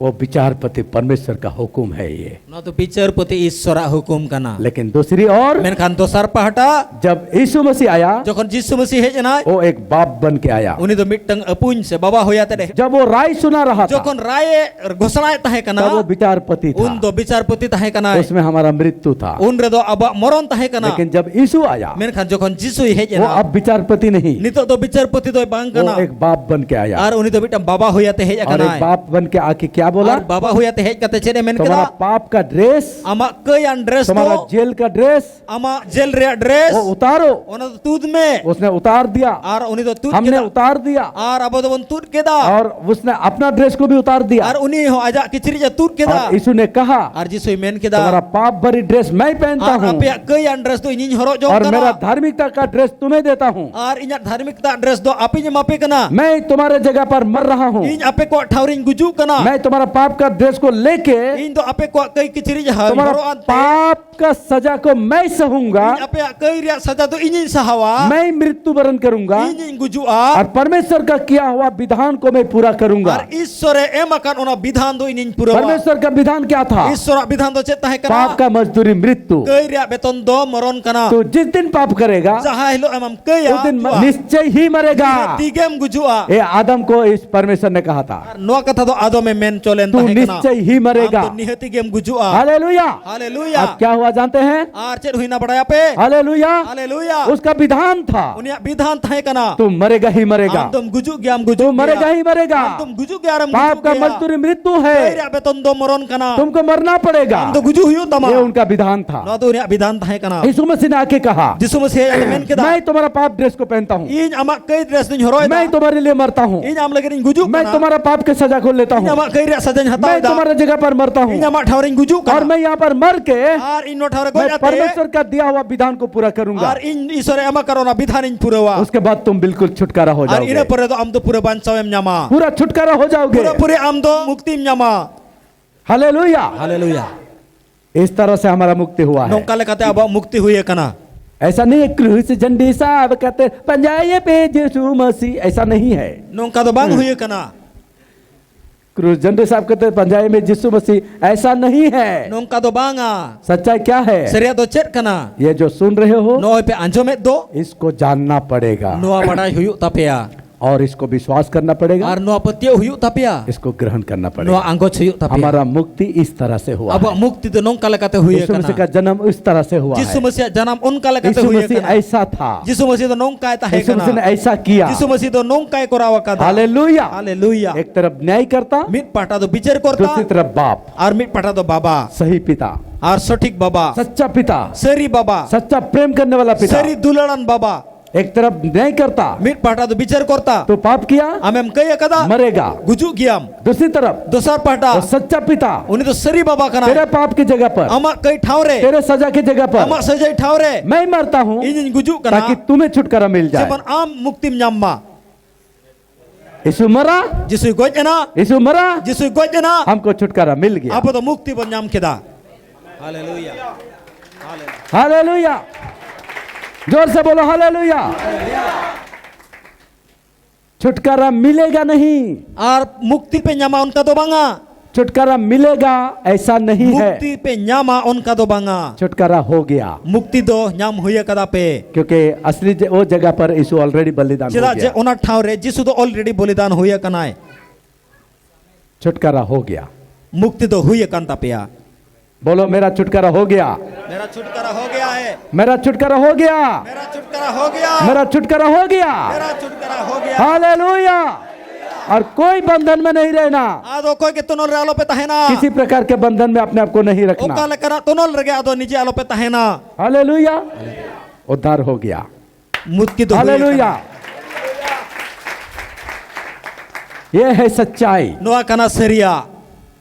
वो विचारपति परमेश्वर का हुक्म है ये। ᱱᱚᱣᱟ ᱫᱚ ᱵᱤᱪᱟᱹᱨᱯᱚᱛᱤ ᱤᱥᱥᱚᱨᱟᱜ ᱦᱩᱠᱩᱢ ᱠᱟᱱᱟ᱾ लेकिन दूसरी ओर, ᱢᱮᱱᱠᱷᱟᱱ ᱫᱚᱥᱟᱨ ᱯᱟᱦᱴᱟ, जब यीशु मसीह आया, ᱡᱚᱠᱷᱚᱱ ᱡᱤᱥᱩ ᱢᱟᱹᱥᱤ ᱦᱮᱡ ᱮᱱᱟᱭ, वो एक बाप बन के आया। ᱩᱱᱤ ᱫᱚ ᱢᱤᱫᱴᱟᱝ ᱟᱹᱯᱩᱧ ᱥᱮ ᱵᱟᱵᱟ ᱦᱩᱭ ᱟᱛᱮ ᱮ-, जब वो राय सुना रहा था, ᱡᱚᱠᱷᱚᱱ ᱨᱟᱭ ᱮ ᱜᱷᱳᱥᱚᱱᱟᱭᱮᱫ ᱛᱟᱦᱮᱸ ᱠᱟᱱᱟ, तब वो विचारपति था। ᱩᱱ ᱫᱚ ᱵᱤᱪᱟᱨᱯᱚᱛᱤ ᱛᱟᱦᱮᱸ ᱠᱟᱱᱟᱭ᱾ उसमें हमारा मृत्यु था। ᱩᱱ ᱨᱮᱫᱚ ᱟᱵᱚᱣᱟᱜ ᱢᱚᱨᱚᱱ ᱛᱟᱦᱮᱸ ᱠᱟᱱᱟ᱾ लेकिन जब यीशु आया, ᱢᱮᱱᱠᱷᱟᱱ ᱡᱚᱠᱷᱚᱱ ᱡᱤᱥᱩᱭ ᱦᱮᱡ वो ᱮᱱᱟ, अब विचारपति नहीं, ᱱᱤᱛᱚᱜ ᱫᱚ ᱵᱤᱪᱟᱨᱯᱚᱛᱤ ᱫᱚᱭ ᱵᱟᱝ वो ᱠᱟᱱᱟ᱾ एक बाप बन के आया। ᱟᱨ ᱩᱱᱤ ᱫᱚ ᱢᱤᱫᱴᱟᱝ ᱵᱟᱵᱟ ᱦᱩᱭ ᱟᱛᱮ ᱦᱮᱡ ᱟᱠᱟᱱᱟᱭ᱾ और एक बाप बन के आके क्या बोला? ᱟᱨ ᱵᱟᱵᱟ ᱦᱩᱭ ᱟᱛᱮ ᱦᱮᱡ ᱠᱟᱛᱮ ᱪᱮᱫ ᱮ ᱢᱮᱱ ᱠᱮᱫᱟ? तुम्हारा पाप का ड्रेस, ᱟᱢᱟᱜ ᱠᱟᱹᱭᱟᱱ ᱰᱨᱮᱥ ᱫᱚ, तुम्हारा जेल का ड्रेस, ᱟᱢᱟᱜ ᱡᱮᱞ ᱨᱮᱭᱟᱜ ᱰᱨᱮᱥ, वो उतारो। ᱚᱱᱟ ᱫᱚ ᱛᱩᱫ ᱢᱮ᱾ उसने उतार दिया। ᱟᱨ ᱩᱱᱤ ᱫᱚ ᱛᱩᱫ ᱠᱮᱫᱟ᱾ हमने उतार दिया। ᱟᱨ ᱟᱵᱚ ᱫᱚᱵᱚᱱ ᱛᱩᱫ ᱠᱮᱫᱟ᱾ और उसने अपना ड्रेस को भी उतार दिया। ᱟᱨ ᱩᱱᱤ ᱦᱚᱸ ᱟᱡᱟᱜ ᱠᱤᱪᱨᱤᱡ ᱮ ᱛᱩᱫ ᱠᱮᱫᱟ᱾ और यीशु ने कहा, ᱟᱨ ᱡᱤᱥᱩᱭ ᱢᱮᱱ ᱠᱮᱫᱟ, तुम्हारा पाप भरी ड्रेस मैं पहनता ᱟᱨ हूँ। ᱟᱯᱮᱭᱟᱜ ᱠᱟᱹᱭᱟᱱ ᱰᱨᱮᱥ ᱫᱚ ᱤᱧᱤᱧ ᱦᱚᱨᱚᱜ ᱡᱚᱝ और ᱠᱟᱱᱟ᱾ मेरा धार्मिकता का ड्रेस तुम्हें देता हूँ। ᱟᱨ ᱤᱧᱟᱜ ᱫᱷᱟᱨᱢᱤᱠᱛᱟ ᱰᱨᱮᱥ ᱫᱚ ᱟᱯᱮᱧ ᱮᱢᱟ ᱯᱮ ᱠᱟᱱᱟ᱾ मैं तुम्हारे जगह पर मर रहा हूँ। ᱤᱧ ᱟᱯᱮ ᱠᱚᱣᱟᱜ ᱴᱷᱟᱶ ᱨᱤᱧ ᱜᱩᱡᱩᱜ ᱠᱟᱱᱟ᱾ मैं तुम्हारे पाप का ड्रेस को लेके, ᱤᱧ ᱫᱚ ᱟᱯᱮ ᱠᱚᱣᱟᱜ ᱠᱟᱹᱭ ᱠᱤᱪᱨᱤᱡ ᱦᱟ- तुम्हारा ᱦᱚᱨᱚᱜ ᱟᱱᱛᱮ, पाप का सजा को मैं सहूंगा। ᱤᱧ ᱟᱯᱮᱭᱟᱜ ᱠᱟᱹᱭ ᱨᱮᱭᱟᱜ ᱥᱟᱡᱟ ᱫᱚ ᱤᱧᱤᱧ ᱥᱟᱦᱟᱣᱟ᱾ मैं मृत्यु वरण करूंगा। ᱤᱧᱤᱧ ᱜᱩᱡᱩᱜᱼᱟ᱾ और परमेश्वर का किया हुआ विधान को मैं पूरा करूंगा। ᱟᱨ ᱤᱥᱥᱚᱨᱮ ᱮᱢ ᱟᱠᱟᱱ ᱚᱱᱟ ᱵᱤᱫᱷᱟᱱ ᱫᱚ ᱤᱧᱤᱧ ᱯᱩᱨᱟᱹᱣᱟ᱾ परमेश्वर का विधान क्या था? ᱤᱥᱥᱚᱨᱟᱜ ᱵᱤᱫᱷᱟᱱ ᱫᱚ ᱪᱮᱫ ᱛᱟᱦᱮᱸ ᱠᱟᱱᱟ? पाप का मजदूरी मृत्यु। ᱠᱟᱹᱭ ᱨᱮᱭᱟᱜ ᱵᱮᱛᱚᱱ ᱫᱚ ᱢᱚᱨᱚᱱ ᱠᱟᱱᱟ᱾ तो जिस दिन पाप करेगा, ᱡᱟᱦᱟᱸ ᱦᱤᱞᱳᱜ ᱟᱢᱮᱢ ᱠᱟᱹᱭᱟ, ᱩᱥ ᱫᱤᱱ ᱡᱩᱣᱟ, ᱱᱤᱥᱪᱚᱭ ᱦᱤ ᱢᱟᱨᱮᱜᱟ᱾ ᱱᱤᱦᱟᱹᱛᱤ ᱜᱮᱢ ᱜᱩᱡᱩᱜᱼᱟ᱾ ᱮ ᱟᱫᱟᱢ ᱠᱚ ᱤᱥ ᱯᱟᱨᱢᱮᱥᱚᱨ ᱱᱮ ᱠᱟᱦᱟ ᱛᱷᱟ᱾ ᱟᱨ ᱱᱚᱣᱟ ᱠᱟᱛᱷᱟ ᱫᱚ ᱟᱫᱚᱢᱮ ᱢᱮᱱ ᱪᱚ ᱞᱮᱱ ᱛᱩ ᱛᱟᱦᱮᱸ ᱠᱟᱱᱟ᱾ ᱱᱤᱥᱪᱚᱭ ᱦᱤ ᱢᱟᱨᱮᱜᱟ᱾ ᱟᱢ ᱫᱚ ᱱᱤᱦᱟᱹᱛᱤ ᱜᱮᱢ ᱜᱩᱡᱩᱜᱼᱟ᱾ ᱦᱟᱞᱮᱞᱩᱭᱟ᱾ ᱦᱟᱞᱮᱞᱩᱭᱟ᱾ ᱟᱵ ᱠᱭᱟ ᱦᱩᱣᱟ ᱡᱟᱱᱛᱮ ᱦᱮᱸ? ᱟᱨ ᱪᱮᱫ ᱦᱩᱭᱱᱟ ᱵᱟᱲᱟᱭᱟᱯᱮ? ᱦᱟᱞᱮᱞᱩᱭᱟ᱾ ᱦᱟᱞᱮᱞᱩᱭᱟ᱾ ᱩᱥᱠᱟ ᱵᱤᱫᱷᱟᱱ ᱛᱷᱟ᱾ ᱩᱱᱤᱭᱟᱜ ᱵᱤᱫᱷᱟᱱ ᱛᱟᱦᱮᱸ ᱠᱟᱱᱟ᱾ ᱛᱩ ᱢᱟᱨᱮᱜᱟ ᱦᱤ ᱢᱟᱨᱮᱜᱟ᱾ ᱟᱢ ᱫᱚᱢ ᱜᱩᱡᱩᱜ ᱜᱮᱭᱟ, ᱟᱢ ᱜᱩᱡᱩᱜ ᱛᱩ ᱢᱟᱨᱮᱜᱟ ᱜᱮᱭᱟ᱾ ᱦᱤ ᱢᱟᱨᱮᱜᱟ᱾ ᱟᱢ ᱫᱚᱢ ᱜᱩᱡᱩᱜ ᱜᱮᱭᱟ, ᱟᱨᱮᱢ ᱯᱟᱯ ᱜᱩᱡᱩᱜ ᱠᱟ ᱜᱮᱭᱟ᱾ ᱢᱟᱡᱫᱩᱨᱤ ᱢᱨᱤᱛᱭᱩ ᱦᱮ᱾ ᱠᱟᱹᱭ ᱨᱮᱭᱟᱜ ᱵᱮᱛᱚᱱ ᱫᱚ ᱢᱚᱨᱚᱱ ᱠᱟᱱᱟ᱾ ᱛᱩᱢᱠᱚ ᱢᱟᱨᱱᱟ ᱯᱟᱲᱮᱜᱟ᱾ ᱟᱢ ᱫᱚ ᱜᱩᱡᱩᱜ ᱦᱩᱭᱩᱜ ᱛᱟᱢᱟ᱾ ᱭᱮ ᱩᱱᱠᱟ ᱵᱤᱫᱷᱟᱱ ᱛᱷᱟ᱾ ᱱᱚᱣᱟ ᱫᱚ ᱩᱱᱤᱭᱟᱜ ᱵᱤᱫᱷᱟᱱ ᱛᱟᱦᱮᱸ ᱠᱟᱱᱟ᱾ यीशु मसीह ने आके कहा, ᱡᱤᱥᱩ ᱢᱟᱹᱥᱤᱦ ᱟᱡ ᱮ ᱢᱮᱱ ᱠᱮᱫᱟ, मैं तुम्हारा पाप ड्रेस को पहनता हूँ। ᱤᱧ ᱟᱢᱟᱜ ᱠᱟᱹᱭ ᱰᱨᱮᱥ ᱫᱚᱧ ᱦᱚᱨᱚᱭᱮᱫᱟ᱾ मैं तुम्हारे लिए मरता हूँ। ᱤᱧ ᱟᱢ ᱞᱟᱹᱜᱤᱫ ᱤᱧ ᱜᱩᱡᱩᱜ ᱠᱟᱱᱟ᱾ मैं तुम्हारा पाप के सजा को लेता हूँ। ᱤᱧ ᱟᱢᱟᱜ ᱠᱟᱹᱭ ᱨᱮᱭᱟᱜ ᱥᱟᱡᱟᱧ ᱦᱟᱛᱟᱣ ᱤᱧ ᱮᱫᱟ᱾ तुम्हारे जगह पर मरता हूँ। ᱤᱧ ᱟᱢᱟᱜ ᱴᱷᱟᱶ ᱨᱤᱧ ᱜᱩᱡᱩᱜ ᱠᱟᱱᱟ᱾ और मैं यहाँ पर मर के ᱟᱨ ᱤᱧ ᱱᱚᱣᱟ ᱴᱷᱟᱶ ᱨᱮ ᱜᱚᱡ मैं ᱟᱛᱮ परमेश्वर का दिया हुआ विधान को पूरा करूंगा। ᱟᱨ ᱤᱧ ᱤᱥᱚᱨᱮ ᱮᱢ ᱟᱠᱟᱫ ᱚᱱᱟ ᱵᱤᱫᱷᱟᱱᱤᱧ ᱯᱩᱨᱟᱹᱣᱟ᱾ उसके बाद तुम बिल्कुल छुटकारा हो जाओगे। ᱟᱨ ᱤᱱᱟᱹ ᱯᱚᱨᱮ ᱫᱚ ᱟᱢ ᱫᱚ ᱯᱩᱨᱟᱹ ᱵᱟᱧᱪᱟᱣᱮᱢ ᱧᱟᱢᱟ᱾ पूरा छुटकारा हो जाओगे। ᱯᱩᱨᱟᱹᱯᱩᱨᱤ ᱟᱢ ᱫᱚ ᱢᱩᱠᱛᱤᱢ ᱧᱟᱢᱟ᱾ हालेलुया। हालेलुया। इस तरह से हमारा मुक्ति हुआ है। ᱱᱚᱝᱠᱟ ᱞᱮᱠᱟᱛᱮ ᱟᱵᱚᱣᱟᱜ ᱢᱩᱠᱛᱤ ᱦᱩᱭ ᱟᱠᱟᱱᱟ᱾ ऐसा नहीं है क्रूस झंडी साहब कहते पंजाए पे यीशु मसीह, ऐसा नहीं है। ᱱᱚᱝᱠᱟ ᱫᱚ ᱵᱟᱝ ᱦᱩᱭ ᱟᱠᱟᱱᱟ᱾ क्रूस झंडी साहब कहते पंजाए में यीशु मसीह, ऐसा नहीं है। ᱱᱚᱝᱠᱟ ᱫᱚ ᱵᱟᱝᱟ᱾ सच्चाई क्या है? ᱥᱟᱹᱨᱤᱭᱟᱜ ᱫᱚ ᱪᱮᱫ ᱠᱟᱱᱟ? ये जो सुन रहे हो, ᱱᱚᱜᱼᱚᱭ ᱯᱮ ᱟᱸᱡᱚᱢᱮᱫ ᱫᱚ, इसको जानना पड़ेगा। ᱱᱚᱣᱟ ᱵᱟᱰᱟᱭ ᱦᱩᱭᱩᱜ ᱛᱟᱯᱮᱭᱟ᱾ और इसको विश्वास करना पड़ेगा। ᱟᱨ ᱱᱚᱣᱟ ᱯᱟᱹᱛᱭᱟᱹᱣ ᱦᱩᱭᱩᱜ ᱛᱟᱯᱮᱭᱟ᱾ इसको ग्रहण करना पड़ेगा। ᱱᱚᱣᱟ ᱟᱸᱜᱚᱪ ᱦᱩᱭᱩᱜ ᱛᱟᱯᱮᱭᱟ᱾ हमारा मुक्ति इस तरह से हुआ है। ᱟᱵᱚᱣᱟᱜ ᱢᱩᱠᱛᱤ ᱫᱚ ᱱᱚᱝᱠᱟ ᱞᱮᱠᱟᱛᱮ ᱦᱩᱭ ᱟᱠᱟᱱᱟ᱾ यीशु मसीह का जन्म इस तरह से हुआ है। ᱡᱤᱥᱩ ᱢᱟᱹᱥᱤᱦᱟᱜ ᱡᱟᱱᱟᱢ ᱚᱱᱠᱟ ᱞᱮᱠᱟᱛᱮ ᱡᱤᱥᱩ ᱦᱩᱭ ᱢᱟᱹᱥᱤᱦ ᱟᱠᱟᱱᱟ᱾ ᱡᱤᱥᱩ ᱢᱟᱹᱥᱤᱦ ᱫᱚ ᱱᱚᱝᱠᱟᱭ ᱛᱟᱦᱮᱸ ᱠᱟᱱᱟ᱾ ᱡᱤᱥᱩ ᱢᱟᱹᱥᱤᱦ ᱫᱚ ᱱᱚᱝᱠᱟᱭ ᱠᱚᱨᱟᱣ ᱟᱠᱟᱫᱟ᱾ ᱦᱟᱞᱮᱞᱩᱭᱟ᱾ ᱦᱟᱞᱮᱞᱩᱭᱟ᱾ ᱢᱤᱫ ᱯᱟᱦᱴᱟ ᱫᱚ ᱵᱤᱪᱟᱹᱨ ᱠᱚᱨᱛᱟ᱾ ᱫᱩᱥᱨᱤ ᱛᱚᱨᱚᱯ ᱵᱟᱯ᱾ ᱟᱨ ᱢᱤᱫ ᱯᱟᱦᱴᱟ ᱫᱚ ᱵᱟᱵᱟ᱾ ᱥᱟᱹᱦᱤ ᱯᱤᱛᱟ᱾ ᱟᱨ ᱥᱚᱴᱷᱤᱠ ᱵᱟᱵᱟ᱾ ᱥᱟᱪᱪᱟ ᱯᱤᱛᱟ᱾ ᱥᱟᱹᱨᱤ ᱵᱟᱵᱟ᱾ ᱥᱟᱪᱪᱟ ᱯᱨᱮᱢ ᱠᱟᱨᱱᱮ ᱣᱟᱞᱟ ᱯᱤᱛᱟ᱾ ᱥᱟᱹᱨᱤ ᱫᱩᱞᱟᱹᱲᱟᱱ ᱵᱟᱵᱟ᱾ एक तरफ न्याय करता, ᱢᱤᱫ ᱯᱟᱦᱴᱟ ᱫᱚ ᱵᱤᱪᱟᱹᱨ ᱠᱚᱨᱛᱟ᱾ तो पाप किया, ᱟᱢᱮᱢ ᱠᱟᱹᱭ ᱟᱠᱟᱫᱟ, मरेगा। ᱜᱩᱡᱩᱜ ᱜᱮᱭᱟᱢ᱾ दूसरी तरफ, ᱫᱚᱥᱟᱨ ᱯᱟᱦᱴᱟ, वो सच्चा पिता, ᱩᱱᱤ ᱫᱚ ᱥᱟᱹᱨᱤ ᱵᱟᱵᱟ ᱠᱟᱱᱟᱭ᱾ तेरे पाप की जगह पर, ᱟᱢᱟᱜ ᱠᱟᱹᱭ ᱴᱷᱟᱶ ᱨᱮ, तेरे सजा की जगह पर, ᱟᱢᱟᱜ ᱥᱟᱹᱡᱟᱹᱭ ᱴᱷᱟᱶ ᱨᱮ, मैं मरता हूँ, ᱤᱧᱤᱧ ᱜᱩᱡᱩᱜ ᱠᱟᱱᱟ, ताकि तुम्हें छुटकारा मिल जाए। ᱡᱮᱢᱚᱱ ᱟᱢ ᱢᱩᱠᱛᱤᱢ ᱧᱟᱢ ᱢᱟ᱾ यीशु मरा। ᱡᱤᱥᱩᱭ ᱜᱚᱡ ᱮᱱᱟ᱾ यीशु मरा। ᱡᱤᱥᱩᱭ ᱜᱚᱡ ᱮᱱᱟ᱾ हमको छुटकारा मिल गया। ᱟᱵᱚ ᱫᱚ ᱢᱩᱠᱛᱤ ᱵᱚᱱ ᱧᱟᱢ ᱠᱮᱫᱟ᱾ हालेलुया। जोर से बोलो हालेलुया। छुटकारा मिलेगा नहीं। ᱟᱨ ᱢᱩᱠᱛᱤ ᱯᱮ ᱧᱟᱢᱟ ᱚᱱᱠᱟ ᱫᱚ ᱵᱟᱝᱟ᱾ छुटकारा मिलेगा ऐसा नहीं है। ᱢᱩᱠᱛᱤ ᱯᱮ ᱧᱟᱢᱟ ᱚᱱᱠᱟ ᱫᱚ ᱵᱟᱝᱟ᱾ छुटकारा हो गया। ᱢᱩᱠᱛᱤ ᱫᱚ ᱧᱟᱢ ᱦᱩᱭ ᱟᱠᱟᱫᱟ ᱯᱮ᱾ क्योंकि असली ज- वो जगह पर यीशु ऑलरेडी बलिदान हो ᱪᱮᱫᱟᱜ ᱡᱮ गया। ᱚᱱᱟ ᱴᱷᱟᱶ ᱨᱮ ᱡᱤᱥᱩ ᱫᱚ ᱚᱞᱨᱮᱰᱤ ᱵᱚᱞᱤᱫᱟᱱ ᱦᱩᱭ ᱟᱠᱟᱱᱟᱭ᱾ छुटकारा हो गया। ᱢᱩᱠᱛᱤ ᱫᱚ ᱦᱩᱭ ᱟᱠᱟᱱ ᱛᱟᱯᱮᱭᱟ᱾ बोलो मेरा छुटकारा हो गया। मेरा छुटकारा हो गया है। मेरा छुटकारा हो गया। मेरा छुटकारा हो गया। मेरा छुटकारा हो गया। मेरा छुटकारा हो गया। हालेलुया। और कोई बंधन में नहीं रहना। ᱟᱫᱚ ᱚᱠᱚᱭ ᱜᱮ ᱛᱚᱱᱚᱞ ᱨᱮ ᱟᱞᱚᱯᱮ ᱛᱟᱦᱮᱱᱟ᱾ किसी प्रकार के बंधन में अपने आप को नहीं ᱚᱠᱟ रखना। ᱞᱮᱠᱟᱱᱟᱜ ᱛᱚᱱᱚᱞ ᱨᱮᱜᱮ ᱟᱫᱚ ᱱᱤᱡᱮ ᱟᱞᱚᱯᱮ ᱛᱟᱦᱮᱱᱟ᱾ हालेलुया। उद्धार हो गया। ᱢᱩᱠᱛᱤ ᱫᱚ ᱦᱩᱭ हालेलुया। ᱟᱠᱟᱱᱟ᱾ ये है सच्चाई। ᱱᱚᱣᱟ ᱠᱟᱱᱟ ᱥᱟᱹᱨᱤᱭᱟᱜ᱾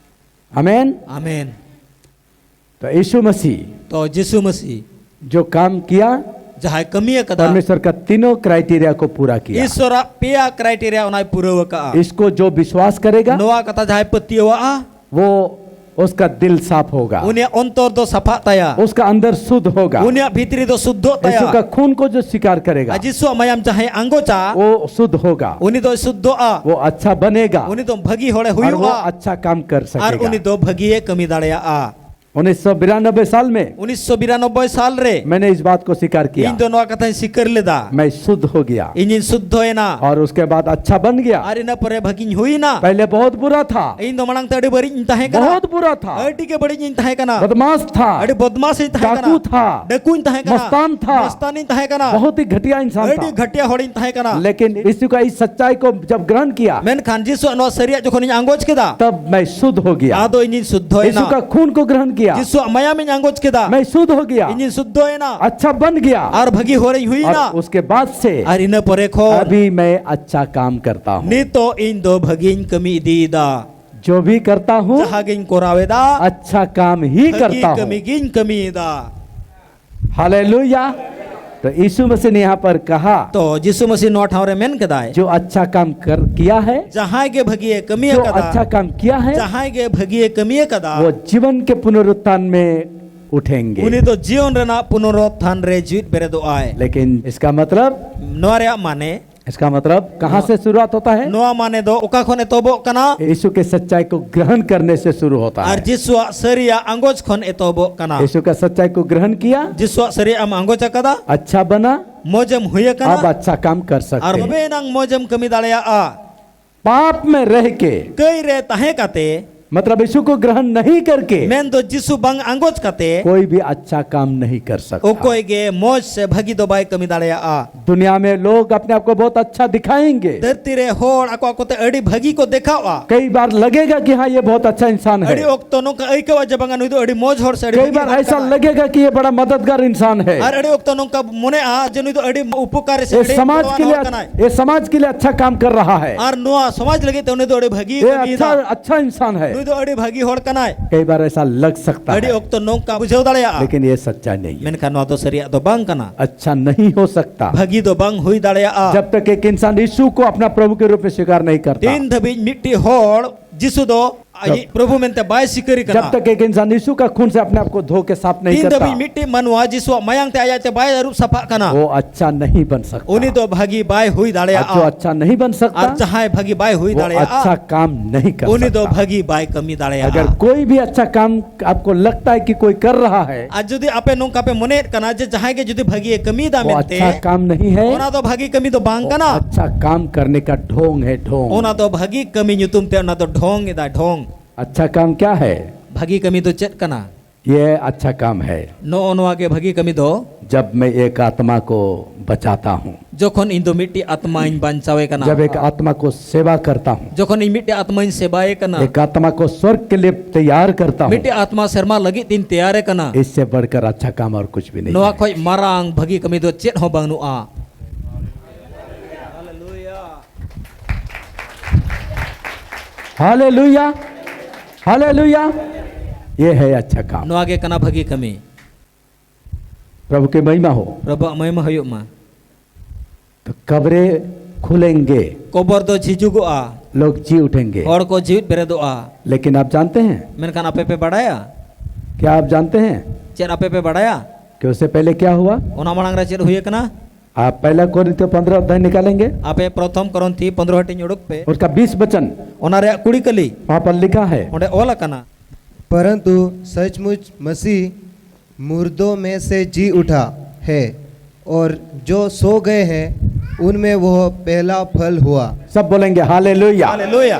आमीन। ᱟᱢᱮᱱ᱾ तो यीशु मसीह ᱛᱚ ᱡᱤᱥᱩ ᱢᱟᱹᱥᱤ जो काम किया, ᱡᱟᱦᱟᱸᱭ ᱠᱟᱹᱢᱤ ᱟᱠᱟᱫᱟ, परमेश्वर का तीनों क्राइटेरिया को पूरा किया। ᱤᱥᱚᱨᱟᱜ ᱯᱮᱭᱟ ᱠᱨᱟᱭᱴᱮᱨᱤᱭᱟ ᱚᱱᱟᱭ ᱯᱩᱨᱟᱹᱣ ᱟᱠᱟᱫᱼᱟ᱾ इसको जो विश्वास करेगा, ᱱᱚᱣᱟ ᱠᱟᱛᱷᱟ ᱡᱟᱦᱟᱸᱭ ᱯᱟᱹᱛᱭᱟᱹᱣᱟᱜᱼᱟ, वो उसका दिल साफ होगा, ᱩᱱᱤᱭᱟᱜ ᱚᱱᱛᱚᱨ ᱫᱚ ᱥᱟᱯᱷᱟᱜ ᱛᱟᱭᱟ᱾ उसका अंदर शुद्ध होगा। ᱩᱱᱤᱭᱟᱜ ᱵᱷᱤᱛᱨᱤ ᱫᱚ ᱥᱩᱫᱽᱫᱷᱚᱜ यीशु ᱛᱟᱭᱟ᱾ का खून को जो स्वीकार करेगा, ᱟᱨ ᱡᱤᱥᱩᱣᱟᱜ ᱢᱟᱭᱟᱢ ᱡᱟᱦᱟᱸᱭ ᱟᱸᱜᱚᱪᱟ, वो शुद्ध होगा। ᱩᱱᱤ ᱫᱚᱭ ᱥᱩᱫᱽᱫᱷᱚᱜᱼᱟ᱾ वो अच्छा बनेगा। ᱩᱱᱤ ᱫᱚ ᱵᱷᱟᱹᱜᱤ ᱦᱚᱲᱮ और वो ᱦᱩᱭᱩᱜᱼᱟ᱾ अच्छा काम कर ᱟᱨ ᱩᱱᱤ सकेगा। ᱫᱚ ᱵᱷᱟᱹᱜᱤᱭᱮ ᱠᱟᱹᱢᱤ ᱫᱟᱲᱮᱭᱟᱜᱼᱟ᱾ उन्नीस सौ बिरानबे साल में ᱩᱱᱤᱥᱥᱚ ᱵᱤᱨᱟᱱᱚᱵᱵᱳᱭ ᱥᱟᱞ ᱨᱮ मैंने इस बात को स्वीकार किया। ᱤᱧ ᱫᱚ ᱱᱚᱣᱟ ᱠᱟᱛᱷᱟᱧ ᱥᱤᱠᱟᱹᱨ ᱞᱮᱫᱟ᱾ मैं शुद्ध हो गया। ᱤᱧᱤᱧ ᱥᱩᱫᱽᱫᱷᱚᱭᱮᱱᱟ᱾ और उसके बाद अच्छा बन गया। ᱟᱨ ᱤᱱᱟᱹ ᱯᱚᱨᱮ ᱵᱷᱟᱹᱜᱤᱧ ᱦᱩᱭᱱᱟ᱾ पहले बहुत बुरा था, ᱤᱧ ᱫᱚ ᱢᱟᱲᱟᱝ ᱛᱮ ᱟᱹᱰᱤ ᱵᱟᱹᱲᱤᱡ ᱤᱧ ᱛᱟᱦᱮᱸ ᱠᱟᱱᱟ᱾ बहुत बुरा था, ᱟᱹᱰᱤ ᱜᱮ ᱵᱟᱹᱲᱤᱡ ᱤᱧ ᱛᱟᱦᱮᱸ ᱠᱟᱱᱟ᱾ बदमाश था, ᱟᱹᱰᱤ ᱵᱚᱫᱢᱟᱥ ᱤᱧ ᱛᱟᱦᱮᱸ ᱠᱟᱱᱟ᱾ डाकू था, ᱰᱟᱹᱠᱩᱧ ᱛᱟᱦᱮᱸ ᱠᱟᱱᱟ᱾ मस्तान था, ᱢᱚᱥᱛᱟᱱᱤᱧ ᱛᱟᱦᱮᱸ ᱠᱟᱱᱟ᱾ बहुत ही घटिया इंसान ᱟᱹᱰᱤ था। ᱜᱷᱟᱹᱴᱤᱭᱟ ᱦᱚᱲᱤᱧ ᱛᱟᱦᱮᱸ ᱠᱟᱱᱟ᱾ लेकिन यीशु का इस सच्चाई को जब ग्रहण किया, ᱢᱮᱱᱠᱷᱟᱱ ᱡᱤᱥᱩᱣᱟᱜ ᱱᱚᱣᱟ ᱥᱟᱹᱨᱤᱭᱟᱜ ᱡᱚᱠᱷᱚᱱᱤᱧ ᱟᱸᱜᱚᱪ ᱠᱮᱫᱟ, तब मैं शुद्ध हो गया। ᱟᱫᱚ ᱤᱧᱤᱧ ᱥᱩᱫᱽᱫᱷᱚᱭᱮᱱᱟ᱾ यीशु का खून को ग्रहण किया, ᱡᱤᱥᱩᱣᱟᱜ ᱢᱟᱭᱟᱢᱤᱧ ᱟᱸᱜᱚᱪ ᱠᱮᱫᱟ, मैं शुद्ध हो गया, ᱤᱧᱤᱧ ᱥᱩᱫᱽᱫᱷᱚᱭᱮᱱᱟ᱾ अच्छा बन गया। ᱟᱨ ᱵᱷᱟᱹᱜᱤ ᱦᱚᱲᱤᱧ ᱦᱩᱭᱱᱟ᱾ और उसके बाद से ᱟᱨ ᱤᱱᱟᱹ ᱯᱚᱨᱮ ᱠᱷᱚᱱ अभी मैं अच्छा काम करता हूँ। ᱱᱤᱛᱚᱜ ᱤᱧ ᱫᱚ ᱵᱷᱟᱹᱜᱤᱧ ᱠᱟᱹᱢᱤ ᱤᱫᱤᱭᱮᱫᱟ᱾ जो भी करता हूँ, ᱡᱟᱦᱟᱸ ᱜᱤᱧ ᱠᱚᱨᱟᱣ ᱮᱫᱟ, अच्छा काम ही ᱵᱷᱟᱹᱜᱤ करता ᱠᱟᱹᱢᱤ हूँ। ᱜᱤᱧ ᱠᱟᱹᱢᱤᱭᱮᱫᱟ᱾ हालेलुया। तो यीशु मसीह ने यहाँ पर कहा, ᱛᱚ ᱡᱤᱥᱩ ᱢᱟᱹᱥᱤ ᱱᱚᱣᱟ ᱴᱷᱟᱶ ᱨᱮ ᱢᱮᱱ ᱠᱮᱫᱟᱭ, जो अच्छा काम कर किया है, ᱡᱟᱦᱟᱸᱭ ᱜᱮ ᱵᱷᱟᱹᱜᱤᱭᱮ ᱠᱟᱹᱢᱤ जो ᱟᱠᱟᱫᱟ, अच्छा काम किया है, ᱡᱟᱦᱟᱸᱭ ᱜᱮ ᱵᱷᱟᱹᱜᱤᱭᱮ ᱠᱟᱹᱢᱤ ᱟᱠᱟᱫᱟ, वो जीवन के पुनरुत्थान में उठेंगे। ᱩᱱᱤ ᱫᱚ ᱡᱤᱭᱚᱱ ᱨᱮᱱᱟᱜ ᱯᱩᱱᱚᱨᱩᱛᱛᱷᱟᱱ ᱨᱮ ᱡᱤᱣᱤᱫ ᱵᱮᱨᱮᱫᱚᱜ ᱟᱭ᱾ लेकिन इसका मतलब, ᱱᱚᱣᱟ ᱨᱮᱭᱟᱜ ᱢᱟᱱᱮ, इसका मतलब कहाँ से शुरुआत होता है? ᱱᱚᱣᱟ ᱢᱟᱱᱮ ᱫᱚ ᱚᱠᱟ ᱠᱷᱚᱱ ᱮᱛᱚᱦᱚᱵᱚᱜ ᱠᱟᱱᱟ? यीशु के सच्चाई को ग्रहण करने से शुरू होता है। ᱟᱨ ᱡᱤᱥᱩᱣᱟᱜ ᱥᱟᱹᱨᱤᱭᱟᱜ ᱟᱸᱜᱚᱪ ᱠᱷᱚᱱ ᱮᱛᱚᱦᱚᱵᱚᱜ ᱠᱟᱱᱟ᱾ यीशु का सच्चाई को ग्रहण किया, ᱡᱤᱥᱩᱣᱟᱜ ᱥᱟᱹᱨᱤᱭᱟᱜ ᱮᱢ ᱟᱸᱜᱚᱪ ᱟᱠᱟᱫᱟ, अच्छा बना, ᱢᱚᱡᱮᱢ ᱦᱩᱭ ᱟᱠᱟᱱᱟ, अब अच्छा काम कर सकते ᱟᱨ हैं। ᱛᱚᱵᱮ ᱮᱱᱟᱝ ᱢᱚᱡᱮᱢ ᱠᱟᱹᱢᱤ ᱫᱟᱲᱮᱭᱟᱜᱼᱟ᱾ पाप में रह के, ᱠᱟᱹᱭ ᱨᱮ ᱛᱟᱦᱮᱸ ᱠᱟᱛᱮ, मतलब यीशु को ग्रहण नहीं करके, ᱢᱮᱱᱫᱚ ᱡᱤᱥᱩ ᱵᱟᱝ ᱟᱸᱜᱚᱪ ᱠᱟᱛᱮ, कोई भी अच्छा काम नहीं कर सकता। ᱚᱠᱚᱭ ᱜᱮ ᱢᱚᱡᱽ ᱥᱮ ᱵᱷᱟᱹᱜᱤ ᱫᱚ ᱵᱟᱭ ᱠᱟᱹᱢᱤ ᱫᱟᱲᱮᱭᱟᱜᱼᱟ᱾ दुनिया में लोग अपने आप को बहुत अच्छा दिखाएंगे। ᱫᱷᱟᱹᱨᱛᱤ ᱨᱮ ᱦᱚᱲ ᱟᱠᱚ ᱟᱠᱚ ᱛᱮ ᱟᱹᱰᱤ ᱵᱷᱟᱹᱜᱤ ᱠᱚ ᱫᱮᱠᱷᱟᱣᱟ᱾ कई बार लगेगा कि हाँ, ये बहुत अच्छा इंसान है। ᱟᱹᱰᱤ ᱚᱠᱛᱚ ᱱᱚᱝᱠᱟ ᱟᱹᱭᱠᱟᱹᱣᱟ ᱡᱮ ᱵᱟᱝᱟ, ᱱᱩᱭ ᱫᱚ ᱟᱹᱰᱤ ᱢᱚᱡᱽ ᱦᱚᱲ ᱥᱮ ᱟᱹᱰᱤ कई ᱵᱷᱟᱹᱜᱤ बार ᱦᱚᱲ ऐसा ᱠᱟᱱᱟᱭ᱾ लगेगा कि ये बड़ा मददगार इंसान है। ᱟᱨ ᱟᱹᱰᱤ ᱚᱠᱛᱚ ᱱᱚᱝᱠᱟ ᱢᱚᱱᱮᱜᱼᱟ ᱡᱮ ᱱᱩᱭ ᱫᱚ ᱟᱹᱰᱤ ᱩᱯᱚᱠᱟᱨᱤ ᱥᱮ ये ᱟᱹᱰᱤ समाज ᱜᱚᱲᱚᱣᱟᱱ के लिए, ᱦᱚᱲ ᱠᱟᱱᱟᱭ᱾ ये समाज के लिए अच्छा काम कर रहा है। ᱟᱨ ᱱᱚᱣᱟ ᱥᱚᱢᱟᱡᱽ ᱞᱟᱹᱜᱤᱫ ᱛᱮ ᱩᱱᱤ ᱫᱚ ᱟᱹᱰᱤ ᱵᱷᱟᱹᱜᱤ ये ᱠᱟᱹᱢᱤᱭᱮᱫᱟ᱾ अच्छा, अच्छा इंसान है। ᱱᱩᱭ ᱫᱚ ᱟᱹᱰᱤ ᱵᱷᱟᱹᱜᱤ ᱦᱚᱲ ᱠᱟᱱᱟᱭ᱾ कई बार ऐसा लग सकता ᱟᱹᱰᱤ है, ᱚᱠᱛᱚ ᱱᱚᱝᱠᱟ ᱵᱩᱡᱷᱟᱹᱣ ᱫᱟᱲᱮᱭᱟᱜᱼᱟ᱾ लेकिन ये सच्चाई नहीं है। ᱢᱮᱱᱠᱷᱟᱱ ᱱᱚᱣᱟ ᱫᱚ ᱥᱟᱹᱨᱤᱭᱟᱜ ᱫᱚ ᱵᱟᱝ ᱠᱟᱱᱟ᱾ अच्छा नहीं हो सकता, ᱵᱷᱟᱹᱜᱤ ᱫᱚ ᱵᱟᱝ ᱦᱩᱭ ᱫᱟᱲᱮᱭᱟᱜᱼᱟ᱾ जब तक एक इंसान यीशु को अपना प्रभु के रूप में स्वीकार नहीं करता। ᱛᱤᱱ ᱫᱷᱟᱹᱵᱤᱡ ᱢᱤᱫᱴᱤᱡ ᱦᱚᱲ ᱡᱤᱥᱩ ᱫᱚ ᱟᱡᱤᱡ ᱡᱚᱵ- ᱯᱨᱚᱵᱷᱩ ᱢᱮᱱᱛᱮ ᱵᱟᱭ ᱥᱤᱠᱟᱹᱨᱤ ᱠᱟᱱᱟ᱾ जब तक एक इंसान यीशु का खून से अपने आप को धो के साफ नहीं ᱛᱤᱱ ᱫᱷᱟᱹᱵᱤᱡ करता, ᱢᱤᱫᱴᱤᱡ ᱢᱟᱱᱣᱟ ᱡᱤᱥᱩᱣᱟᱜ ᱢᱟᱭᱟᱝ ᱛᱮ ᱟᱡ ᱟᱡᱛᱮ ᱵᱟᱭ ᱟᱹᱨᱩᱵ ᱥᱟᱯᱷᱟᱜ ᱠᱟᱱᱟ, वो अच्छा नहीं बन सकता। ᱩᱱᱤ ᱫᱚ ᱵᱷᱟᱹᱜᱤ ᱵᱟᱭ ᱦᱩᱭ ᱟᱨ ᱫᱟᱲᱮᱭᱟᱜᱼᱟ᱾ ᱡᱚ ᱟᱪᱪᱷᱟ ᱱᱟᱦᱤ ᱵᱟᱱ ᱥᱟᱠᱛᱟ, ᱟᱨ ᱡᱟᱦᱟᱸᱭ ᱵᱷᱟᱹᱜᱤ ᱵᱟᱭ ᱦᱩᱭ ᱫᱟᱲᱮᱭᱟᱜᱼᱟ, ᱟᱪᱪᱷᱟ ᱠᱟᱢ ᱱᱟᱦᱤ ᱠᱟᱨ ᱩᱱᱤ ᱫᱚ ᱥᱟᱠᱛᱟ᱾ ᱵᱷᱟᱹᱜᱤ ᱵᱟᱭ ᱠᱟᱹᱢᱤ ᱫᱟᱲᱮᱭᱟᱜᱼᱟ᱾ ᱟᱜᱟᱨ ᱠᱳᱭ ᱵᱷᱤ ᱟᱪᱪᱷᱟ ᱠᱟᱢ ᱟᱯᱠᱳ ᱞᱟᱜᱽᱛᱟ ᱦᱟᱭ ᱠᱤ ᱠᱳᱭ ᱠᱟᱨ ᱨᱟᱦᱟ ᱦᱟᱭ, ᱟᱨ ᱡᱩᱫᱤ ᱟᱯᱮ ᱱᱚᱝᱠᱟ ᱯᱮ ᱢᱚᱱᱮᱭᱮᱫ ᱠᱟᱱᱟ ᱡᱮ ᱡᱟᱦᱟᱸᱭ ᱜᱮ ᱡᱩᱫᱤ ᱵᱷᱟᱹᱜᱤᱭᱮ ᱠᱟᱹᱢᱤᱭᱮᱫᱟ ᱢᱮᱱᱛᱮ, ᱟᱪᱪᱷᱟ ᱠᱟᱢ ᱱᱟᱦᱤ ᱦᱟᱭ, ᱚᱱᱟ ᱫᱚ ᱵᱷᱟᱹᱜᱤ ᱠᱟᱹᱢᱤ ᱫᱚ ᱵᱟᱝ ᱠᱟᱱᱟ᱾ ᱟᱪᱪᱷᱟ ᱠᱟᱢ ᱠᱟᱨᱱᱮ ᱠᱟ ᱰᱷᱚᱝ ᱦᱟᱭ ᱰᱷᱚᱝ᱾ ᱚᱱᱟ ᱫᱚ ᱵᱷᱟᱹᱜᱤ ᱠᱟᱹᱢᱤ ᱧᱩᱛᱩᱢ ᱛᱮ ᱚᱱᱟ ᱫᱚ ᱰᱷᱚᱝ ᱮᱫᱟᱭ ᱰᱷᱚᱝ᱾ ᱟᱪᱪᱷᱟ ᱠᱟᱢ ᱠᱭᱟ ᱦᱟᱭ? ᱵᱷᱟᱹᱜᱤ ᱠᱟᱹᱢᱤ ᱫᱚ ᱪᱮᱫ ᱠᱟᱱᱟ? ᱭᱮ ᱟᱪᱪᱷᱟ ᱠᱟᱢ ᱦᱟᱭ᱾ ᱱᱚᱜᱼᱚ ᱱᱚᱣᱟ ᱜᱮ ᱵᱷᱟᱹᱜᱤ ᱠᱟᱹᱢᱤ ᱫᱚ᱾ ᱡᱟᱵ ᱢᱮ ᱮᱠ ᱟᱛᱢᱟ ᱠᱳ ᱵᱟᱪᱟᱛᱟ ᱦᱩᱸ, ᱡᱚᱠᱷᱚᱱ ᱤᱧ ᱫᱚ ᱢᱤᱫᱴᱤᱡ ᱟᱛᱢᱟᱧ ᱵᱟᱧᱪᱟᱣᱮ ᱠᱟᱱᱟ᱾ ᱡᱟᱵ ᱮᱠ ᱟᱛᱢᱟ ᱠᱳ ᱥᱮᱵᱟ ᱠᱟᱨᱛᱟ ᱦᱩᱸ, ᱡᱚᱠᱷᱚᱱ ᱤᱧ ᱢᱤᱫᱴᱤᱡ ᱟᱛᱢᱟᱧ ᱥᱮᱵᱟᱭᱮ ᱠᱟᱱᱟ᱾ ᱮᱠ ᱟᱛᱢᱟ ᱠᱳ ᱥᱣᱚᱨᱜᱽ ᱠᱮ ᱞᱤᱭᱮ ᱛᱮᱭᱟᱨ ᱠᱟᱨᱛᱟ ᱦᱩᱸ, ᱢᱤᱫᱴᱤᱡ ᱟᱛᱢᱟ ᱥᱮᱨᱢᱟ ᱞᱟᱹᱜᱤᱫ ᱛᱤᱧ ᱛᱮᱭᱟᱨᱮ ᱠᱟᱱᱟ᱾ ᱤᱥᱥᱮ ᱵᱟᱲᱠᱟᱨ ᱟᱪᱪᱷᱟ ᱠᱟᱢ ᱟᱨ ᱠᱩᱪᱷ ᱵᱷᱤ ᱱᱟᱦᱤ ᱱᱚᱣᱟ ᱦᱟᱭ᱾ ᱠᱷᱚᱡ ᱢᱟᱨᱟᱝ ᱵᱷᱟᱹᱜᱤ ᱠᱟᱹᱢᱤ ᱫᱚ ᱪᱮᱫ ᱦᱚᱸ ᱵᱟᱹᱱᱩᱜᱼᱟ᱾ Hallelujah, hallelujah. ये है अच्छा काम। ᱱᱚᱣᱟ ᱜᱮ ᱠᱟᱱᱟ ᱵᱷᱟᱹᱜᱤ ᱠᱟᱹᱢᱤ᱾ प्रभु की महिमा हो। ᱯᱨᱚᱵᱷᱩᱣᱟᱜ ᱢᱟᱹᱭᱢᱟ ᱦᱩᱭᱩᱜ ᱢᱟ᱾ तो कब्रें खुलेंगे, ᱠᱚᱵᱚᱨ ᱫᱚ ᱡᱷᱤᱡᱩᱜᱚᱜᱼᱟ᱾ लोग जी उठेंगे। ᱦᱚᱲ ᱠᱚ ᱡᱤᱣᱤᱫ ᱵᱮᱨᱮᱫᱚᱜᱼᱟ᱾ लेकिन आप जानते हैं, ᱢᱮᱱᱠᱷᱟᱱ ᱟᱯᱮ ᱯᱮ ᱵᱟᱲᱟᱭᱟ? क्या आप जानते हैं ᱪᱮᱫ ᱟᱯᱮ ᱯᱮ ᱵᱟᱲᱟᱭᱟ? कि उससे पहले क्या हुआ? ᱚᱱᱟ ᱢᱟᱲᱟᱝ ᱨᱮ ᱪᱮᱫ ᱦᱩᱭ ᱟᱠᱟᱱᱟ? आप पहला कोरिन्थियों पंद्रह अध्याय निकालेंगे। ᱟᱯᱮ ᱯᱨᱚᱛᱷᱚᱢ ᱠᱚᱨᱤᱱᱛᱷᱤ ᱯᱚᱱᱫᱽᱨᱚ ᱦᱟᱹᱴᱤᱧ ᱩᱰᱩᱠ ᱯᱮ᱾ उसका बीस वचन, ᱚᱱᱟ ᱨᱮᱭᱟᱜ ᱠᱩᱲᱤ ᱠᱟᱹᱞᱤ वहां पर लिखा है, ᱚᱸᱰᱮ ᱚᱞ ᱟᱠᱟᱱᱟ᱾ परंतु सचमुच मसीह मुर्दों में से जी उठा है, और जो सो गए हैं, उनमें वह पहला फल हुआ। सब बोलेंगे हालेलुया। ᱦᱟᱞᱮᱞᱩᱭᱟ।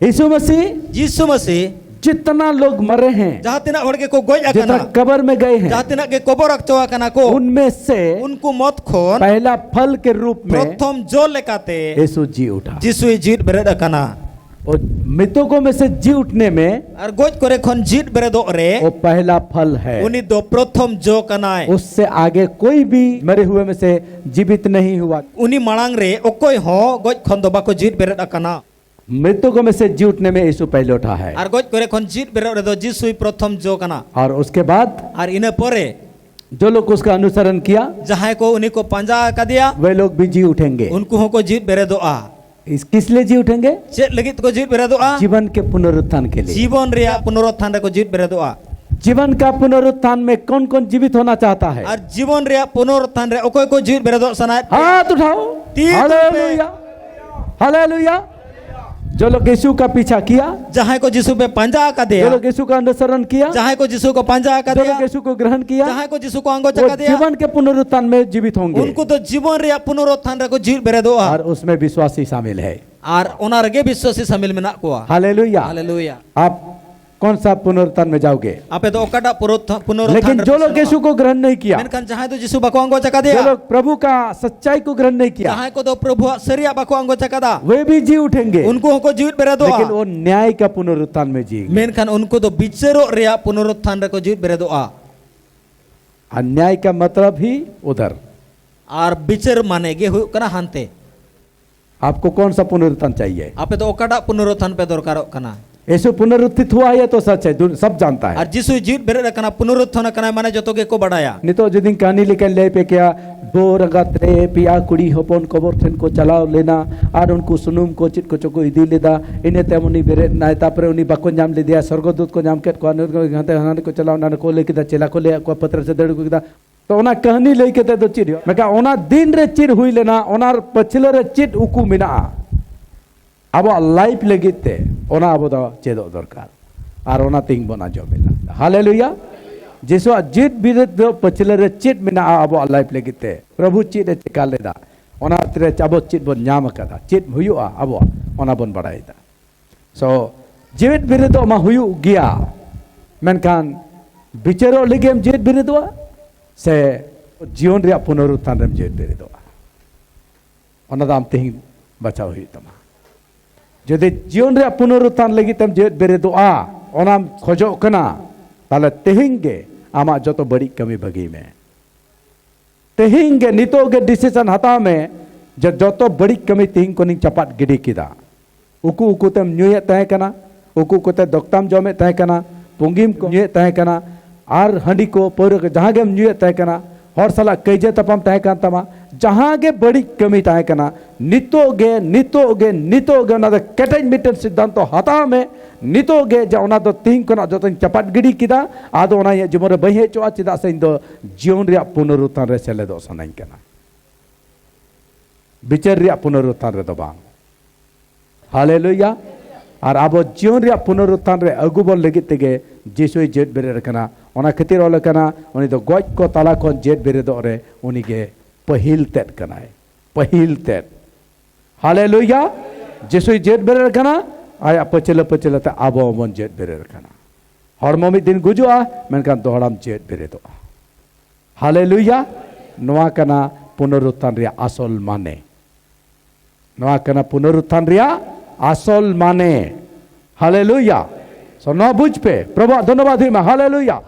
यीशु मसीह ᱡᱤᱥᱩ ᱢᱟᱹᱥᱤ जितना लोग मरे हैं, ᱡᱟᱦᱟᱸ ᱛᱤᱱᱟᱹᱜ ᱦᱚᱲ ᱜᱮᱠᱚ ᱜᱚᱡ जितना ᱟᱠᱟᱱᱟ, कब्र में गए हैं, ᱡᱟᱦᱟᱸ ᱛᱤᱱᱟᱹᱜ ᱜᱮ ᱠᱚᱵᱚᱨ ᱦᱚᱪᱚ ᱟᱠᱟᱱᱟ ᱠᱚ, उनमें से ᱩᱱᱠᱩ ᱢᱚᱛ ᱠᱷᱚᱱ पहला फल के रूप में ᱯᱨᱚᱛᱷᱚᱢ ᱡᱚ ᱞᱮᱠᱟᱛᱮ यीशु जी उठा। ᱡᱤᱥᱩᱭ ᱡᱤᱣᱤᱫ ᱵᱮᱨᱮᱫ ᱟᱠᱟᱱᱟ᱾ और मृतकों में से जी उठने में ᱟᱨ ᱜᱚᱡ ᱠᱚᱨᱮ ᱠᱷᱚᱱ ᱡᱤᱣᱤᱫ ᱵᱮᱨᱮᱫᱚᱜ ᱨᱮ वो पहला फल है। ᱩᱱᱤ ᱫᱚ ᱯᱨᱚᱛᱷᱚᱢ ᱡᱚ ᱠᱟᱱᱟᱭ᱾ उससे आगे कोई भी मरे हुए में से जीवित नहीं हुआ। ᱩᱱᱤ ᱢᱟᱲᱟᱝ ᱨᱮ ᱚᱠᱚᱭ ᱦᱚᱸ ᱜᱚᱡ ᱠᱷᱚᱱ ᱫᱚ ᱵᱟᱠᱚ ᱡᱤᱣᱤᱫ ᱵᱮᱨᱮᱫ ᱟᱠᱟᱱᱟ᱾ मृतकों में से जी उठने में यीशु पहले उठा है। ᱟᱨ ᱜᱚᱡ ᱠᱚᱨᱮ ᱠᱷᱚᱱ ᱡᱤᱣᱤᱫ ᱵᱮᱨᱮᱫ ᱨᱮᱫᱚ ᱡᱤᱥᱩᱭ ᱯᱨᱚᱛᱷᱚᱢ ᱡᱚ ᱠᱟᱱᱟ᱾ और उसके बाद ᱟᱨ ᱤᱱᱟᱹ ᱯᱚᱨᱮ जो लोग उसका अनुसरण किया, ᱡᱟᱦᱟᱸᱭ ᱠᱚ ᱩᱱᱤ ᱠᱚ ᱯᱟᱸᱡᱟ ᱟᱠᱟᱫᱮᱭᱟ, वे लोग भी जी उठेंगे। ᱩᱱᱠᱩ ᱦᱚᱸᱠᱚ ᱡᱤᱣᱤᱫ ᱵᱮᱨᱮᱫᱚᱜᱼᱟ᱾ इस किस लिए जी उठेंगे? ᱪᱮᱫ ᱞᱟᱹᱜᱤᱫ ᱛᱮᱠᱚ ᱡᱤᱣᱤᱫ ᱵᱮᱨᱮᱫᱚᱜᱼᱟ? जीवन के पुनरुत्थान के लिए। ᱡᱤᱵᱚᱱ ᱨᱮᱭᱟᱜ ᱯᱩᱱᱚᱨᱩᱛᱷᱟᱱ ᱨᱮᱠᱚ ᱡᱤᱣᱤᱫ ᱵᱮᱨᱮᱫᱚᱜᱼᱟ᱾ जीवन का पुनरुत्थान में कौन कौन जीवित होना चाहता है? ᱟᱨ ᱡᱤᱵᱚᱱ ᱨᱮᱭᱟᱜ ᱯᱩᱱᱚᱨᱩᱛᱷᱟᱱ ᱨᱮ ᱚᱠᱚᱭ ᱠᱚ ᱡᱤᱣᱤᱫ ᱵᱮᱨᱮᱫᱚᱜ ᱥᱟᱱᱟᱭᱮᱫ ᱯᱮᱭᱟ? हाथ उठाओ। ᱛᱤ ᱛᱩᱞ ᱯᱮ᱾ Hallelujah, hallelujah. जो लोग यीशु का पीछा किया, ᱡᱟᱦᱟᱸᱭ ᱠᱚ ᱡᱤᱥᱩ ᱯᱮ ᱯᱟᱸᱡᱟ जो ᱟᱠᱟᱫᱮᱭᱟ, लोग यीशु का अनुसरण किया, ᱡᱟᱦᱟᱸᱭ ᱠᱚ ᱡᱤᱥᱩ ᱠᱚ ᱯᱟᱸᱡᱟ जो लोग ᱟᱠᱟᱫᱮᱭᱟ, यीशु को ग्रहण किया, ᱡᱟᱦᱟᱸᱭ ᱠᱚ ᱡᱤᱥᱩ ᱠᱚ ᱟᱸᱜᱚᱪ वो ᱟᱠᱟᱫᱮᱭᱟ, जीवन के पुनरुत्थान में जीवित होंगे। ᱩᱱᱠᱩ ᱫᱚ ᱡᱤᱵᱚᱱ ᱨᱮᱭᱟᱜ ᱯᱩᱱᱚᱨᱩᱛᱷᱟᱱ ᱨᱮᱠᱚ ᱡᱤᱣᱤᱫ ᱵᱮᱨᱮᱫᱚᱜᱼᱟ᱾ और उसमें विश्वासी शामिल है। ᱟᱨ ᱚᱱᱟ ᱨᱮᱜᱮ ᱵᱤᱥᱣᱟᱥᱤ ᱥᱟᱢᱤᱞ ᱢᱮᱱᱟᱜ ᱠᱚᱣᱟ᱾ हालेलुया। ᱦᱟᱞᱮᱞᱩᱭᱟ। आप कौन सा पुनरुत्थान में जाओगे? ᱟᱯᱮ ᱫᱚ ᱚᱠᱟᱴᱟᱜ ᱯᱩᱱᱚᱨᱩᱛᱷᱟᱱ लेकिन जो लोग ᱨᱮᱯᱮ यीशु ᱥᱮᱱᱚᱜᱼᱟ? को ग्रहण नहीं किया, ᱢᱮᱱᱠᱷᱟᱱ ᱡᱟᱦᱟᱸᱭ ᱫᱚ ᱡᱤᱥᱩ ᱵᱟᱠᱚ ᱟᱸᱜᱚᱪ जो ᱟᱠᱟᱫᱮᱭᱟ, लोग प्रभु का सच्चाई को ग्रहण नहीं किया, ᱡᱟᱦᱟᱸᱭ ᱠᱚᱫᱚ ᱯᱨᱚᱵᱷᱩᱣᱟᱜ ᱥᱟᱹᱨᱤᱭᱟᱜ ᱵᱟᱠᱚ ᱟᱸᱜᱚᱪ ᱟᱠᱟᱫᱟ, वे भी जी उठेंगे, ᱩᱱᱠᱩ ᱦᱚᱸᱠᱚ ᱡᱤᱣᱤᱫ ᱵᱮᱨᱮᱫᱚᱜᱼᱟ᱾ लेकिन वो न्याय का पुनरुत्थान में जिएंगे। ᱢᱮᱱᱠᱷᱟᱱ ᱩᱱᱠᱩ ᱫᱚ ᱵᱤᱪᱟᱹᱨᱚᱜ ᱨᱮᱭᱟᱜ ᱯᱩᱱᱚᱨᱩᱛᱷᱟᱱ ᱨᱮᱠᱚ ᱡᱤᱣᱤᱫ ᱵᱮᱨᱮᱫᱚᱜᱼᱟ᱾ और न्याय का मतलब ही उधर। ᱟᱨ ᱵᱤᱪᱟᱹᱨ ᱢᱟᱱᱮ ᱜᱮ ᱦᱩᱭᱩᱜ ᱠᱟᱱᱟ ᱦᱟᱱᱛᱮ᱾ आपको कौन सा पुनरुत्थान चाहिए? ᱟᱯᱮ ᱫᱚ ᱚᱠᱟᱴᱟᱜ ᱯᱩᱱᱚᱨᱩᱛᱷᱟᱱ ᱯᱮ ᱫᱚᱨᱠᱟᱨᱚᱜ ᱠᱟᱱᱟ? यीशु पुनरुत्थित हुआ है, ये तो सच है, दुन- सब जानता है। ᱟᱨ ᱡᱤᱥᱩᱭ ᱡᱤᱣᱤᱫ ᱵᱮᱨᱮᱫ ᱟᱠᱟᱱᱟ, ᱯᱩᱱᱚᱨᱩᱛᱛᱷᱟᱱ ᱟᱠᱟᱱᱟᱭ, ᱢᱟᱱᱮ ᱡᱚᱛᱚ ᱜᱮᱠᱚ ᱵᱟᱰᱟᱭᱟ᱾ ᱱᱤᱛᱚᱜ ᱡᱩᱫᱤᱧ ᱠᱟᱹᱦᱱᱤ ᱞᱮᱠᱟᱧ ᱞᱟᱹᱭ ᱯᱮ ᱠᱮᱭᱟ, ᱵᱟᱹᱦᱩ ᱮᱸᱜᱟᱛ ᱨᱮ ᱯᱮᱭᱟ ᱠᱩᱲᱤ ᱦᱚᱯᱚᱱ ᱠᱚᱵᱚᱨ ᱴᱷᱮᱱ ᱠᱚ ᱪᱟᱞᱟᱣ ᱞᱮᱱᱟ ᱟᱨ ᱩᱱᱠᱩ ᱥᱩᱱᱩᱢ ᱠᱚ ᱪᱮᱫ ᱠᱚᱪᱚ ᱠᱚ ᱤᱫᱤ ᱞᱮᱫᱟ᱾ ᱤᱱᱟᱹ ᱛᱟᱭᱚᱢ ᱩᱱᱤ ᱵᱮᱨᱮᱫ ᱮᱱᱟᱭ, ᱛᱟᱨᱯᱚᱨᱮ ᱩᱱᱤ ᱵᱟᱠᱚ ᱧᱟᱢ ᱞᱮᱫᱮᱭᱟ, ᱥᱚᱨᱜᱚᱫᱩᱛ ᱠᱚ ᱧᱟᱢ ᱠᱮᱫ ᱠᱚᱣᱟ, ᱱᱩᱭ ᱦᱟᱱᱛᱮ ᱦᱟᱱᱟ ᱠᱚ ᱪᱟᱞᱟᱣ ᱮᱱᱟ, ᱠᱚ ᱞᱟᱹᱭ ᱠᱮᱫᱟ, ᱪᱮᱞᱟ ᱠᱚ ᱞᱟᱹᱭᱟᱫ ᱠᱚᱣᱟ, ᱯᱟᱹᱛᱨᱟᱹ ᱥᱮ ᱫᱟᱹᱲ ᱟᱹᱜᱩ ᱠᱮᱫᱟ᱾ ᱛᱚ ᱚᱱᱟ ᱠᱟᱹᱦᱱᱤ ᱞᱟᱹᱭ ᱠᱟᱛᱮ ᱫᱚ ᱪᱮᱫ ᱦᱩᱭᱩᱜᱼᱟ? ᱢᱮᱱᱠᱷᱟᱱ ᱚᱱᱟ ᱫᱤᱱ ᱨᱮ ᱪᱮᱫ ᱦᱩᱭ ᱞᱮᱱᱟ, ᱚᱱᱟ ᱯᱟᱹᱪᱷᱞᱟᱹ ᱨᱮ ᱪᱮᱫ ᱩᱠᱩ ᱢᱮᱱᱟᱜᱼᱟ ᱟᱵᱚᱣᱟᱜ ᱞᱟᱭᱤᱯᱷ ᱞᱟᱹᱜᱤᱫ ᱛᱮ, ᱚᱱᱟ ᱟᱵᱚ ᱫᱚ ᱪᱮᱫᱚᱜ ᱫᱚᱨᱠᱟᱨ᱾ ᱟᱨ ᱚᱱᱟ ᱛᱮᱦᱮᱧ ᱵᱚᱱ ᱟᱸᱡᱚᱢ ᱮᱫᱟ᱾ ᱦᱟᱞᱮᱞᱩᱭᱟ᱾ ᱡᱤᱥᱩᱣᱟᱜ ᱡᱤᱛ ᱵᱤᱨᱤᱫ ᱫᱚ ᱯᱟᱹᱪᱷᱞᱟᱹ ᱨᱮ ᱪᱮᱫ ᱢᱮᱱᱟᱜᱼᱟ ᱟᱵᱚᱣᱟᱜ ᱞᱟᱭᱤᱯᱷ ᱞᱟᱹᱜᱤᱫ ᱛᱮ? ᱯᱨᱚᱵᱷᱩ ᱪᱮᱫ ᱮ ᱪᱮᱠᱟ ᱞᱮᱫᱟ? ᱚᱱᱟ ᱨᱮ ᱟᱵᱚ ᱪᱮᱫ ᱵᱚᱱ ᱧᱟᱢ ᱟᱠᱟᱫᱟ? ᱪᱮᱫ ᱦᱩᱭᱩᱜᱼᱟ ᱟᱵᱚᱣᱟᱜ? ᱚᱱᱟ ᱵᱚᱱ ᱵᱟᱲᱟᱭᱮᱫᱟ᱾ ᱥᱚ, ᱡᱤᱣᱮᱫ ᱵᱤᱨᱤᱫᱚᱜ ᱢᱟ ᱦᱩᱭᱩᱜ ᱜᱮᱭᱟ, ᱢᱮᱱᱠᱷᱟᱱ ᱵᱤᱪᱟᱹᱨᱚᱜ ᱞᱟᱹᱜᱤᱫ ᱮᱢ ᱡᱤᱣᱮᱫ ᱵᱤᱨᱤᱫᱚᱜᱼᱟ ᱥᱮ ᱡᱤᱭᱚᱱ ᱨᱮᱭᱟᱜ ᱯᱩᱱᱚᱨᱩᱛᱷᱟᱱ ᱨᱮᱢ ᱡᱤᱣᱮᱫ ᱵᱤᱨᱤᱫᱚᱜᱼᱟ? ᱚᱱᱟ ᱫᱚ ᱟᱢ ᱛᱮᱦᱮᱧ ᱵᱟᱪᱷᱟᱣ ᱦᱩᱭᱩᱜ ᱛᱟᱢᱟ᱾ ᱡᱩᱫᱤ ᱡᱤᱭᱚᱱ ᱨᱮᱭᱟᱜ ᱯᱩᱱᱚᱨᱩᱛᱷᱟᱱ ᱞᱟᱹᱜᱤᱫ ᱛᱮᱢ ᱡᱤᱣᱮᱫ ᱵᱤᱨᱤᱫᱚᱜᱼᱟ, ᱚᱱᱟᱢ ᱠᱷᱚᱡᱚᱜ ᱠᱟᱱᱟ, ᱛᱟᱦᱞᱮ ᱛᱮᱦᱮᱧ ᱜᱮ ᱟᱢᱟᱜ ᱡᱚᱛᱚ ᱵᱟᱹᱲᱤᱡ ᱠᱟᱹᱢᱤ ᱵᱟᱹᱜᱤᱭ ᱢᱮ᱾ ᱛᱮᱦᱮᱧ ᱜᱮ, ᱱᱤᱛᱚᱜ ᱜᱮ ᱰᱤᱥᱤᱥᱚᱱ ᱦᱟᱛᱟᱣ ᱢᱮ ᱡᱮ ᱡᱚᱛᱚ ᱵᱟᱹᱲᱤᱡ ᱠᱟᱹᱢᱤ ᱛᱮᱦᱮᱧ ᱠᱷᱚᱱᱤᱧ ᱪᱟᱯᱟᱫ ᱜᱤᱰᱤ ᱠᱮᱫᱟ᱾ ᱩᱠᱩ ᱩᱠᱩ ᱛᱮᱢ ᱧᱩᱭᱮᱫ ᱛᱟᱦᱮᱸ ᱠᱟᱱᱟ, ᱩᱠᱩ ᱩᱠᱩ ᱛᱮ ᱫᱚᱠᱛᱟᱢ ᱡᱚᱢᱮᱫ ᱛᱟᱦᱮᱸ ᱠᱟᱱᱟ, ᱯᱩᱸᱜᱤᱢ ᱠᱚ ᱧᱩᱭᱮᱫ ᱛᱟᱦᱮᱸ ᱠᱟᱱᱟ, ᱟᱨ ᱦᱟᱺᱰᱤ ᱠᱚ, ᱯᱟᱹᱣᱨᱟᱹ ᱠᱚ, ᱡᱟᱦᱟᱸ ᱜᱮᱢ ᱧᱩᱭᱮᱫ ᱛᱟᱦᱮᱸ ᱠᱟᱱᱟ, ᱦᱚᱲ ᱥᱟᱞᱟᱜ ᱠᱟᱹᱭᱡᱟᱹ ᱛᱟᱯᱟᱢ ᱛᱟᱦᱮᱸ ᱠᱟᱱ ᱛᱟᱢᱟ, ᱡᱟᱦᱟᱸ ᱜᱮ ᱵᱟᱹᱲᱤᱡ ᱠᱟᱹᱢᱤ ᱛᱟᱦᱮᱸ ᱠᱟᱱᱟ, ᱱᱤᱛᱚᱜ ᱜᱮ, ᱱᱤᱛᱚᱜ ᱜᱮ, ᱱᱤᱛᱚᱜ ᱜᱮ ᱚᱱᱟ ᱫᱚ ᱠᱮᱴᱮᱡ ᱢᱤᱫᱴᱮᱱ ᱥᱤᱫᱽᱫᱷᱟᱱᱛᱚ ᱦᱟᱛᱟᱣ ᱢᱮ᱾ ᱱᱤᱛᱚᱜ ᱜᱮ ᱡᱮ ᱚᱱᱟ ᱫᱚ ᱛᱤᱦᱤᱧ ᱠᱷᱚᱱᱟᱜ ᱡᱚᱛᱚᱧ ᱪᱟᱯᱟᱫ ᱜᱤᱰᱤ ᱠᱮᱫᱟ, ᱟᱫᱚ ᱚᱱᱟ ᱤᱧᱟᱹᱜ ᱡᱤᱵᱚᱱ ᱨᱮ ᱵᱟᱹᱧ ᱦᱮᱡ ᱦᱚᱪᱚᱜᱼᱟ, ᱪᱮᱫᱟᱜ ᱥᱮ ᱤᱧ ᱫᱚ ᱡᱤᱭᱚᱱ ᱨᱮᱭᱟᱜ ᱯᱩᱱᱚᱨᱩᱛᱷᱟᱱ ᱨᱮ ᱥᱮᱞᱮᱫᱚᱜ ᱥᱟᱱᱟᱧ ᱠᱟᱱᱟ, ᱵᱤᱪᱟᱹᱨ ᱨᱮᱭᱟᱜ ᱯᱩᱱᱚᱨᱩᱛᱷᱟᱱ ᱨᱮᱫᱚ ᱵᱟᱝ᱾ ᱦᱟᱞᱮᱞᱩᱭᱟ᱾ ᱟᱨ ᱟᱵᱚ ᱡᱤᱭᱚᱱ ᱨᱮᱭᱟᱜ ᱯᱩᱱᱚᱨᱩᱛᱷᱟᱱ ᱨᱮ ᱟᱹᱜᱩ ᱵᱚᱱ ᱞᱟᱹᱜᱤᱫ ᱛᱮᱜᱮ ᱡᱤᱥᱩᱭ ᱡᱤᱣᱮᱫ ᱵᱮᱨᱮᱫ ᱟᱠᱟᱱᱟ᱾ ᱚᱱᱟ ᱠᱷᱟᱹᱛᱤᱨ ᱚᱞ ᱟᱠᱟᱱᱟ, ᱩᱱᱤ ᱫᱚ ᱜᱚᱡ ᱠᱚ ᱛᱟᱞᱟ ᱠᱷᱚᱱ ᱡᱤᱣᱮᱫ ᱵᱮᱨᱮᱫᱚᱜ ᱨᱮ ᱩᱱᱤ ᱜᱮ ᱯᱟᱹᱦᱤᱞ ᱛᱮᱫ ᱠᱟᱱᱟᱭ, ᱯᱟᱹᱦᱤᱞ ᱛᱮᱫ᱾ ᱦᱟᱞᱮᱞᱩᱭᱟ᱾ ᱡᱤᱥᱩᱭ ᱡᱤᱣᱮᱫ ᱵᱮᱨᱮᱫ ᱟᱠᱟᱱᱟ, ᱟᱭᱟᱜ ᱯᱟᱹᱪᱷᱞᱟᱹ ᱯᱟᱹᱪᱷᱞᱟᱹ ᱛᱮ ᱟᱵᱚ ᱦᱚᱸᱵᱚᱱ ᱡᱤᱣᱮᱫ ᱵᱮᱨᱮᱫ ᱟᱠᱟᱱᱟ᱾ ᱦᱚᱲᱢᱚ ᱢᱤᱫ ᱫᱤᱱ ᱜᱩᱡᱩᱜᱼᱟ, ᱢᱮᱱᱠᱷᱟᱱ ᱫᱚᱦᱲᱟᱢ ᱡᱤᱣᱮᱫ ᱵᱮᱨᱮᱫᱚᱜᱼᱟ᱾ ᱦᱟᱞᱮᱞᱩᱭᱟ᱾ ᱱᱚᱣᱟ ᱠᱟᱱᱟ ᱯᱩᱱᱚᱨᱩᱛᱷᱟᱱ ᱨᱮᱭᱟᱜ ᱟᱥᱚᱞ ᱢᱟᱱᱮ᱾ ᱱᱚᱣᱟ ᱠᱟᱱᱟ ᱯᱩᱱᱚᱨᱩᱛᱷᱟᱱ ᱨᱮᱭᱟᱜ ᱟᱥᱚᱞ ᱢᱟᱱᱮ᱾ ᱦᱟᱞᱮᱞᱩᱭᱟ᱾ ᱥᱚ, ᱱᱚᱣᱟ ᱵᱩᱡᱽ ᱯᱮ, ᱯᱨᱚᱵᱷᱩᱣᱟᱜ ᱫᱷᱚᱱᱱᱚᱵᱟᱫ ᱦᱩᱭᱩᱜ ᱢᱟ᱾ ᱦᱟᱞᱮᱞᱩᱭᱟ᱾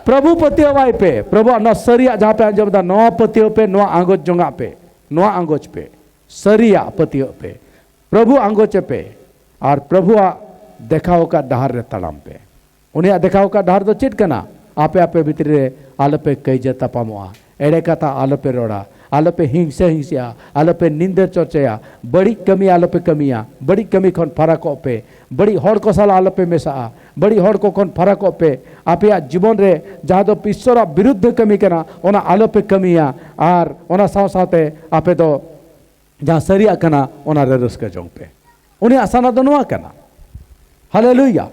ᱯᱨᱚᱵᱷᱩ ᱯᱟᱹᱛᱭᱟᱹᱣᱟᱭ ᱯᱮ, ᱯᱨᱚᱵᱷᱩᱣᱟᱜ ᱱᱚᱣᱟ ᱥᱟᱹᱨᱤᱭᱟᱜ ᱡᱟᱦᱟᱸ ᱯᱮ ᱟᱸᱡᱚᱢ ᱮᱫᱟ, ᱱᱚᱣᱟ ᱯᱟᱹᱛᱭᱟᱹᱣ ᱯᱮ, ᱱᱚᱣᱟ ᱟᱸᱜᱚᱪ ᱡᱚᱝᱟᱜ ᱯᱮ, ᱱᱚᱣᱟ ᱟᱸᱜᱚᱪ ᱯᱮ, ᱥᱟᱹᱨᱤᱭᱟᱜ ᱯᱟᱹᱛᱭᱟᱹᱣ ᱯᱮ, ᱯᱨᱚᱵᱷᱩ ᱟᱸᱜᱚᱪ ᱯᱮ᱾ ᱟᱨ ᱯᱨᱚᱵᱷᱩᱣᱟᱜ ᱫᱮᱠᱷᱟᱣ ᱟᱠᱟᱫ ᱰᱟᱦᱟᱨ ᱨᱮ ᱛᱟᱲᱟᱢ ᱯᱮ᱾ ᱩᱱᱤᱭᱟᱜ ᱫᱮᱠᱷᱟᱣ ᱟᱠᱟᱫ ᱰᱟᱦᱟᱨ ᱫᱚ ᱪᱮᱫ ᱠᱟᱱᱟ? ᱟᱯᱮ ᱟᱯᱮ ᱵᱷᱤᱛᱨᱤ ᱨᱮ ᱟᱞᱚᱯᱮ ᱠᱟᱹᱭᱡᱟᱹ ᱛᱟᱯᱟᱢᱚᱜᱼᱟ, ᱮᱲᱮ ᱠᱟᱛᱷᱟ ᱟᱞᱚᱯᱮ ᱨᱚᱲᱟ, ᱟᱞᱚᱯᱮ ᱦᱤᱝᱥᱟᱹ ᱦᱤᱝᱥᱤᱜᱼᱟ, ᱟᱞᱚᱯᱮ ᱱᱤᱱᱫᱟᱹ ᱪᱚᱨᱪᱟᱭᱟ, ᱵᱟᱹᱲᱤᱡ ᱠᱟᱹᱢᱤ ᱟᱞᱚᱯᱮ ᱠᱟᱹᱢᱤᱭᱟ, ᱵᱟᱹᱲᱤᱡ ᱠᱟᱹᱢᱤ ᱠᱷᱚᱱ ᱯᱷᱟᱨᱟᱠᱚᱜ ᱯᱮ, ᱵᱟᱹᱲᱤᱡ ᱦᱚᱲ ᱠᱚ ᱥᱟᱞᱟᱜ ᱟᱞᱚᱯᱮ ᱢᱮᱥᱟᱜᱼᱟ, ᱵᱟᱹᱲᱤᱡ ᱦᱚᱲ ᱠᱚ ᱠᱷᱚᱱ ᱯᱷᱟᱨᱟᱠᱚᱜ ᱯᱮ᱾ ᱟᱯᱮᱭᱟᱜ ᱡᱤᱵᱚᱱ ᱨᱮ ᱡᱟᱦᱟᱸ ᱫᱚ ᱤᱥᱥᱚᱨᱟᱜ ᱵᱤᱨᱩᱫᱽᱫᱷ ᱠᱟᱹᱢᱤ ᱠᱟᱱᱟ, ᱚᱱᱟ ᱟᱞᱚᱯᱮ ᱠᱟᱹᱢᱤᱭᱟ᱾ ᱟᱨ ᱚᱱᱟ ᱥᱟᱶ ᱥᱟᱶᱛᱮ ᱟᱯᱮ ᱫᱚ ᱡᱟᱦᱟᱸ ᱥᱟᱹᱨᱤᱭᱟᱜ ᱠᱟᱱᱟ, ᱚᱱᱟ ᱨᱮ ᱨᱟᱹᱥᱠᱟᱹ ᱡᱚᱝ ᱯᱮ᱾ ᱩᱱᱤᱭᱟᱜ ᱥᱟᱱᱟ ᱫᱚ ᱱᱚᱣᱟ ᱠᱟᱱᱟ᱾ ᱦᱟᱞᱮᱞᱩᱭᱟ᱾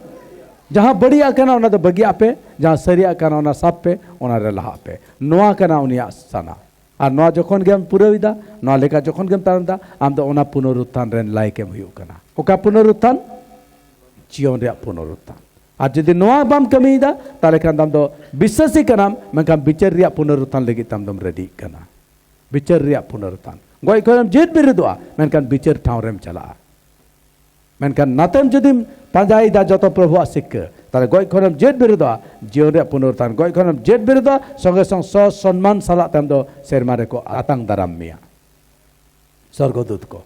ᱡᱟᱦᱟᱸ ᱵᱟᱹᱲᱤᱡᱟᱜ ᱠᱟᱱᱟ, ᱚᱱᱟ ᱫᱚ ᱵᱟᱹᱜᱤᱭᱟᱜ ᱯᱮ, ᱡᱟᱦᱟᱸ ᱥᱟᱹᱨᱤᱭᱟᱜ ᱠᱟᱱᱟ, ᱚᱱᱟ ᱥᱟᱵ ᱯᱮ, ᱚᱱᱟ ᱨᱮ ᱞᱟᱦᱟᱜ ᱯᱮ᱾ ᱱᱚᱣᱟ ᱠᱟᱱᱟ ᱩᱱᱤᱭᱟᱜ ᱥᱟᱱᱟ᱾ ᱟᱨ ᱱᱚᱣᱟ ᱡᱚᱠᱷᱚᱱ ᱜᱮᱢ ᱯᱩᱨᱟᱹᱣ ᱮᱫᱟ, ᱱᱚᱣᱟ ᱞᱮᱠᱟ ᱡᱚᱠᱷᱚᱱ ᱜᱮᱢ ᱛᱟᱲᱟᱢ ᱮᱫᱟ, ᱟᱢ ᱫᱚ ᱚᱱᱟ ᱯᱩᱱᱚᱨᱩᱛᱛᱷᱟᱱ ᱨᱮᱱ ᱞᱟᱭᱤᱠ ᱮᱢ ᱦᱩᱭᱩᱜ ᱠᱟᱱᱟ᱾ ᱚᱠᱟ ᱯᱩᱱᱚᱨᱩᱛᱛᱷᱟᱱ? ᱡᱤᱭᱚᱱ ᱨᱮᱭᱟᱜ ᱯᱩᱱᱚᱨᱩᱛᱛᱷᱟᱱ᱾ ᱟᱨ ᱡᱩᱫᱤ ᱱᱚᱣᱟ ᱵᱟᱢ ᱠᱟᱹᱢᱤᱭᱮᱫᱟ, ᱛᱟᱦᱚᱞᱮ ᱠᱷᱟᱱ ᱫᱚ ᱟᱢ ᱫᱚ ᱵᱤᱥᱥᱟᱹᱥᱤ ᱠᱟᱱᱟᱢ, ᱢᱮᱱᱠᱷᱟᱱ ᱵᱤᱪᱟᱹᱨ ᱨᱮᱭᱟᱜ ᱯᱩᱱᱚᱨᱩᱛᱛᱷᱟᱱ ᱞᱟᱹᱜᱤᱫ ᱛᱮ ᱟᱢ ᱫᱚᱢ ᱨᱮᱰᱤᱜ ᱠᱟᱱᱟ᱾ ᱵᱤᱪᱟᱹᱨ ᱨᱮᱭᱟᱜ ᱯᱩᱱᱚᱨᱩᱛᱛᱷᱟᱱ᱾ ᱜᱚᱡ ᱠᱷᱚᱱᱮᱢ ᱡᱮᱣᱮᱫ ᱵᱮᱨᱮᱫᱚᱜᱼᱟ, ᱢᱮᱱᱠᱷᱟᱱ ᱵᱤᱪᱟᱹᱨ ᱴᱷᱟᱶ ᱨᱮᱢ ᱪᱟᱞᱟᱜᱼᱟ᱾ ᱢᱮᱱᱠᱷᱟᱱ ᱱᱟᱛᱮᱢ ᱡᱩᱫᱤᱢ ᱯᱟᱸᱡᱟᱭᱮᱫᱟ ᱡᱚᱛᱚ ᱯᱨᱚᱵᱷᱩᱣᱟᱜ ᱥᱤᱠᱠᱟᱹ, ᱛᱟᱦᱚᱞᱮ ᱜᱚᱡ ᱠᱷᱚᱱᱮᱢ ᱡᱮᱣᱮᱫ ᱵᱮᱨᱮᱫᱚᱜᱼᱟ, ᱡᱤᱭᱚᱱ ᱨᱮᱭᱟᱜ ᱯᱩᱱᱚᱨᱩᱛᱛᱷᱟᱱ᱾ ᱜᱚᱡ ᱠᱷᱚᱱᱮᱢ ᱡᱮᱣᱮᱫ ᱵᱮᱨᱮᱫᱚᱜᱼᱟ, ᱥᱚᱸᱜᱮ ᱥᱚᱝ ᱥᱚ ᱥᱚᱱᱢᱟᱱ ᱥᱟᱞᱟᱜ ᱛᱟᱭᱚᱢ ᱫᱚ ᱥᱮᱨᱢᱟ ᱨᱮᱠᱚ ᱟᱛᱟᱝ ᱫᱟᱨᱟᱢ ᱢᱮᱭᱟ, ᱥᱚᱨᱜᱚᱫᱩᱛ ᱠᱚ᱾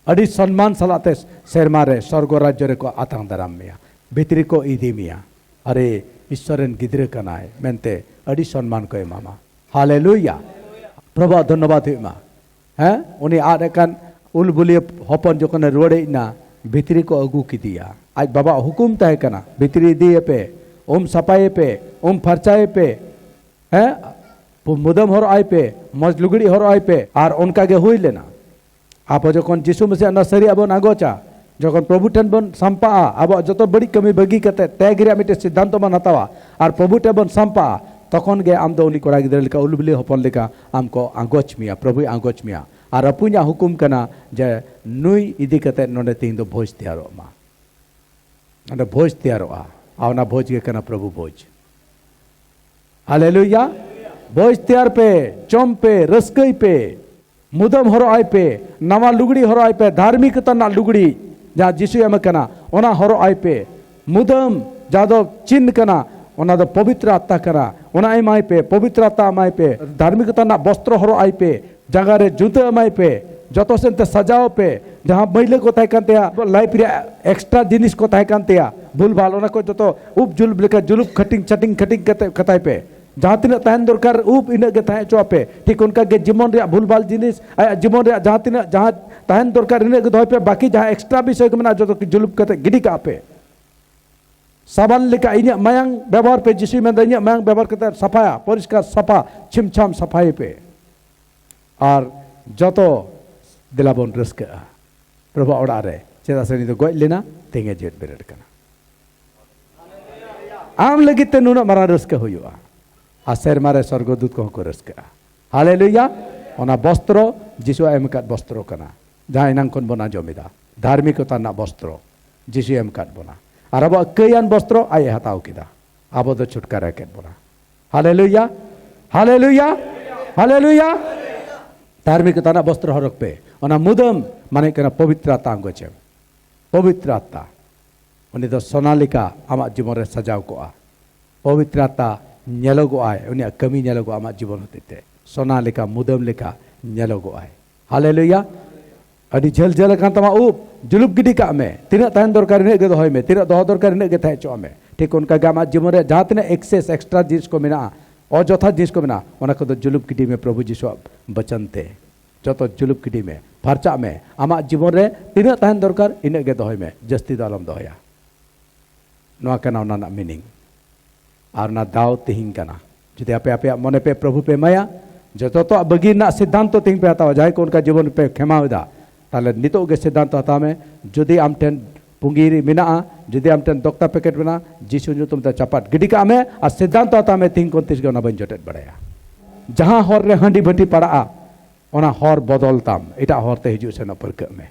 ᱟᱹᱰᱤ ᱥᱚᱱᱢᱟᱱ ᱥᱟᱞᱟᱜ ᱛᱮ ᱥᱮᱨᱢᱟ ᱨᱮ ᱥᱚᱨᱜᱚ ᱨᱟᱡᱽᱡᱚ ᱨᱮᱠᱚ ᱟᱛᱟᱝ ᱫᱟᱨᱟᱢ ᱢᱮᱭᱟ, ᱵᱷᱤᱛᱨᱤ ᱠᱚ ᱤᱫᱤ ᱢᱮᱭᱟ᱾ ᱟᱨᱮ, ᱤᱥᱥᱚᱨ ᱨᱮᱱ ᱜᱤᱫᱽᱨᱟᱹ ᱠᱟᱱᱟᱭ ᱢᱮᱱᱛᱮ ᱟᱹᱰᱤ ᱥᱚᱱᱢᱟᱱ ᱠᱚ ᱮᱢᱟᱢᱟ᱾ ᱦᱟᱞᱮᱞᱩᱭᱟ᱾ ᱯᱨᱚᱵᱷᱩᱣᱟᱜ ᱫᱷᱚᱱᱱᱚᱵᱟᱫ ᱦᱩᱭᱩᱜ ᱢᱟ᱾ ᱦᱮᱸ, ᱩᱱᱤ ᱟᱫ ᱟᱠᱟᱱ ᱩᱞ ᱵᱩᱞᱤᱭᱟᱹ ᱦᱚᱯᱚᱱ ᱡᱚᱠᱷᱚᱱᱮ ᱨᱩᱣᱟᱹᱲ ᱦᱮᱡ ᱮᱱᱟ, ᱵᱷᱤᱛᱨᱤ ᱠᱚ ᱟᱹᱜᱩ ᱠᱮᱫᱮᱭᱟ᱾ ᱟᱡ ᱵᱟᱵᱟᱣᱟᱜ ᱦᱩᱠᱩᱢ ᱛᱟᱦᱮᱸ ᱠᱟᱱᱟ, "ᱵᱷᱤᱛᱨᱤ ᱤᱫᱤᱭᱮᱯᱮ, ᱩᱢ ᱥᱟᱯᱷᱟᱭᱮᱯᱮ, ᱩᱢ ᱯᱷᱟᱨᱪᱟᱭᱮᱯᱮ, ᱦᱮᱸ, ᱢᱩᱫᱟᱹᱢ ᱦᱚᱨᱚᱜ ᱟᱭ ᱯᱮ, ᱢᱚᱡᱽ ᱞᱩᱜᱽᱲᱤᱡ ᱦᱚᱨᱚᱜ ᱟᱭ ᱯᱮ", ᱟᱨ ᱚᱱᱠᱟ ᱜᱮ ᱦᱩᱭ ᱞᱮᱱᱟ᱾ ᱟᱵᱚ ᱡᱚᱠᱷᱚᱱ ᱡᱤᱥᱩ ᱢᱟᱥᱤᱦᱟᱜ ᱱᱟᱥᱟᱹᱨᱤᱭᱟᱜ ᱵᱚᱱ ᱟᱸᱜᱚᱪᱟ, ᱡᱚᱠᱷᱚᱱ ᱯᱨᱚᱵᱷᱩ ᱴᱷᱮᱱ ᱵᱚᱱ ᱥᱟᱢᱯᱟᱜᱼᱟ, ᱟᱵᱚᱣᱟᱜ ᱡᱚᱛᱚ ᱵᱟᱹᱲᱤᱡ ᱠᱟᱹᱢᱤ ᱵᱟᱹᱜᱤ ᱠᱟᱛᱮ ᱛᱮᱜ ᱨᱮᱭᱟᱜ ᱢᱤᱫᱴᱮᱱ ᱥᱤᱫᱽᱫᱷᱟᱱᱛᱚ ᱵᱚᱱ ᱦᱟᱛᱟᱣᱟ ᱟᱨ ᱯᱨᱚᱵᱷᱩ ᱴᱷᱮᱱ ᱵᱚᱱ ᱥᱟᱢᱯᱟᱜᱼᱟ, ᱛᱚᱠᱷᱚᱱ ᱜᱮ ᱟᱢ ᱫᱚ ᱩᱱᱤ ᱠᱚᱲᱟ ᱜᱤᱫᱽᱨᱟᱹ ᱞᱮᱠᱟ, ᱩᱞ ᱵᱤᱞᱤ ᱦᱚᱯᱚᱱ ᱞᱮᱠᱟ ᱟᱢ ᱠᱚ ᱟᱸᱜᱚᱪ ᱢᱮᱭᱟ, ᱯᱨᱚᱵᱷᱩᱭ ᱟᱸᱜᱚᱪ ᱢᱮᱭᱟ᱾ ᱟᱨ ᱟᱹᱯᱩᱧᱟᱜ ᱦᱩᱠᱩᱢ ᱠᱟᱱᱟ ᱡᱮ ᱱᱩᱭ ᱤᱫᱤ ᱠᱟᱛᱮ ᱱᱚᱰᱮ ᱛᱮᱦᱮᱧ ᱫᱚ ᱵᱷᱚᱡᱽ ᱛᱮᱭᱟᱨᱚᱜ ᱢᱟ᱾ ᱚᱸᱰᱮ ᱵᱷᱚᱡᱽ ᱛᱮᱭᱟᱨᱚᱜᱼᱟ, ᱟᱨ ᱚᱱᱟ ᱵᱷᱚᱡᱽ ᱜᱮ ᱠᱟᱱᱟ ᱯᱨᱚᱵᱷᱩ ᱵᱷᱚᱡᱽ᱾ ᱦᱟᱞᱮᱞᱩᱭᱟ᱾ ᱵᱷᱚᱡᱽ ᱛᱮᱭᱟᱨ ᱯᱮ, ᱡᱚᱢ ᱯᱮ, ᱨᱟᱹᱥᱠᱟᱹᱭ ᱯᱮ, ᱢᱩᱫᱟᱹᱢ ᱦᱚᱨᱚᱜ ᱟᱭ ᱯᱮ, ᱱᱟᱣᱟ ᱞᱩᱜᱽᱲᱤ ᱦᱚᱨᱚᱜ ᱟᱭ ᱯᱮ, ᱫᱷᱟᱨᱢᱤᱠᱚᱛᱟ ᱨᱮᱱᱟᱜ ᱞᱩᱜᱽᱲᱤ ᱡᱟᱦᱟᱸ ᱡᱤᱥᱩᱭ ᱮᱢ ᱠᱟᱱᱟ, ᱚᱱᱟ ᱦᱚᱨᱚᱜ ᱟᱭ ᱯᱮ᱾ ᱢᱩᱫᱟᱹᱢ ᱡᱟᱦᱟᱸ ᱫᱚ ᱪᱤᱱ ᱠᱟᱱᱟ, ᱚᱱᱟ ᱫᱚ ᱯᱚᱵᱤᱛᱨᱚ ᱟᱛᱛᱟ ᱠᱟᱱᱟ, ᱚᱱᱟ ᱮᱢᱟᱭ ᱯᱮ, ᱯᱚᱵᱤᱛᱨᱚ ᱟᱛᱛᱟ ᱮᱢᱟᱭ ᱯᱮ, ᱫᱷᱟᱨᱢᱤᱠᱚᱛᱟ ᱨᱮᱱᱟᱜ ᱵᱚᱥᱛᱨᱚ ᱦᱚᱨᱚᱜ ᱟᱭ ᱯᱮ, ᱡᱟᱸᱜᱟ ᱨᱮ ᱡᱩᱛᱟᱹ ᱮᱢᱟᱭ ᱯᱮ, ᱡᱚᱛᱚ ᱥᱮᱱ ᱛᱮ ᱥᱟᱡᱟᱣ ᱯᱮ, ᱡᱟᱦᱟᱸ ᱢᱟᱹᱭᱞᱟᱹ ᱠᱚ ᱛᱟᱦᱮᱸ ᱠᱟᱱ ᱛᱟᱭᱟ, ᱞᱟᱭᱤᱯᱷ ᱨᱮᱭᱟᱜ ᱮᱠᱥᱴᱨᱟ ᱡᱤᱱᱤᱥ ᱠᱚ ᱛᱟᱦᱮᱸ ᱠᱟᱱ ᱛᱟᱭᱟ, ᱵᱷᱩᱞ ᱵᱷᱟᱞ, ᱚᱱᱟ ᱠᱚ ᱡᱚᱛᱚ ᱩᱵ ᱡᱩᱞᱩᱯ ᱞᱮᱠᱟ ᱡᱩᱞᱩᱯ ᱠᱷᱟᱹᱴᱤᱝ ᱪᱷᱟᱹᱴᱤᱝ ᱠᱷᱟᱹᱴᱤᱝ ᱠᱟᱛᱮ ᱠᱟᱛᱟᱭ ᱯᱮ᱾ ᱡᱟᱦᱟᱸ ᱛᱤᱱᱟᱹᱜ ᱛᱟᱦᱮᱱ ᱫᱚᱨᱠᱟᱨ ᱩᱵ, ᱤᱱᱟᱹᱜ ᱜᱮ ᱛᱟᱦᱮᱸ ᱦᱚᱪᱚ ᱟᱯᱮ᱾ ᱴᱷᱤᱠ ᱚᱱᱠᱟ ᱜᱮ ᱡᱤᱵᱚᱱ ᱨᱮᱭᱟᱜ ᱵᱷᱩᱞ ᱵᱷᱟᱞ ᱡᱤᱱᱤᱥ, ᱟᱭᱟᱜ ᱡᱤᱵᱚᱱ ᱨᱮᱭᱟᱜ ᱡᱟᱦᱟᱸ ᱛᱤᱱᱟᱹᱜ ᱡᱟᱦᱟᱸ ᱛᱟᱦᱮᱱ ᱫᱚᱨᱠᱟᱨ, ᱤᱱᱟᱹᱜ ᱜᱮ ᱫᱚᱦᱚᱭ ᱯᱮ᱾ ᱵᱟᱹᱠᱤ ᱡᱟᱦᱟᱸ ᱮᱠᱥᱴᱨᱟ ᱵᱤᱥᱚᱭ ᱠᱚ ᱢᱮᱱᱟᱜᱼᱟ, ᱡᱚᱛᱚ ᱠᱚ ᱡᱩᱞᱩᱯ ᱠᱟᱛᱮ ᱜᱤᱰᱤ ᱠᱟᱜᱼᱟ ᱯᱮ᱾ ᱥᱟᱵᱟᱱ ᱞᱮᱠᱟ ᱤᱧᱟᱹᱜ ᱢᱟᱭᱟᱝ ᱵᱮᱵᱚᱦᱟᱨ ᱯᱮ, ᱡᱤᱥᱩᱭ ᱢᱮᱱᱫᱟ, "ᱤᱧᱟᱹᱜ ᱢᱟᱭᱟᱝ ᱵᱮᱵᱚᱦᱟᱨ ᱠᱟᱛᱮ ᱥᱟᱯᱷᱟᱭᱟ, ᱯᱚᱨᱤᱥᱠᱟᱨ ᱥᱟᱯᱷᱟ ᱪᱷᱤᱢᱪᱷᱟᱢ ᱥᱟᱯᱷᱟᱭᱮ ᱯᱮ᱾ ᱟᱨ ᱡᱚᱛᱚ ᱫᱮᱞᱟ ᱵᱚᱱ ᱨᱟᱹᱥᱠᱟᱹᱜᱼᱟ ᱯᱨᱚᱵᱷᱩᱣᱟᱜ ᱚᱲᱟᱜ ᱨᱮ, ᱪᱮᱫᱟᱜ ᱥᱮ ᱩᱱᱤ ᱫᱚ ᱜᱚᱡ ᱞᱮᱱᱟ, ᱛᱮᱦᱮᱧ ᱮ ᱡᱮᱣᱮᱫ ᱵᱮᱨᱮᱫ ᱠᱟᱱᱟ᱾ ᱟᱢ ᱞᱟᱹᱜᱤᱫ ᱛᱮ ᱱᱩᱱᱟᱹᱜ ᱢᱟᱨᱟᱝ ᱨᱟᱹᱥᱠᱟᱹ ᱦᱩᱭᱩᱜᱼᱟ, ᱟᱨ ᱥᱮᱨᱢᱟ ᱨᱮ ᱥᱚᱨᱜᱚᱫᱩᱛ ᱠᱚᱦᱚᱸ ᱠᱚ ᱨᱟᱹᱥᱠᱟᱹᱜᱼᱟ᱾ ᱦᱟᱞᱮᱞᱩᱭᱟ! ᱚᱱᱟ ᱵᱚᱥᱛᱨᱚ ᱡᱤᱥᱩᱣᱟᱜ ᱮᱢ ᱟᱠᱟᱫ ᱵᱚᱥᱛᱨᱚ ᱠᱟᱱᱟ, ᱡᱟᱦᱟᱸ ᱮᱱᱟᱝ ᱠᱷᱚᱱ ᱵᱚᱱ ᱟᱸᱡᱚᱢ ᱮᱫᱟ, ᱫᱷᱟᱨᱢᱤᱠᱚᱛᱟ ᱨᱮᱱᱟᱜ ᱵᱚᱥᱛᱨᱚ ᱡᱤᱥᱩᱭ ᱮᱢ ᱟᱠᱟᱫ ᱵᱚᱱᱟ᱾ ᱟᱨ ᱟᱵᱚᱣᱟᱜ ᱠᱟᱹᱭᱟᱱ ᱵᱚᱥᱛᱨᱚ ᱟᱡ ᱮ ᱦᱟᱛᱟᱣ ᱠᱮᱫᱟ, ᱟᱵᱚ ᱫᱚ ᱪᱷᱩᱴᱠᱟᱨᱟ ᱠᱮᱫ ᱵᱚᱱᱟ᱾ ᱦᱟᱞᱮᱞᱩᱭᱟ! ᱦᱟᱞᱮᱞᱩᱭᱟ! ᱦᱟᱞᱮᱞᱩᱭᱟ! ᱫᱷᱟᱨᱢᱤᱠᱚᱛᱟ ᱨᱮᱱᱟᱜ ᱵᱚᱥᱛᱨᱚ ᱦᱚᱨᱚᱜ ᱯᱮ᱾ ᱚᱱᱟ ᱢᱩᱫᱟᱹᱢ ᱢᱟᱱᱮ ᱦᱩᱭᱩᱜ ᱠᱟᱱᱟ ᱯᱚᱵᱤᱛᱨᱚ ᱟᱛᱢᱟ ᱟᱬᱜᱚ ᱪᱮᱢ᱾ ᱯᱚᱵᱤᱛᱨᱚ ᱟᱛᱢᱟ, ᱩᱱᱤ ᱫᱚ ᱥᱳᱱᱟ ᱞᱮᱠᱟ ᱟᱢᱟᱜ ᱡᱤᱵᱚᱱ ᱨᱮ ᱥᱟᱡᱟᱣ ᱠᱚᱜᱼᱟ᱾ ᱯᱚᱵᱤᱛᱨᱚ ᱟᱛᱢᱟ ᱧᱮᱞᱚᱜᱚᱜᱼᱟᱭ, ᱩᱱᱤᱭᱟᱜ ᱠᱟᱹᱢᱤ ᱧᱮᱞᱚᱜᱚᱜᱼᱟ ᱟᱢᱟᱜ ᱡᱤᱵᱚᱱ ᱦᱚᱛᱮᱡ ᱛᱮ᱾ ᱥᱳᱱᱟ ᱞᱮᱠᱟ, ᱢᱩᱫᱟᱹᱢ ᱞᱮᱠᱟ ᱧᱮᱞᱚᱜᱚᱜᱼᱟᱭ᱾ ᱦᱟᱞᱮᱞᱩᱭᱟ! ᱟᱹᱰᱤ ᱡᱷᱟᱹᱞ ᱡᱷᱟᱹᱞ ᱟᱠᱟᱱ ᱛᱟᱢᱟ ᱩᱵ, ᱡᱩᱞᱩᱯ ᱜᱤᱰᱤ ᱠᱟᱜ ᱢᱮ᱾ ᱛᱤᱱᱟᱹᱜ ᱛᱟᱦᱮᱱ ᱫᱚᱨᱠᱟᱨ, ᱤᱱᱟᱹᱜ ᱜᱮ ᱫᱚᱦᱚᱭ ᱢᱮ᱾ ᱛᱤᱱᱟᱹᱜ ᱫᱚᱦᱚ ᱫᱚᱨᱠᱟᱨ, ᱤᱱᱟᱹᱜ ᱜᱮ ᱛᱟᱦᱮᱸ ᱦᱚᱪᱚᱣᱟᱜ ᱢᱮ᱾ ᱴᱷᱤᱠ ᱚᱱᱠᱟ ᱜᱮ ᱟᱢᱟᱜ ᱡᱤᱵᱚᱱ ᱨᱮ ᱡᱟᱦᱟᱸ ᱛᱤᱱᱟᱹᱜ ᱮᱠᱥᱮᱥ, ᱮᱠᱥᱴᱨᱟ ᱡᱤᱱᱤᱥ ᱠᱚ ᱢᱮᱱᱟᱜᱼᱟ, ᱚᱡᱚᱛᱷᱟ ᱡᱤᱱᱤᱥ ᱠᱚ ᱢᱮᱱᱟᱜᱼᱟ, ᱚᱱᱟ ᱠᱚᱫᱚ ᱡᱩᱞᱩᱯ ᱜᱤᱰᱤ ᱢᱮ ᱯᱨᱚᱵᱷᱩ ᱡᱤᱥᱩᱣᱟᱜ ᱵᱚᱪᱚᱱ ᱛᱮ᱾ ᱡᱚᱛᱚ ᱡᱩᱞᱩᱯ ᱜᱤᱰᱤ ᱢᱮ, ᱯᱷᱟᱨᱪᱟᱜ ᱢᱮ᱾ ᱟᱢᱟᱜ ᱡᱤᱵᱚᱱ ᱨᱮ ᱛᱤᱱᱟᱹᱜ ᱛᱟᱦᱮᱱ ᱫᱚᱨᱠᱟᱨ, ᱤᱱᱟᱹᱜ ᱜᱮ ᱫᱚᱦᱚᱭ ᱢᱮ, ᱡᱟᱹᱥᱛᱤ ᱫᱚ ᱟᱞᱚᱢ ᱫᱚᱦᱚᱭᱟ᱾ ᱱᱚᱣᱟ ᱠᱟᱱᱟ ᱚᱱᱟ ᱨᱮᱱᱟᱜ ᱢᱤᱱᱤᱝ᱾ ᱟᱨ ᱚᱱᱟ ᱫᱟᱣ ᱛᱮᱦᱮᱧ ᱠᱟᱱᱟ᱾ ᱡᱩᱫᱤ ᱟᱯᱮ ᱟᱯᱮᱭᱟᱜ ᱢᱚᱱᱮ ᱯᱮ ᱯᱨᱚᱵᱷᱩ ᱯᱮ ᱮᱢᱟᱭᱟ, ᱡᱚᱛᱚᱣᱟᱜ ᱵᱟᱹᱜᱤ ᱨᱮᱱᱟᱜ ᱥᱤᱫᱽᱫᱷᱟᱱᱛᱚ ᱛᱮᱦᱮᱧ ᱯᱮ ᱦᱟᱛᱟᱣᱟ, ᱡᱟᱦᱟᱸᱭ ᱠᱚ ᱚᱱᱠᱟ ᱡᱤᱵᱚᱱ ᱯᱮ ᱠᱷᱮᱢᱟᱣ ᱮᱫᱟ, ᱛᱟᱦᱞᱮ ᱱᱤᱛᱚᱜ ᱜᱮ ᱥᱤᱫᱽᱫᱷᱟᱱᱛᱚ ᱦᱟᱛᱟᱣ ᱢᱮ᱾ ᱡᱩᱫᱤ ᱟᱢ ᱴᱷᱮᱱ ᱯᱩᱸᱜᱤ ᱢᱮᱱᱟᱜᱼᱟ, ᱡᱩᱫᱤ ᱟᱢ ᱴᱷᱮᱱ ᱫᱚᱠᱛᱟ ᱯᱮᱠᱮᱴ ᱢᱮᱱᱟᱜᱼᱟ, ᱡᱤᱥᱩ ᱧᱩᱛᱩᱢ ᱛᱮ ᱪᱟᱯᱟᱫ ᱜᱤᱰᱤ ᱠᱟᱜ ᱢᱮ ᱟᱨ ᱥᱤᱫᱽᱫᱷᱟᱱᱛᱚ ᱦᱟᱛᱟᱣ ᱢᱮ, ᱛᱮᱦᱮᱧ ᱠᱷᱚᱱ ᱛᱤᱥ ᱜᱮ ᱚᱱᱟ ᱵᱟᱹᱧ ᱡᱚᱴᱮᱫ ᱵᱟᱲᱟᱭᱟ᱾ ᱡᱟᱦᱟᱸ ᱦᱚᱨ ᱨᱮ ᱦᱟᱺᱰᱤ ᱵᱷᱟᱹᱴᱤ ᱯᱟᱲᱟᱜᱼᱟ, ᱚᱱᱟ ᱦᱚᱨ ᱵᱚᱫᱚᱞ ᱛᱟᱢ, ᱮᱴᱟᱜ ᱦᱚᱨ ᱛᱮ ᱦᱤᱡᱩᱜ ᱥᱮᱱᱚᱜ ᱯᱟᱹᱨᱠᱟᱹᱜ ᱢᱮ᱾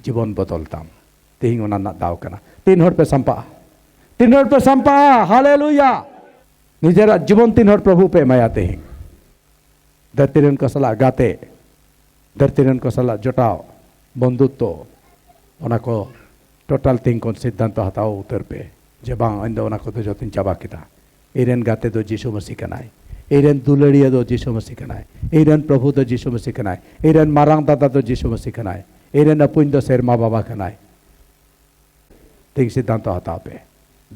ᱡᱤᱵᱚᱱ ᱵᱚᱫᱚᱞ ᱛᱟᱢ᱾ ᱛᱮᱦᱮᱧ ᱚᱱᱟ ᱨᱮᱱᱟᱜ ᱫᱟᱣ ᱠᱟᱱᱟ᱾ ᱛᱤᱱ ᱦᱚᱲ ᱯᱮ ᱥᱟᱢᱯᱟᱜᱼᱟ? ᱛᱤᱱ ᱦᱚᱲ ᱯᱮ ᱥᱟᱢᱯᱟᱜᱼᱟ? ᱦᱟᱞᱮᱞᱩᱭᱟ! ᱱᱤᱡᱮᱨᱟᱜ ᱡᱤᱵᱚᱱ ᱛᱤᱱ ᱦᱚᱲ ᱯᱨᱚᱵᱷᱩ ᱯᱮ ᱮᱢᱟᱭᱟ ᱛᱮᱦᱮᱧ? ᱫᱷᱟᱹᱨᱛᱤ ᱨᱮᱱ ᱠᱚ ᱥᱟᱞᱟᱜ ᱜᱟᱛᱮ, ᱫᱷᱟᱹᱨᱛᱤ ᱨᱮᱱ ᱠᱚ ᱥᱟᱞᱟᱜ ᱡᱚᱴᱟᱣ, ᱵᱚᱱᱫᱷᱩᱛᱛᱚ, ᱚᱱᱟ ᱠᱚ ᱴᱳᱴᱟᱞ ᱛᱮᱦᱮᱧ ᱠᱷᱚᱱ ᱥᱤᱫᱽᱫᱷᱟᱱᱛᱚ ᱦᱟᱛᱟᱣ ᱩᱛᱟᱹᱨ ᱯᱮ ᱡᱮ, "ᱵᱟᱝ, ᱤᱧ ᱫᱚ ᱚᱱᱟ ᱠᱚᱫᱚ ᱡᱚᱛᱚᱧ ᱪᱟᱵᱟ ᱠᱮᱫᱟ᱾ ᱤᱧ ᱨᱮᱱ ᱜᱟᱛᱮ ᱫᱚ ᱡᱤᱥᱩ ᱢᱟᱹᱥᱤ ᱠᱟᱱᱟᱭ, ᱤᱧ ᱨᱮᱱ ᱫᱩᱞᱟᱹᱲᱤᱭᱟᱹ ᱫᱚ ᱡᱤᱥᱩ ᱢᱟᱹᱥᱤ ᱠᱟᱱᱟᱭ, ᱤᱧ ᱨᱮᱱ ᱯᱨᱚᱵᱷᱩ ᱫᱚ ᱡᱤᱥᱩ ᱢᱟᱹᱥᱤ ᱠᱟᱱᱟᱭ, ᱤᱧ ᱨᱮᱱ ᱢᱟᱨᱟᱝ ᱫᱟᱫᱟ ᱫᱚ ᱡᱤᱥᱩ ᱢᱟᱹᱥᱤ ᱠᱟᱱᱟᱭ, ᱤᱧ ᱨᱮᱱ ᱟᱹᱯᱩᱧ ᱫᱚ ᱥᱮᱨᱢᱟ ᱵᱟᱵᱟ ᱠᱟᱱᱟᱭ᱾ ᱛᱮᱦᱮᱧ ᱥᱤᱫᱽᱫᱷᱟᱱᱛᱚ ᱦᱟᱛᱟᱣ ᱯᱮ,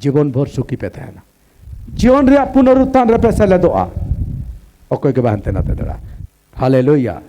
ᱡᱤᱵᱚᱱ ᱵᱷᱳᱨ ᱥᱩᱠᱷᱤ ᱯᱮ ᱛᱟᱦᱮᱱᱟ᱾ ᱡᱤᱭᱚᱱ ᱨᱮᱭᱟᱜ ᱯᱩᱱᱚᱨᱩᱛᱛᱷᱟᱱ ᱨᱮᱯᱮ ᱥᱮᱞᱮᱫᱚᱜᱼᱟ᱾ ᱚᱠᱚᱭ ᱜᱮ ᱵᱟᱝ ᱦᱟᱱᱛᱮ ᱱᱟᱛᱮ ᱫᱟᱲᱮᱭᱟᱜᱼᱟ᱾ ᱦᱟᱞᱮᱞᱩᱭᱟ᱾